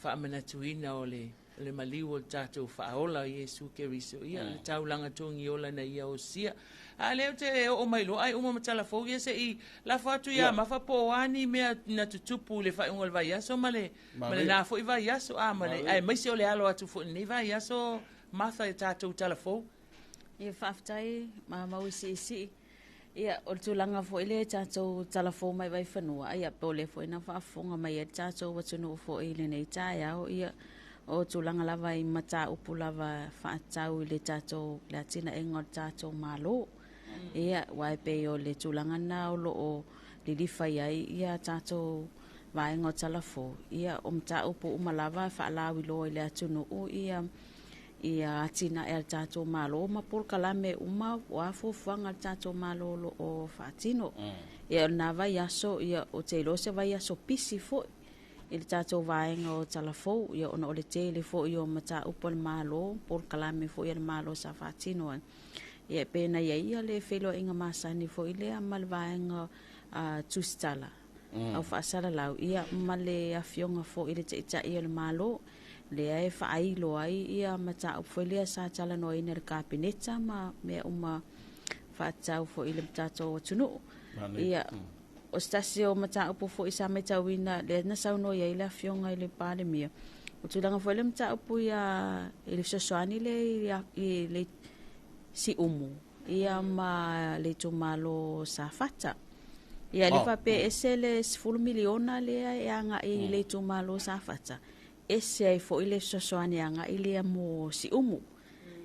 faamanatuina o le o le maliu o le tatou Faaola o Iesu Keriso, ia, le taulaga togiola na ia osia. A lea ou te oo mai loa ai uma ma tala fou ia se i lafo atu ia Mafa po o a ni mea na tutupu i le faaiuga o le vaiaso ma le ma lena foi vaiaso, a ma le aemaise o le alo atu foi i lenei vaiaso Martha i tatou tala fou. Ia faafetai ma mau isiisii. Ia, o le tulaga foi lea i tatou talafou mai Vaifanua, ia, po o lea foi na faafofoga mai ai le tatou atunuu foi i lenei taeao, ia, o tulaga lava i mataupu lava faatatau i le tatou, le atinaega o le tatou Malo. Ia, aua e pei o le tulaga lena o lo o lilifa i ai ia tatou vaega o talafou, ia, o mataupu uma lava e faalauiloa i le atunuu, ia, ia atinae a le tatou Malo ma polokalame uma o a fuafuaga a le tatou Malo o lo o faatino. Ia o lena vaiaso, ia ou te iloa o se vaiaso pisi foi i le tatou vaega o Talafou, ia ona o le tele foi o mataupu a le Malo, polokalame foi a le Malo sa faatino ai. Ia e pei ona i ai ia le feiloaiga masani foi lea ma le vaega tusitala au faasalalau, ia ma le afioga foi i le Taitai o le Malo, lea e faailo ai ia mataupu foi lea sa talanoaina i le Kapeneta ma mea uma faatatau foi i le tatou atunuu. Ia, o se tasi o mataupu foi sa matauina lea na saunoa i ai le afioga i le Palemia, o tulaga foi le mataupu ia i le fesoasoani lea i le Siumu ia ma le itumalo Safata. Ia le faapea ese le 10 miliona lea e agai i le itumalo Safata, ese ai foi le fesoasoani agai lea mo Siumu.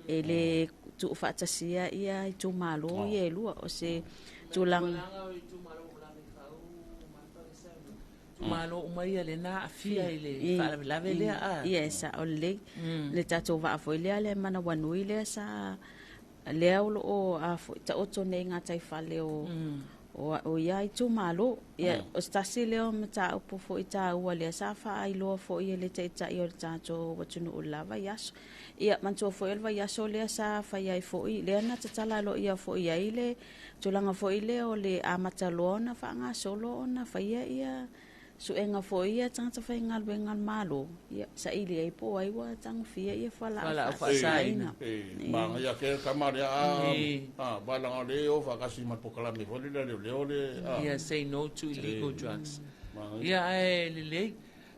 E le tuufaatasia ia itumalo ia e lua, o se tulaga Malo uma ia le na aafia i le faalavelave lea a. Ia e sao lelei. Le tatou vaa foi lea le manawanui lea sa lea o lo o a foi taoto nei ngā taifale o o ia itumalo. Ia o se tasi lea o mataupu foi taua lea sa faailoa foi e le taitai o le tatou atunuu i le la vaiaso. Ia manatua foi o le vaiaso lea sa fai ai foi lea na tatala aloaia foi ai le tulaga foi lea o le amata loa ona faagasolo ona faia ia suega foi ia tagata faigaluega a le Malo, ia saili ai po o ai ua tagofia ia fualaau faasaina. Manaia ke kama lea a balanga le o whakasi ma polokalame foi le leo leo le Ia, say no to illegal drugs. Ia ae lelei.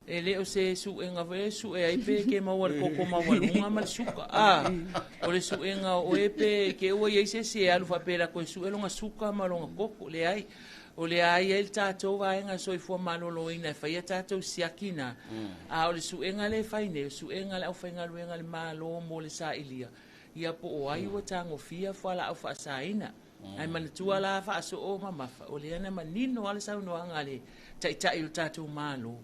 E le o se suega foi e sue ai pe ke maua le koko maualuga ma le suka. A, o le suega o oe pe ke ua i ai se isi e alu faapea lako e sue longa suka ma longa koko. Leai. O le a i ai le tatou vaega soifua maloloina e faia tatou siaki na. A o le suega lea e fai nei, o le suega a le aufaigaluega a le Malo mo le sailia, ia po o ai ua tagofia fualaau faasaina. Ae manatua la faasoo mamafa, o lea na manino lava le saunoaga a le Taitai o le tatou Malo,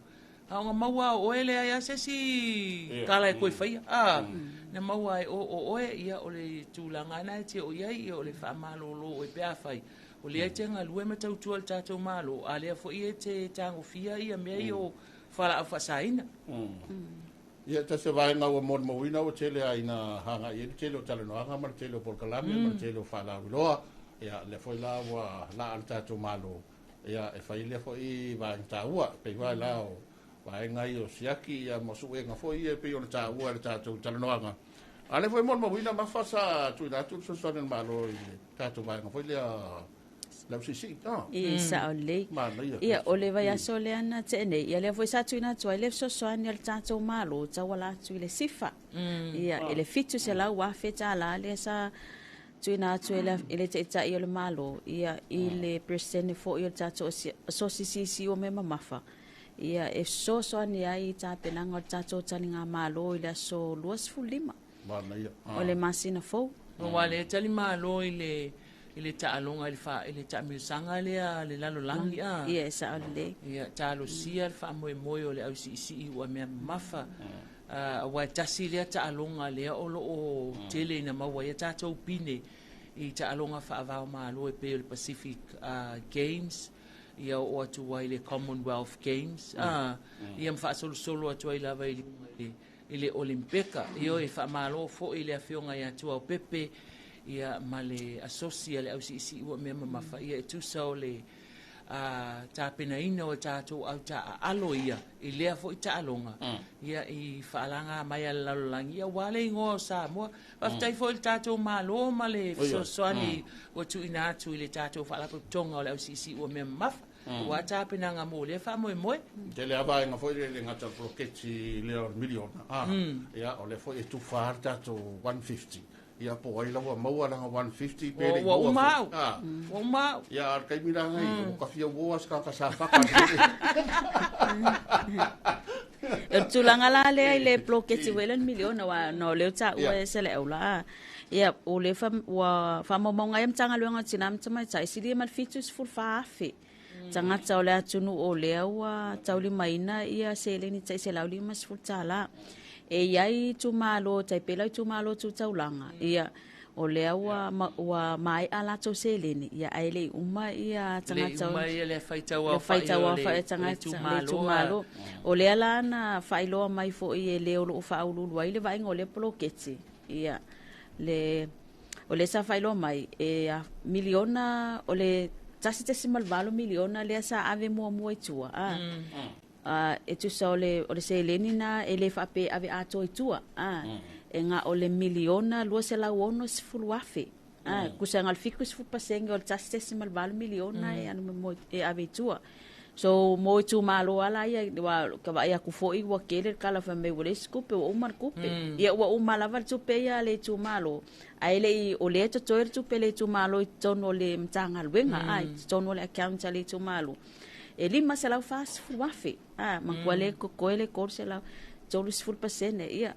A o maua o oe le ai a se isi tala e koe faia. A, na maua ai o oe, ia o le tulaga na e te o iai, ia o le faamalolo oe pe a fai. O lea e te galue ma tautua le tatou Malo, a lea foi e te tagofia ia mea ia o fualaau faasaina. Ia tasi o vaega ua molimauina ua tele lava ina agai i ai le tele o talanoaga ma le tele o polokalame ma le tele o faalauiloa. Ia lea foi la ua laa le tatou Malo, ia e fai lea foi vaega taua, e pei foi la o vaega ia o siaki ia ma suega foi ia e pei ona taua i le tatou talanoaga. A lea foi molimauina Mafa sa tuuina atu le fesoasoani a le Malo i le tatou vaega foi lea lau siisii. I sao lelei. Manaia. Ia, o le vaiaso lea na tea nei, ia lea foi sa tuuina atu ai le fesoasoani a le tatou Malo tauala atu i le SIFA. Ia, i le $700,000 lea sa tuuina atu e le Taitai o le Malo, ia, i le Peresetene foi o le tatou Asosi Siisii o Mea Mamafa, ia, e fesoasoani ai i tapenaga o le tatou taligamalo i le aso 25 Manaia. o le masina fou. Aua lea e tali malo i le i le taaloga i le fa i le taamilosaga lea a le lalolagi a. Ia, e sao lelei. Ia talosia le faamoemoe o le ausiisii ua mea mamafa. Aua e tasi lea taaloga lea o loo tele ina maua ai a tatou pine i taaloga faava-o-Malo e pei o le Pacific Games, ia oo atu ai le Commonwealth Games, ia ma faasolosolo atu ai lava i luga i le Olimpeka. Ioe, e faamalo foi i le afioga ia Tuaopepe, ia ma le asosi a le ausiisii ua mea mamafa, ia e tusa o le tapenaina o tatou au taaalo ia i lea foi taaloga, ia i faalaga mai a le lalolagi, ia aua le igoa o Samoa. Faafetai foi i le tatou Malo ma le fesoasoani ua tuuina atu i le tatou faalapotopotoga o le ausiisii ua mea mamafa, aua tapenaga mo lea faamoemoe. Tele lava vaega foi lea e le gata o le poloketi lea o le miliona, ia o lea foi e tufa le tatou 150. Ia po o ai la ua maua lana 150 pe le i Ua maua uma foi. au. Ua uma au. Ia a o le taimi la nei, ua ta fia uo lava se tagata sa faka. O le tulaga la lea i le poloketi ua i le miliona aua ona o lea ua taua e Saleaula a. Ia, o lea ua faamaumauga ai e Matagaluega o Tina ma Tamaitai, e silia ma le 74,000 tagata o le atunuu o lea ua taulimaina ia seleni tai $150. E i ai itumalo, tai pei la o itumalo tu taulaga, ia, o lea ua ua maea latou seleni, ia, ae le i uma ia Le i tagata uma ia le faitau le aofai faitau o le aofai o le tagata le itumalo. itumalo. O lea la na faailoa mai foi e le o loo faauluulu ai le vaaiga o lea poloketi. Ia, le o lea sa faailoa mai e miliona o le 1.8 miliona lea sa ave muamua i tua. A, e tusa o le seleni na e le faape ave atoa i tua. A, e ngā o le miliona 260,000. A, kusa ngā le 70% o le 1.8 miliona e anu mo e ave i tua. So mo i itumalo ala ia wa ka vai aku foi ua kele le kala fa me ua le isi kupe ua uma le kupe. Ia ua uma lava le tupe ia le itumalo. Ae le i o lea totoe le tupe le itumalo i totonu o le Matagaluega, a, i totonu o le account a le itumalo. E 540,000. A, matua le kokoe le 330%. Ia,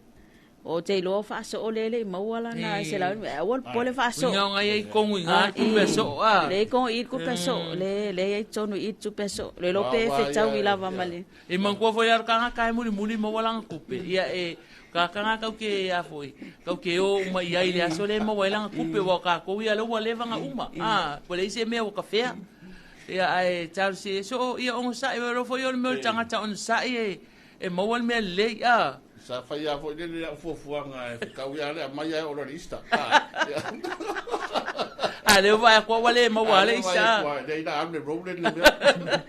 o te iloa faasoo le le i maua lana selau, aua le popole faasoo. Uiga o ngai ai kongu i ngā tupe soo a. Le kongu i tupe soo, le le ai tonu i tupe soo. Le lo pe fetau i lava ma le. E manatua foi le kanga ka e muli muli maua langa kupe. Ia e ka kanga kau ke a foi. Kau ke o uma i ai le aso le maua i langa kupe wa ka kou ia le ua leva nga uma. A, ua le isi e mea ua ka fea. Ia ai tau si so ia ongo sai ro foi o le mea o le tagata ona sai e maua le mea lelei a. Sa fai a foi le au fuafuaga e fetau ia le aumai ai ona o le Easter. A le vai koa ua le maua le Easter. Le ina alu le Roland le mea.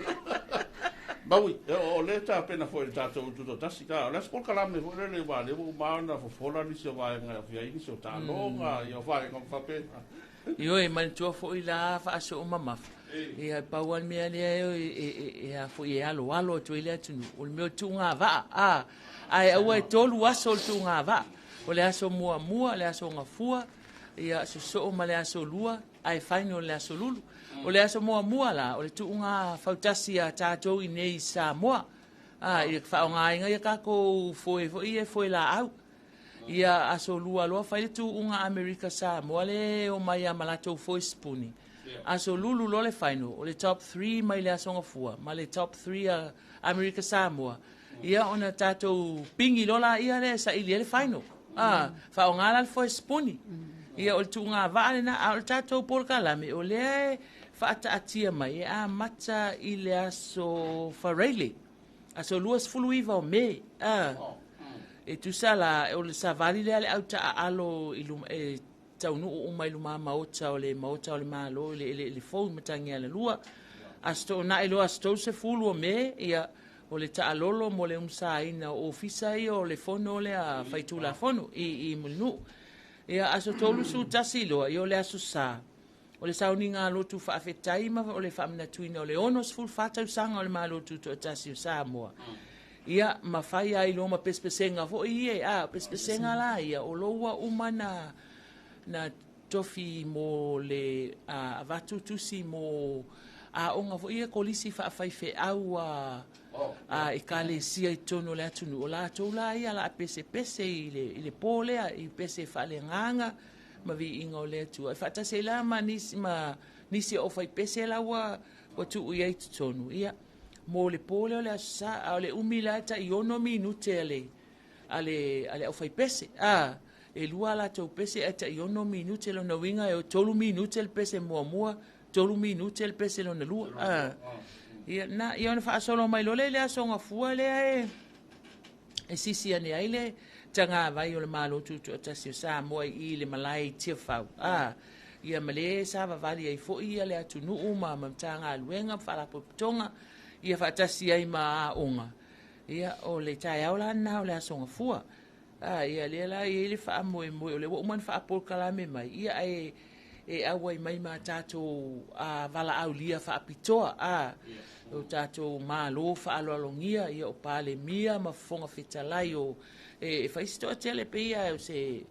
Maui, o le tapena foi le tatou tutoatasi, ka, o le aso polokalame foi lele ua lea ua uma ona fofola nisi o vaega e afia ai nisi o taaloga, ia o vaega uma faapena. Ioe, manatua foi la faasoo mamafa. Ia, e pau lava le mea lea e a foi e aloalo atu ai le atunuu, o le mea o le tuugavaa. A, ae aua e 3 aso o le tuugavaa. O le aso muamua, le aso gafua, ia sosoo ma le aso lua, ae final le aso lulu. O le aso muamua la, o le tuuga fautasi a tatou i nei i Samoa. A, i le faaaogaina ia tatou foe foi ia e foe laau. Ia aso lua loa fai le tuuga Amerika Samoa le o mai a ma latou foe sipuni. Aso lulu loa le final, o le top 3 mai le aso gafua, ma le top 3 a Amerika Samoa. Ia ona tatou pigi loa laia lea e saili ai le final. A, faaaoga la le foe sipuni. Ia o le tuugavaa lena, a o le tatou polokalame o lea e faataatia mai e amata i le aso Faraile, aso 29 o Me. A, e tusa la o le savali lea a le au taaalo i luma e taunuu uma i luma maota o le Maota o le Malo i le eleele fou i Matagialalua. Aso Toonai loa aso 30 o Me, ia o le taalolo mo le umusaina o ofisa ia o le fono lea faitulafono i Mulinuu. Ia aso 31 loa, ia o le aso Sa, o le sauniga a lotu faafetai ma o le faamanatuina o le 64 tausaga o le Malo Tutoatasi o Samoa. Ia ma fai ai loa ma pesepesega foi ia, a pesepesega la ia o lo ua uma na tofi mo le avatu tusi mo aoga foi ia kolisi faafaifeau a ekalesia i totonu o le atunuu. O latou la ia la pesepese i le po lea i pese faaleagaga ma viiga o le Atua. E faatasi ai la ma nisi o faipese la ua tuu i ai totonu. Ia, mo le po lea o le aso Sa, a o le umi la e tai 6 minute a le aufaipese. A, e lua latou pese ae tai 6 minute lona uiga e 3 minute le pese muamua, 3 minute le pese lona lua. A, ia, na, ia ona faasolo mai loa lea i le aso Gafua lea e sisi ane ai le tagavai o le Malo Tutoatasi o Samoa i le malae i Tiafau. A, ia ma le savavali ai foi ia le atunuu ma Matagaluega ma Faalapotopotoga, ia faatasi ai ma aoga. Ia, o le taeao la lena o le aso Gafua. A, ia lea la e i ai le faamoemoe, o lea ua uma ona faapolokalame mai, ia ae e auai mai ma tatou valaaulia faapitoa, a, o tatou malo faaaloalogia, ia o Palemia ma Fofoga Fetalai o e fai se toatele pei ia o se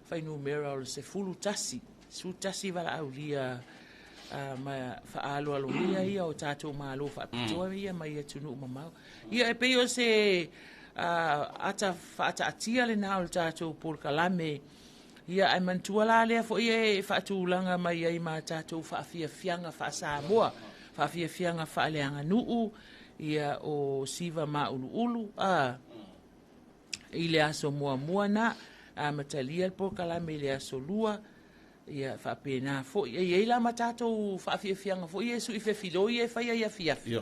fuainumera o le 11 valaaulia ma faaaloalogia ia o tatou malo faapitoa ia mai atunuu mamao. Ia e pei o se ata faataatia lena o le tatou polokalame. Ia ae manatua la lea foi e faatulaga mai ai ma tatou faafiafiaga faa-Samoa, faafiafiaga faaleaganuu, ia o Siva Mauluulu, a, i le aso muamua na, amatalia le polokalame i le aso lua, ia faapena foi. E i ai la ma tatou faafiafiaga foi e sui fefiloi e fai ai afiafi.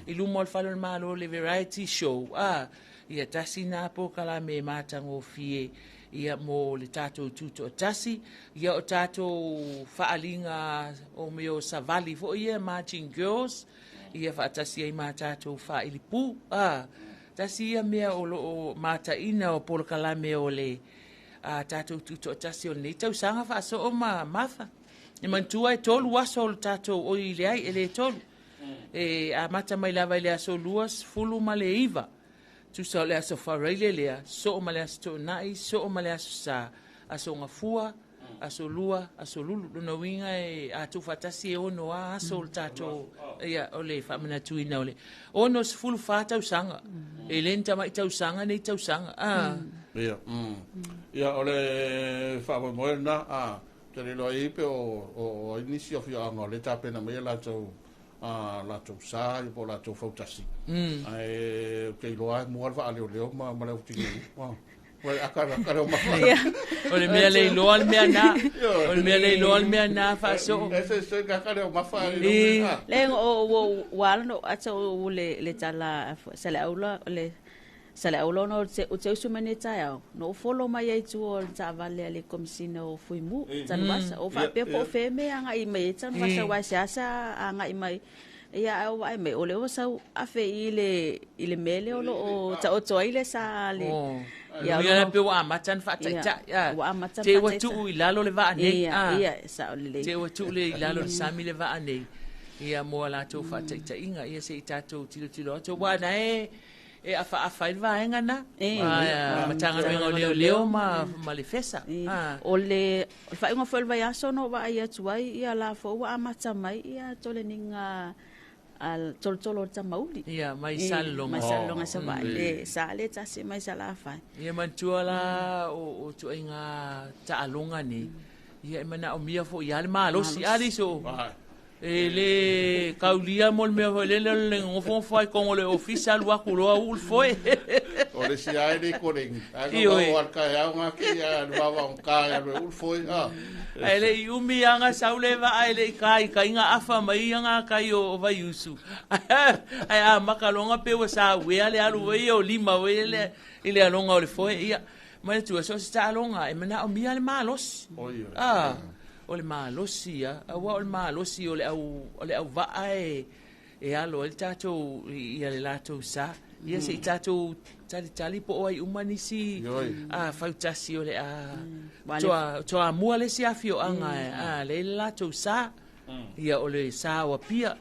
I luma o le fale o le Malo le variety show, a, ia tasi nā polokalame e matagofie ia mo le tatou tutoatasi, ia o tatou faaaliga o mea o savali foi ia Marching Girls, ia faatasi ai ma tatou faailipu, a, tasi ia mea o loo mataina o polokalame o le tatou tutoatasi o lenei tausaga faasoo ma Martha. E manatua e 3 aso o le tatou oi leai e le 3. E amata mai lava i le aso 29. Tusa o le aso Faraile lea, soo ma le aso Toonai, soo ma le aso Sa, aso Gafua, aso Lua, aso Lulu. Lona uiga e atu faatasi e ono a aso o le tatou, ia, o le faamanatuina o le 64 tausaga. E le ni tamai tausaga nei tausaga. Ia, ia o le faamoemoe lena, a, te le iloa i pe o ai nisi o afioaga o le tapena mai e latou latou sa ia po o latou fautasi. Ae ou te iloa ai mua le vaaleoleo ma le aufitigilu. Aka leo mafa. O le mea le iloa le mea na. O le mea le iloa le mea na faasoo. E se ka leo mafa. Le o ua no ata o le tala sa le aula le sa le aula no o te usu mane taeao. No follow mai ai tu o le taavale a le komisina o Fuimu Tanuvasa. O faapea po o fea mea agai mai ai Tanuvasa wa se asa agai mai. Ia au ai mai o le o sau afe i le mele o lo o taoto ai le sa le. Ia ia pe ua amata na faataitai. Ua amata Te ua tuu i lalo le vaa nei. Ia sa o le. Te ua tuu le i lalo le sami le vaa nei. Ia mo latou faataitaiga ia se i tatou tilotilo atu. Ua na e afaafa ai le vaega na. Matagaluega o leoleo ma le fesa. O le faaiuga foi o le vaiaso no vaai atu ai ia la fo ua amata mai ia toleninga tolotolo o le tamauli. Ia, mai Salelologa. Mai Salelologa sa vaai le sa le tasi mai Salafai. Ia manatua la o tuaiga taaloga nei. Ia e manaomia foi ia le malosi ali so. E le kaulia mo le mea foi lele o le gofogofo ai kogo le ofisa alu aku loa uu le foe. O le sia ai le kolengi. Ai no o al kai au ngā ki a le wawa o kai a le ulu foe. Ae le i umi anga sau le vaa e le i kai kai ngā afa mai ia ngā kai o Vaiusu. Ae a makalonga pe ua sa ua le alu wei o lima wei le i le alonga o le foe ia. Mai tu so se alonga e mana o mia le malosi. Ah. O le malosi ia, aua o le malosi o le au vaa e alo ai le tātou ia le latou sa. Ia se i tātou talitali po o ai uma nisi fautasi o le a toa mua le si afioaga a le latou sa. Ia o le sa o Apia.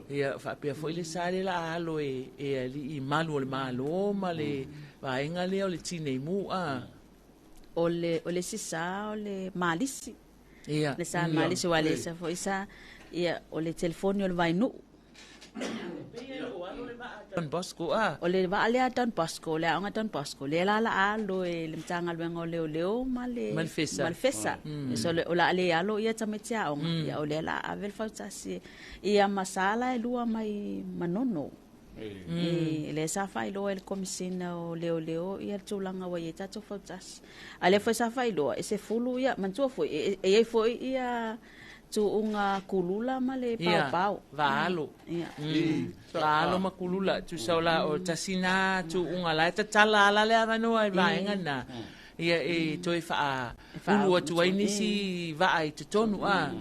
Ia faapea foi le sa le la alo e ali'i malu o le malo ma le vaega lea o le tinei mu. O le si sa o le malisi. Ia. Le sa malisi wa le sa foi sa ia o le telefoni o le vainu. Don Bosco a. O le va le Don Bosco, le aonga Don Bosco, le la la alo e le mtanga luenga o leo leo ma le Malfesa. Malfesa. So le o la le alo ia tamete aonga. Ia o le la avel fautasi. Ia masala e lua mai manono. Le sa fai loa le komisina o leo leo ia tulaga wa ia tatou fautasi. A le foi sa fai loa e se fulu ia mantua foi e e foi ia tuunga kulula ma le pau pau. Vaalo. Ia. Vaalo ma kulula tu saula o tasina tuunga la tatala ala le avanoa e vaenga na. Ia e toi faa ulu atu ai nisi vaa i totonu a.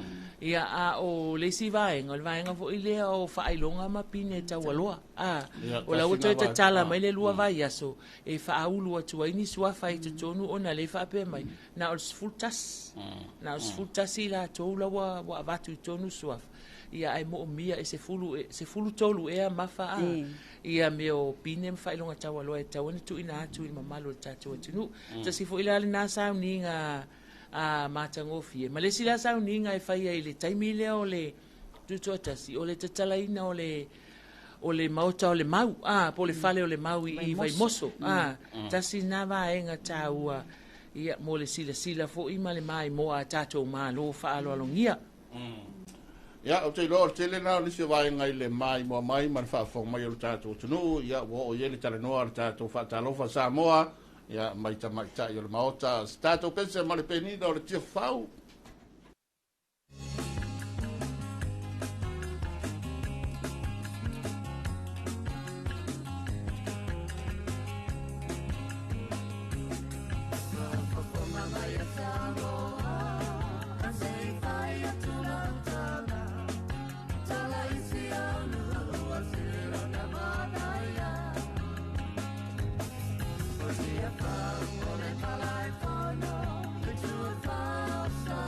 Ia a o le isi vaenga, o le vaenga foi lea o faailoga ma pine taualoa. O la ua toe tatala mai le lua vaiaso e faaulu atu ai nisi suafa i totonu ona le faapea mai. Na o le 11. Na o le 11 i latou la ua avatu i tonu suafa. Ia ai moomia e 13 ea mafa a. Ia mea o pine ma faailoga taualoa e tatau ona tuuina atu i le mamalu o le tatou atunuu. Tasi foi la lena sauniga a matagofie. Ma le isi la sauniga e faia i le taimi lea o le tutoatasi, o le tatalaina o le maota o le mau, po le fale o le mau i Vaimoso. Tasi na vaenga tāua ia mo le silasila foi ma le maimoa a tātou malo faaloalogia. Ia, o te iloa o le tele na o nisi o vaenga i le maimoa mai ma le faafofoga mai o le tatou atunuu, ia ua oo i ai le talanoa le tatou faatalofa Samoa. Ia mai tamaitai o le maota, se tatou pese ma le penina o le tiafau. Life,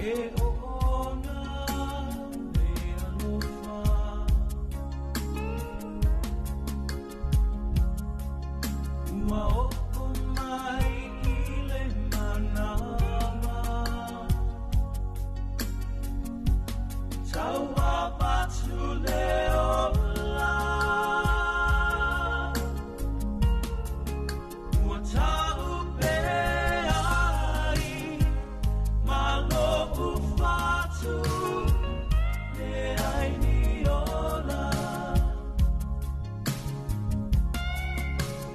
E o ona le alofa. Ua oo mai i le manawa. Tau avatu le ola. Ua tau pe ai ma lo'u fatu le ai ni ola.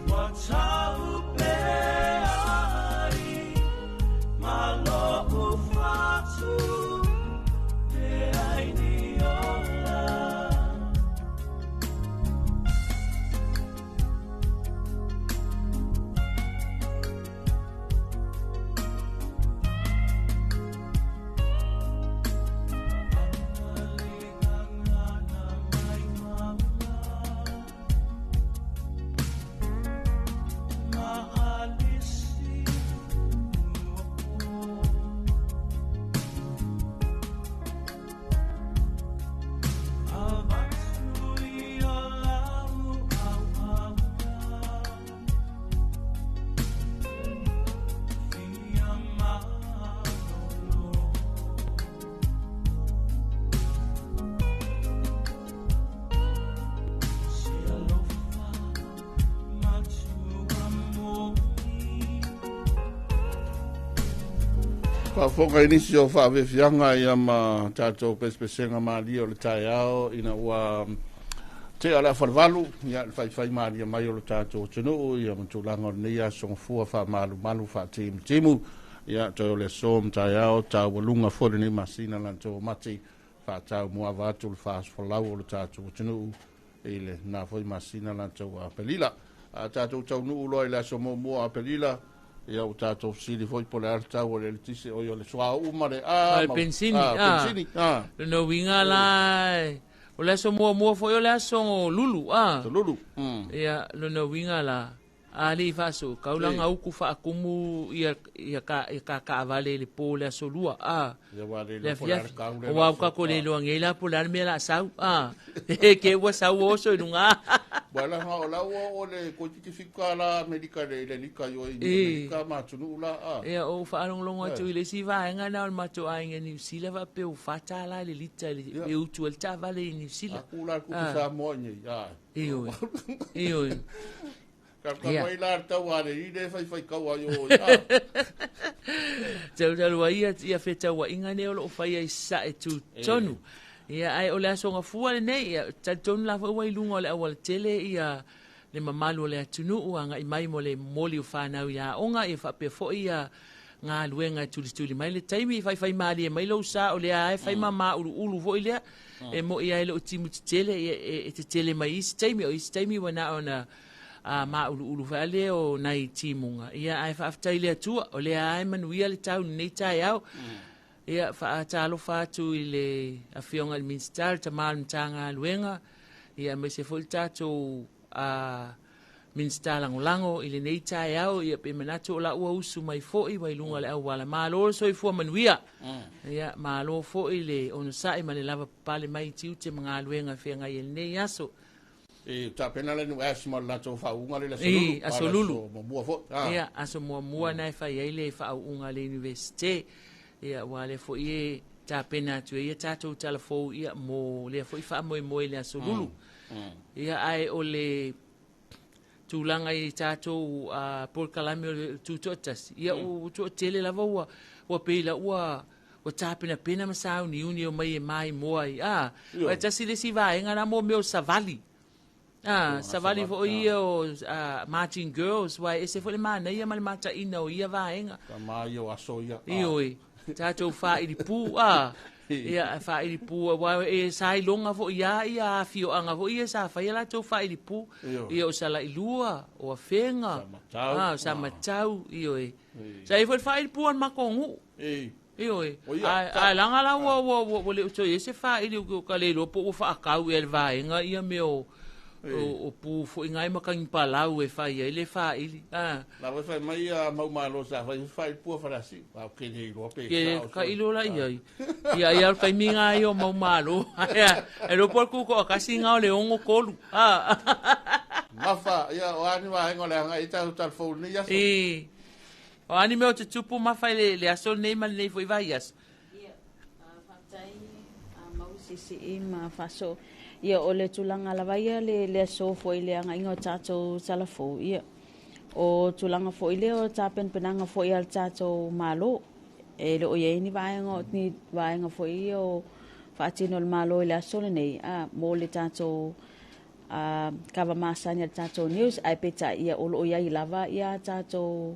Ua tau pe ai ma lo'u fatu le ai ni ola. Faafofoga i nisi o faavefiaga ia ma tatou pesepesega malie o le taeao ina ua tea le afalevalu ia le faifai malie mai o le tatou atunuu ia ma tulaga o lenei aso gafua faamalumalu faatimutimu ia toe o le aso ma taeao taualuga foi lenei masina latou mati faataumuaava atu le faasofolau o le tatou atunuu i lena foi masina latou Apelila. A tatou taunuu loa i le aso 1 Apelila, ia ua tatou fesili foi po o le a le tau o le eletise, oi o le suauu ma le Ma le pensini, ah. Pensini, ah. Lona uiga la o le aso muamua foi o le aso lulu, ah. Aso lulu. Ia, lona uiga la, a le i faaso, kaulaga uku faakumu ia ia ka ia kakaavale i le po le aso lua, ah. Ia ua le Le iloa po o le a le afiafi. tau le O au aso. kako le iloa nei la po o le a le mea la sau, ah. Ke ua sau oso i luga. Ua la o la ua o le koititi fika la Amerika le le lika yo i Amerika ma atunuu la ah. Ia, o faalogologo atu i le isi vaega na o le matou aiga Niu Sila faapea ua $4 i le lita i le e utu ai le taavale i Niu Sila. Aku la kupu Samoa nei ah. Ioe. Ioe. Ka ka Ia. mai la le tau a le i le fai fai kau ai o ah. Tautalu ai ia ia fetauaiga nei o loo faia i sae tutonu. Ia, ai o le aso gafua lenei, ia, talitonu la foi ua i luga o le aualatele ia le mamalu o le atunuu agai mai mo le momoli o fanau i aoga, ia faapea foi ia galuega e tulituli mai le taimi, faifai malie mai lou sa o lea ae fai mamā uluulu foi lea, e moi ai loo timu tetele, ia, e tetele mai isi taimi, o isi taimi ua na ona a mauluulu foi lea o nai timuga. Ia, ae faafetai le Atua, o lea ae manuia le tau lenei taeao. Ia, faatalofa atu i le afioga i le Minisita, le tamā o le Matagaluega, ia aemaise foi le tatou Minisita lagolago i lenei taeao, ia pe manatu o la ua usu mai foi ua i luga o le auala. Malo le soifua manuia. Ia, malo foi le onosai ma le lava papale mai i tiute ma galuega e feagai ai lenei aso. E tapena le nu as ma la tau faauga le aso I, lulu. aso lulu. Muamua foi. Ah. Ia, aso muamua na e fai ai le faauuga a le universite. Ia, ua lea foi e tapena atu ai ia tatou talafou ia mo lea foi faamoemoe i le aso lulu. Ia, ae o le tulaga i tatou polokalame o le tutoatasi, ia ua toatele lava ua ua pei la ua ua tapenapena ma sauniuni o mai e maimoa ai. Ah, o tasi le isi vaega la mo mea o savali. Ah, savali foi ia o Martin Girls, uae ese foi le manaia ma le mataina o ia vaega. Ka mai o aso ia. Ioe, tatou faailipū a. Ia, faailipū aua e sailoga foi a ia afioaga foi ia sa faia latou faailipū. Ioe. Ia o Salailua, o Afega, Samatau. ah, o Samatau, ioe. Sa i foi le faailipū a le matou nuu. Ioe. O ia, Ae laga la ua ua ua ua le o toe i ai se faaili o ka le iloa po ua faakau ea le vaega ia mea o O pu foʻi gai makagi palau e fai ai le faili a. La wai fai mai a mau malo sa fai fai pua farasi. A o ke nei loa pe Ke ka ilo la i ai. Ia ia o le taimi gai o mau malo. E lo po ku ko kasi nga o le ongo kolu. A. Mafa, ia o ani vaega o le agai i tatou talafou i lenei aso. I. O ani mea o te tupu mafa i le, le aso lenei ma lenei foi vai aso. Ia, faafetai mau siisii ma faasoo. Ia, o le tulaga lava ia le, le aso foi le agaiga o tatou talafou, ia, o tulaga foi lea o tapenapenaga foi a le tatou Malo. E le o i ai ni vaega, ni vaega foi ia o faatino e le Malo i le aso lenei, a, mo le tatou a, kava masani a le tatou news, ae peitai, ia, o lo o i ai lava ia tatou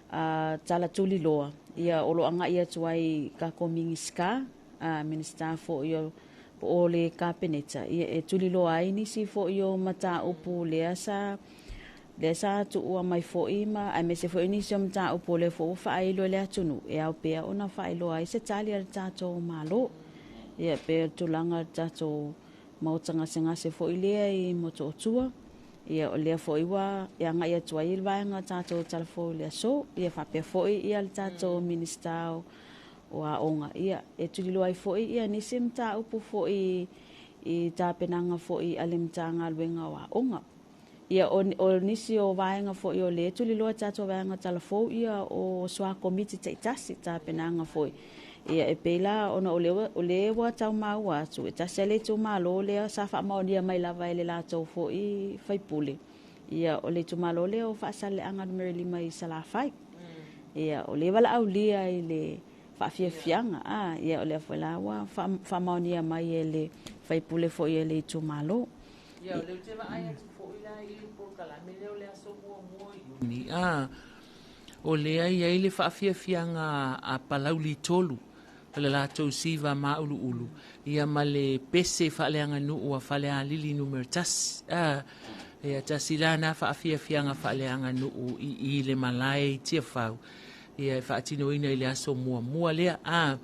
a, tala tuliloa, ia, o lo o agai atu ai i tatou Minisita, a, Minisita foi o po o le Kapeneta, ia, e tuliloa ai nisi foi o mataupu lea sa lea sa tuua mai foi ma aemaise foi nisi o mataupu o lea foi ua faailo e le atunuu e ao pea ona faailoa ai se tali a le tatou Malo. Ia, pe o le tulaga o le tatou maota gasegase foi lea i Motootua, ia o lea foi ua e agai atu ai le vaega o tatou talafou i le aso, ia faapea foi ia le tatou Minisita o Aoga, ia e tuliloa ai foi ia nisi mataupu foi i tapenaga foi a le Matagaluega o Aoga. Ia o nisi o vaega foi o lea e tuliloa tatou vaega talafou ia o soa komiti taitasi tapenaga foi. Ia e pei la ona o lea ua tau maua atu e tasi lava le itumalo lea sa faamaonia mai lava e le latou foi faipule. Ia o le itumalo lea o Faasaleleaga numera 5 i Salafai. Ia o lea valaaulia i le faafiafiaga a ia o lea foi la ua faamaonia mai e le faipule foi e le itumalo. Ia, o lea ou te vaai atu foi la i le polokalame lea o le aso muamua o Iuni, a, o lea e i ai le faafiafiaga a Palauli 3, o le latou siva māuluulu, ia ma le pese faaleaganuu a Falealili numera 1. A, ia tasi la na faafiafiaga faaleaganuu i i le malae i Tiafau, ia e faatinoina i le aso muamua lea. A,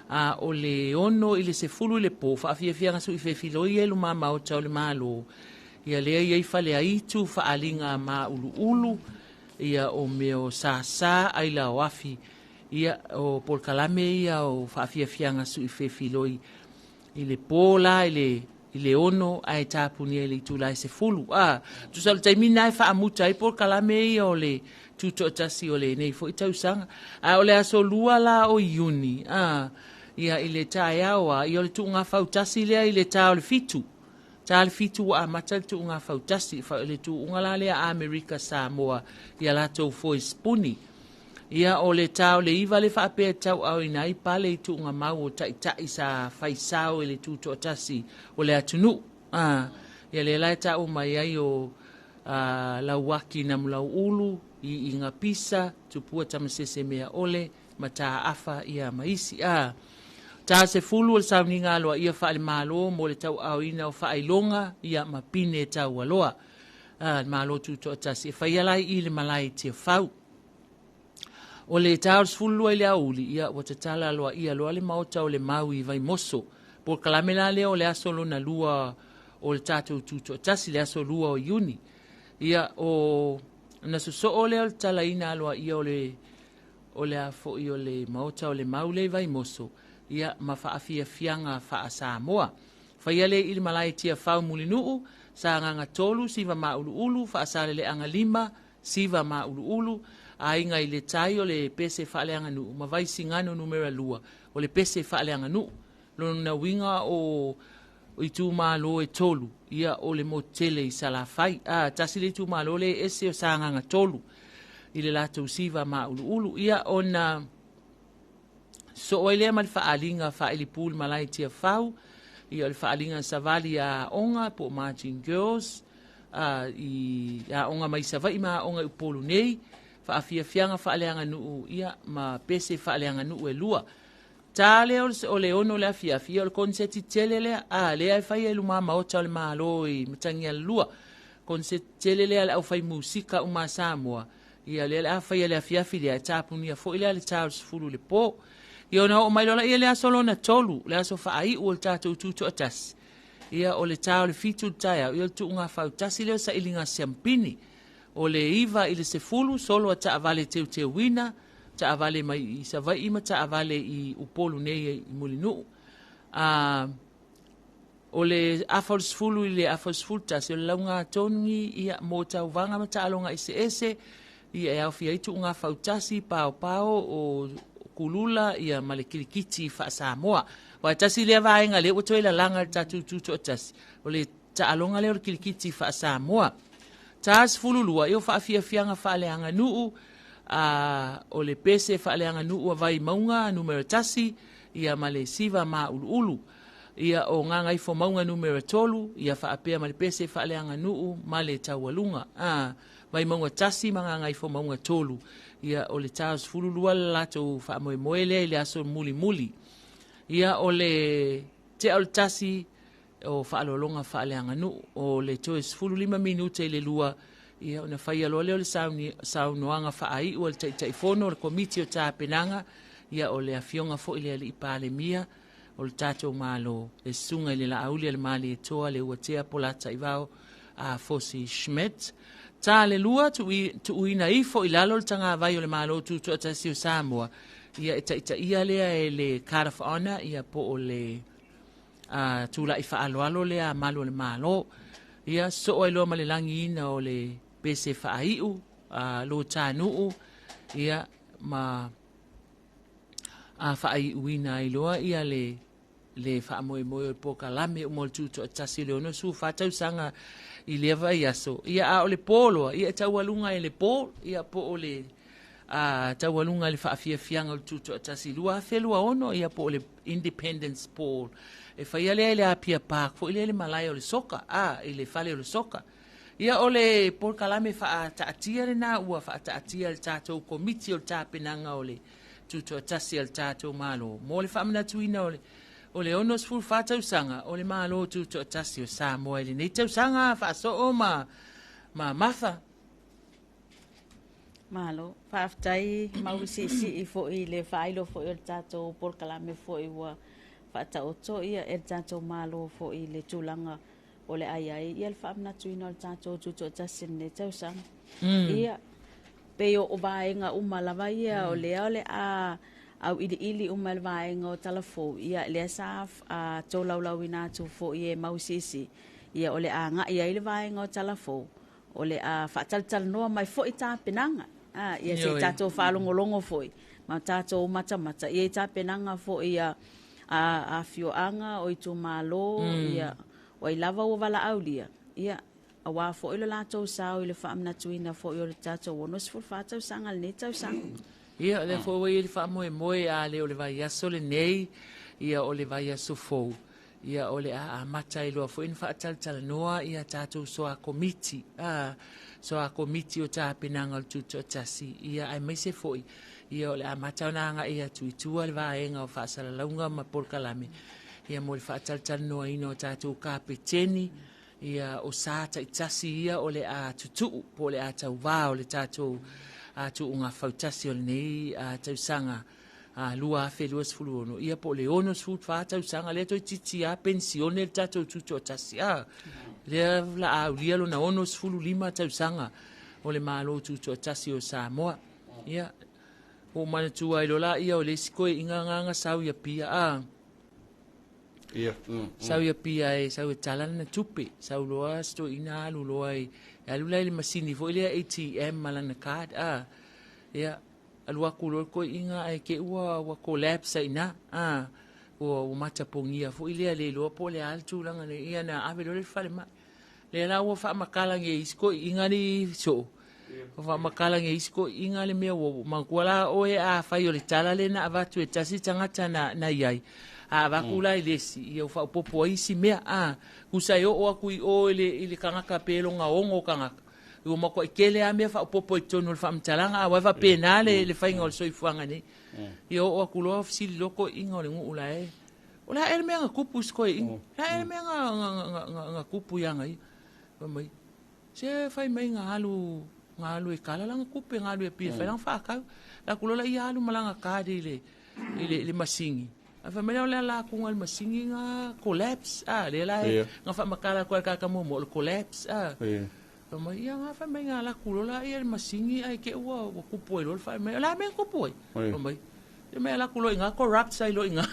a o le 6 i le 10 i le po, faafiafiaga sui fefiloi e luma maota o le Malo, ia lea i ai faleaitu faaliga māuluulu, ia o mea o sasa aila o afi, ia o polokalame ia o faafiafiaga sui fefiloi i le po la i le 6 ae tapunia i le itula e 10. A, tusa o le taimi lena e faamuta ai polokalame ia o le tutoatasi o lenei foi tausaga. A o le aso 2 la o Iuni, a, ia i le taeao a, ia o le tuuga fautasi lea i le tā o le 7. Tā le 7 ua amata le tuuga fautasi, le tuuga la lea Amerika Samoa, ia latou foi spuni. Ia o le tā o le 9 le faapea tauaaoina ai pale i tuuga mau o taitai sa faisao i le tutoatasi o le atunuu. A, ia le la e taua mai ai o Lauaki Namulauulu, i Inga Pisa, Tupua Tamasese Mea Ole, ma tā afa ia ma isi. A, tā 10 o le sauniga aloa ia faale-malo mo le tauaaoina o faailoga ia ma pine taualoa. A, le Malo tutoatasi e faia lai i le malae i Tiafau. O le tā o le 12 i le aouli, ia ua tatala aloa ia loa le maota o le mau i Vaimoso. Polokalame la lea o le aso lona 2 o le tatou tutoatasi, le aso 2 o Iuni. Ia o na sosoo lea o le talaina aloa ia o le o le a foi o le maota o le mau le i Vaimoso, ia ma faafiafiaga faa-Samoa. Faia le i le malae Tiafau Mulinuu, Sagaga 3, Siva Māuluulu, Faasaleleaga 5, Siva Māuluulu, Aiga i le Tai o le pese faaleaganuu, ma Vaisigano numera 2 o le pese faaleaganuu. Lona uiga o itumalo e 3, ia o le motu tele i Salafai. A, tasi le itumalo le ese o Sagaga 3 i le latou Siva Māuluulu. Ia ona soo ai lea ma le faaliga faailipu le malae Tiafau, ia o le faaliga savali a aoga po o Marching Girls, a, i aoga mai Savaii ma aoga i Upolu nei, faafiafiaga faaleaganuu ia ma pese faaleaganuu e 2. Tā lea o le 6 le afiafi, ia o le konseti tele lea, a, lea e fai e luma maota o le Malo i Matagialalua. Konseti tele lea le aufai musika uma Samoa, ia lea le a fai le afiafi lea, e tapunia foi lea le tā o le 10 le po. Ia ona oo mai lola ia le aso lona 3, le aso faaiu o le tatou tutoatasi. Ia, o le tā o le 7 i le taeao, ia o le tuuga fautasi lea o sailiga siampini. O le 9 i le 10, solo a taavale teuteuina, taavale mai i Savaii ma taavale i Upolu nei i Mulinuu. O le afa o le 10 i le afa o le 11, o le lauga togi ia, mo tauvaga ma taaloga eseese, ia e aofia ai tuuga fautasi, paopao, o kulula ia, ma le kilikiti faa-Samoa. Wa tasi lea vaega lea ua toe lalaga le tatou tutoatasi, o le taaloga lea o le kilikiti faa-Samoa. Ta 12, ia o faafiafiaga faaleaganuu, o le pese faaleaganuu a Vaimauga numera 1, ia ma le siva mauluulu. Ia o Gagaifomauga numera 3, ia faapea ma le pese faaleaganuu ma le taualuga. Vaimauga 1 ma Gagaifomauga 3, ia o le ta 12 le latou faamoemoe lea i le aso mulimuli. Ia o le tea o le 1 o faalologa faaleaganuu, o le toe 15 minute i le 2, ia ona faia loa lea o le saunoaga faaiu a le Taitaifono o le Komiti o Tapenaga, ia o le afioga foi le Alii Palemia o le tatou Malo, le susuga i le Laauli a le Malietoa le Uatea Polata Ivao a Fosi Schmidt. Ta le 2, tuuina ifo i lalo le tagavai o le Malo Tutoatasi o Samoa, ia e taitaia lea e le Card of Honor, ia po o le tula'i faaaloalo lea a malu o le Malo. Ia soo ai loa ma le lagiina o le pese faaiu lo tānuu, ia ma faaiuina ai loa ia le faamoemoe o le polokalame uma o le tutoatasi o le 64 tausaga i lea vaiaso. Ia a o le pō loa, ia e taualuga e le pō, ia po o le taualuga i le faafiafiaga o le tutoatasi 2026, ia po o le Independence Ball. E faia lea i le Apia Park foi lea i le malae o le soka, i le fale o le soka. Ia o le polokalame faataatia lena ua faataatia le tatou Komiti o le Tapenaga o le Tutoatasi a le tatou Malo mo le faamanatuina o le 64 tausaga o le Malo Tutoatasi o Samoa i lenei tausaga faasoo ma Martha. Malo, faafetai mauisiisii foi le faailo foi o le tatou polokalame foi ua faataoto ia e le tatou Malo foi le tulaga o le ai ai ia le faamanatuina o le tatou tutoatasi i lenei tausaga. Ia pei o vaega uma lava ia o lea o le a au iliili uma le vaega o talafou, ia lea sa tolaulauina atu foi e mauisiisii, ia o le a agai ai le vaega o talafou, o le a faatalatalanoa mai foi tapenaga. Ia se tatou faalogologo foi ma tatou matamata ia i tapenaga foi ia afioaga o itumalo, ia o ai lava ua valaaulia, ia auā foi le latou sao i le faamanatuina foi o le tatou 64 tausaga lenei tausaga. Ia lea foi ua i ai le faamoemoe a le o le vaiaso lenei, ia o le vaiaso fou, ia o le a amata ai loa foi ona faatalatalanoa ia tatou soa komiti, soa komiti o tapenaga o le tutoatasi, ia aemaise foi ia o le amata ona agai atu i tua le vaega o faasalalauga ma polokalame, ia mo le faatalatalanoaina o tatou kapeteni, ia o sa taitasi ia o le a tutuu po o le a tauvā o le tatou tuuga fautasi o lenei tausaga 2026, ia po o le 64 tausaga lea toeitiiti lava penisione le tatou tutoatasi, lea la aulia lona 65 tausaga o le Malo Tutoatasi o Samoa. Ia ua ou manatua ai loa laia o le isi koeina agaga sau ia pia sau ia pia e sau e tala lana tupe, sau loa se toeaina alu loa i alu la i le masini foi lea ATM ma lana card, ia alu atu loa le koeina ae te ua collapse ai ina, ua matapogia foi lea le iloa po o le a le tulaga nei, ia na ave loa le falemai. Lea la ua faamatala nei isi koeina nei soo, ua faamatala nei isi koeina le mea ua manatua la oe a fai o le tala lea na avatu e tasi tagata na iai, a avatu la i le isi, ia ua faaopoopo ai isi mea, tusa e oo atu i o i le tagata pe lona ono tagata, ua matuai tele lava mea faaopoopo i totonu o le faamatalaga, aua e faapena le faiga o le soifuaga nei. Ia oo atu loa fesili loa koeina o le nuu la e, o le a ea le mea na tupu i si koeina, o le a ea le mea na tupu ia ia. Fai mai, se fai mai na alu e kala lana tupe, na alu e pia fai lana faakau. La ku lola ia alu ma lana kadi i le masini. Ae fai mai lea o le ala atu le masini nga collapse a le la nga faamatala atu ai le tagata muamua o le collapse a. Fai mai ia nga fai mai nga ala atu loa laia i le masini ae te i ua ua tupu ai loa le faamai. O le a mea na tupu ai? Fai mai, se mea ala atu loa i ina corrupts ai loa i ina.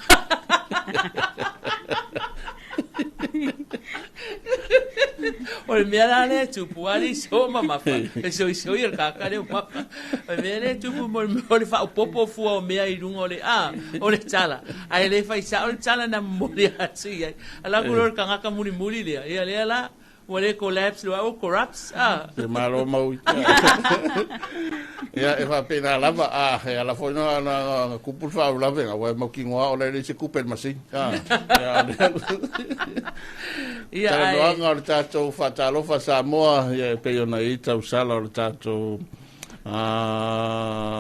O le mea la lea e tupu, a le i so mamafa, e soisoi e le tagata lea o mafa. O le mea lea e tupu mo le mea o le faaopoopo fua o mea i luga o le, a, o le tala. Ae le fai sao le tala na momoli atu i ai. Ala atu loa le tagata mulimuli lea, ia lea la, ua le collapse loa, ua corrupts, a. Se malo mau i Ia, e faapena lava, a, e ala foi na, na, na kupu le faaulavega, ua e mautinoa o le le se kupe le masini. A, ia, Ia, ae... Talanoaga o le tatou faatalofa Samoa, ia e pei ona i ai tausala o le tatou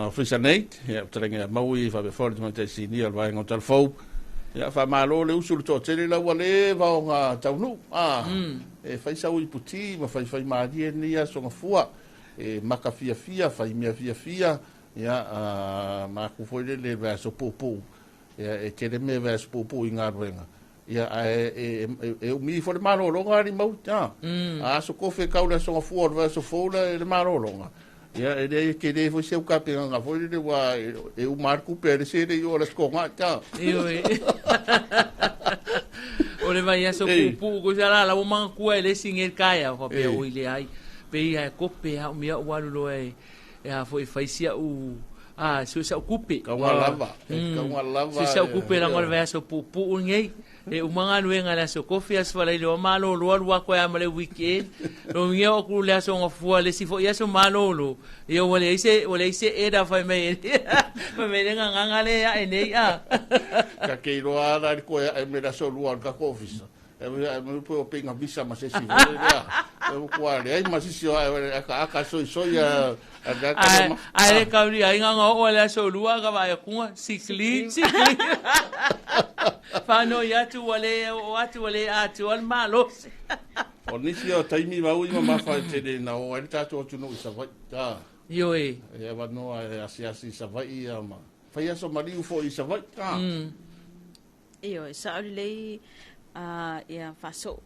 Ofisa nei, ia fetalaiga ia Maui faapea foi le Tamaitai Sinia o le Vaega o Talafou. Ia faamalo le usu le toatele la ua leva ona taunuu. E fai sau iputi ma faifai malie lenei aso gafua. E maka fiafia, fai mea fiafia, ia ma aku foi lele le aso puupuu. Ia e tele mea le aso puupuu i galuega. Ia ae e umi ifo le malologa alii Maui. A aso kofe kau le aso gafua o le vaiaso fou le malologa. Ia e leai e tele foi seu tapenaga foi lele ua e uma lava le tupe a le sele i o le aso Toga. Ioe. O le vaiaso puupuu ko sa la la ua manatua e le isi nei le taeao faapea oi leai pei lava e kope lava o mea ua alu loa e e a foi e fai si a'u a sue sa'u tupe. Kauga lava, kauga lava. Sue sa'u tupe leaga o le vaiaso puupuu lenei. E uma galuega i le aso kofi, aso Faraile loa malolo alu atu ai lava ma le weekend. Lona uiga oo atu i le aso Gafua le isi foi aso malolo, ia ua leai se ua leai se eda fai mai fai mai le gagaga lea e a'e nei a. Ta te iloa lava la le toe a'e mai le aso Lua o le tatou ofisa. E pe o peinga visa ma se isi foi lea. E matua leai ma se isi o ae akaaka soisoi a a Ae le kauli ai nga nga oo le aso lua ka vaai atu sick leave, sick leave. Whanoi atu ua le oo atu ua le atoa le malosi. O nisi o taimi maui mamafa e tele na oo ai le tatou atunuu i Savaii. Ioe. E avanoa e asiasi i Savaii ia ma fai aso maliu foi i Savaii. Ioe, sao lelei ia faasoo.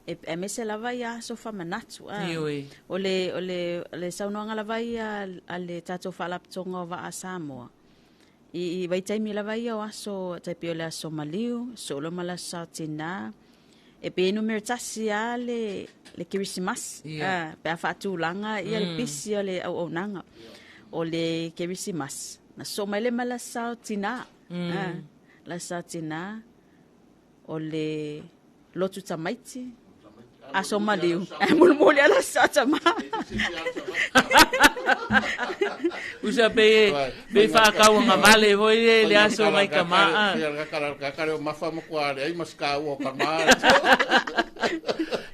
E aemaise lava ia aso faamanatu. Ioe. O le, o le, o le saunoaga lava ia a le tatou Faalapotopotoga o Vaa a Samoa, i, i vaitaimi lava ia o aso, tai pei o le aso maliu, soo loa ma le aso Saotina, e pei e numera tasi lava le, le Kerisimasi, Ia. pe a faatulaga ia le pisi o le auaunaga. O le Kerisimasi, na soo mai lea ma le aso Saotina. La sa tina o le lotu tamaiti aso maliu ae mulimuli lava la sa tama. Usa pe pe whaakauanga vale foi le le aso ngai tamaa. Kare o mafa ma kua leai ma se kaua o tama.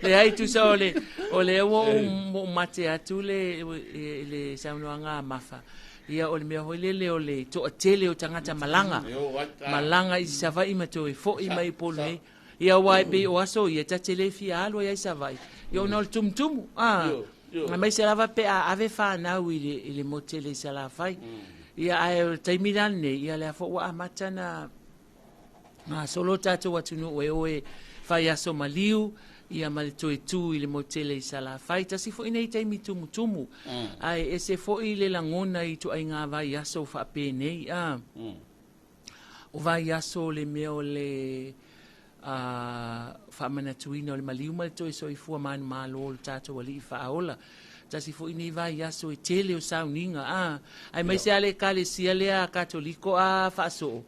Leai tusa o le o le ua ou mate atu le le saunoaga a Mafa. Ia o le mea foi lele o le toatele o tagata malaga. Malaga i Savaii ma toe foi mai i Upolu nei. Ia aua e pei o aso ia ta te le fia alu ai ai Savaii. Ia ona o le tumutumu. Ah. Aemaise lava pe a ave whanau i le, i le motele i Salafai. Ia ae o le taimi la lenei, ia lea foi ua amata na gasolo tatou atunuu e o e fai aso maliu, ia ma le toe tū i le motele i Salafai. Tasi foi nei taimi tumutumu. Ae ese foi le lagona i ituaiga vaiaso faapenei. A. O vaiaso o le mea o le faamanatuina o le maliu ma le toe soifua manumalo o le tatou Alii Faaola. Tasi foi nei vaiaso e tele o sauniga, a, aemaise lava le Ekalesia lea a Katoliko a faasoo,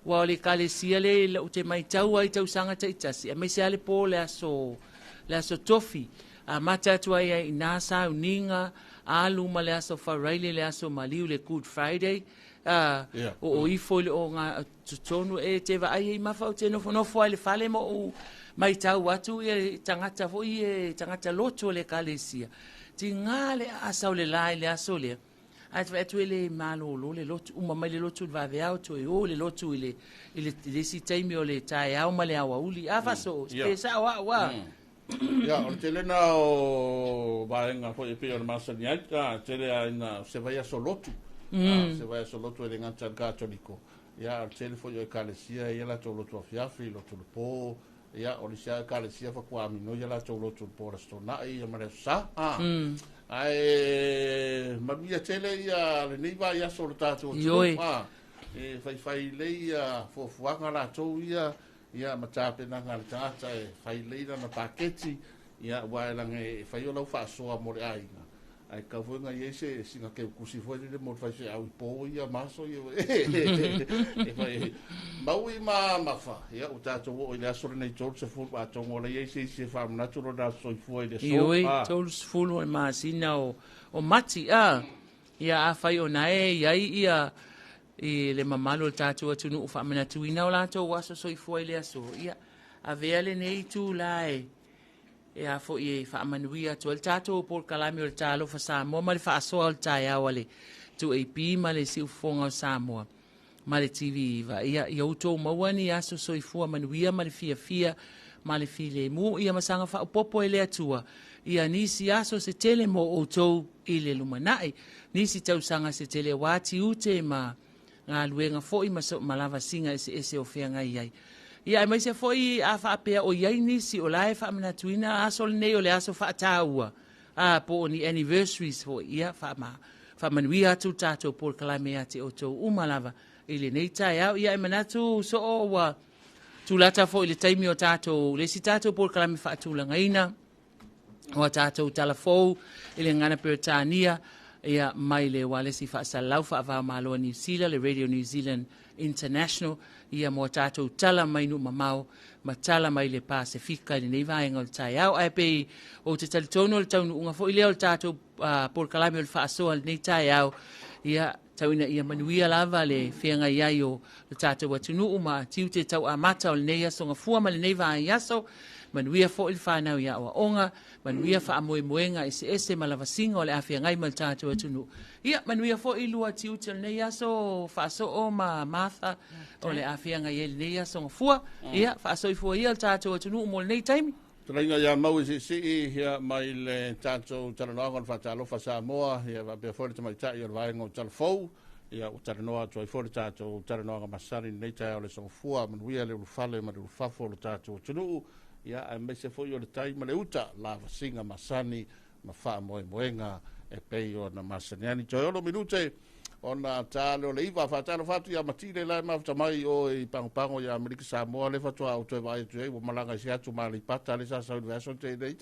aua o le Ekalesia lea ou te matau ai i tausaga taitasi, aemaise lava le po o le aso, le aso Tofi, amata atu ai i ina sauniga, alu ma le aso Faraile, le aso maliu, le Good Friday, a, oo ifo i le oga totonu e te vaai ai mafa ou te nofonofo ai i le fale ma ou matau atu ia tagata foi e tagata lotu o le Ekalesia. Tiga le aasa o le la i le aso lea. Ae te vaai atu e le malolo le lotu, uma mai le lotu i le vaveao, toe o le lotu i le, i le, i le isi taimi o le taeao ma le aoauli. A faasoo, pe sao au a. Ia, o le tele lena o vaega foi e pei ona masani ai, a, tele lava ina se vaiaso lotu, a, se vaiaso lotu e le gata i le Katoliko. Ia, o le tele foi o ekalesia e i ai latou lotu afiafi, lotu i le po. Ia, o le isi lava ekalesia faatoa aminoi a latou lotu i le po o le Aso Toonai ia ma le Aso Sa. Ae manuia tele ia lenei vaiaso o le tatou atunuu. Ioe. E faifai lelei ia fuafuaga latou ia, ia ma tapenaga a le tagata e fai lelei lana paketi, ia aua e laga e fai o lau faasoa mo le aiga, ae tatau foi ona i ai se sina teutusi foi lele mo le faifeau i po ia ma aso ia e fai maui ma mafa. Ia ua tatou oo i le aso lenei 30, atonu o la i ai se isi e faamanatu lona aso soifua i le aso. Ioe, 30 o le masina o Mati, a. Ia afai o na e i ai ia i le mamalu o le tatou atunuu faamanatuina o latou aso soifua i le aso, ia avea lenei itulā e a foi e faamanuia atu ai le tatou polokalame o le Talofa Samoa ma le faasoa o le taeao a le 2AP ma le Siufofoga o Samoa ma le TV9. Ia, ia outou maua ni aso soifua manuia ma le fiafia ma le filemu, ia ma saga faaopoopo e le Atua ia nisi aso se tele mo outou i le lumanai, nisi tausaga se tele auā tiute ma galuega foi ma ma lavasiga eseese o feagai ai. Ia aemaise foi a faapea o i ai nisi o la e faamanatuina aso lenei o le aso faataua, a po o ni anniversaries foi, ia faama faamanuia atu le tatou polokalame ia te outou uma lava i lenei taeao. Ia e manatu soo ua tulata foi i le taimi o tatou le isi tatou polokalame faatulagaina o a tatou talafou i le gagana Peretania, ia mai le ualesi faasalalau faava-o-Malo a Niu Sila, le Radio New Zealand International, ia mo a tatou tala mai nuu mamao ma tala mai le Pasefika i lenei vaega o le taeao. Ae pei ou te talitonu o le taunuuga foi lea o le tatou polokalame o le faasoa i lenei taeao, ia tau ina ia manuia lava le feagai ai o le tatou atunuu ma tiute tau amata o lenei aso gafua ma lenei vaiaso. Manuia foi le fanau i aoaoga, manuia faamoemoega eseese ma lavasiga o le a feagai ma le tatou atunuu. Ia manuia foi lua tiute o lenei aso faasoo ma Martha o le a feagai ai lenei aso gafua. Ia faasoifua ia le tatou atunuu mo lenei taimi. Tuleiga ia mau i siisii ia mai le tatou talanoaga o le Faatalofa Samoa, ia faapea foi le tamaitai o le vaega o Talafou, ia ua talanoa atu ai foi le tatou talanoaga masani i lenei taeao o le sogafua. Manuia le ulufale ma le ulufafo o le tatou atunuu, ia aemaise foi o le tai ma le uta, lavasiga masani ma faamoemoega e pei ona masani ai. Toe 6 minute ona ta le o le 9. Faatalofa atu ia Matile la e mafuta mai o i Pagopago ia Amerika Samoa, le faatoa ou toe vaai atu ai ua malaga i se atu ma Aleipata le sa sau i le vaiaso te nei.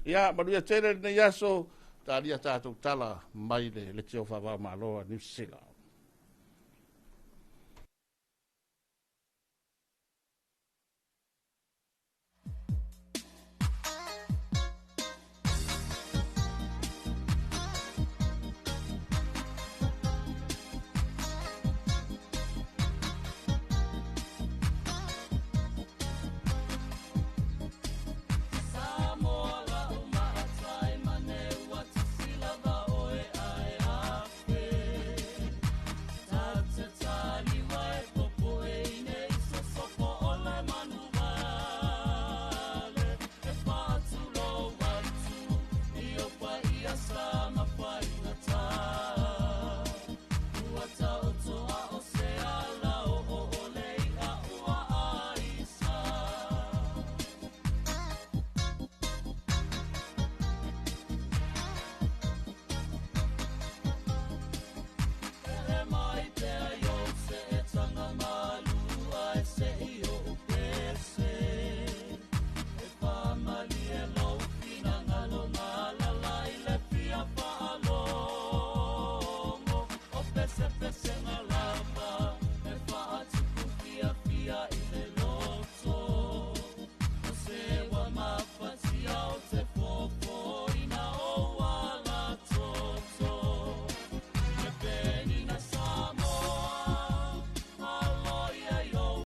Ia manuia tele lenei aso, talia tatou tala mai le leitio faava o Malo a Niu Sila.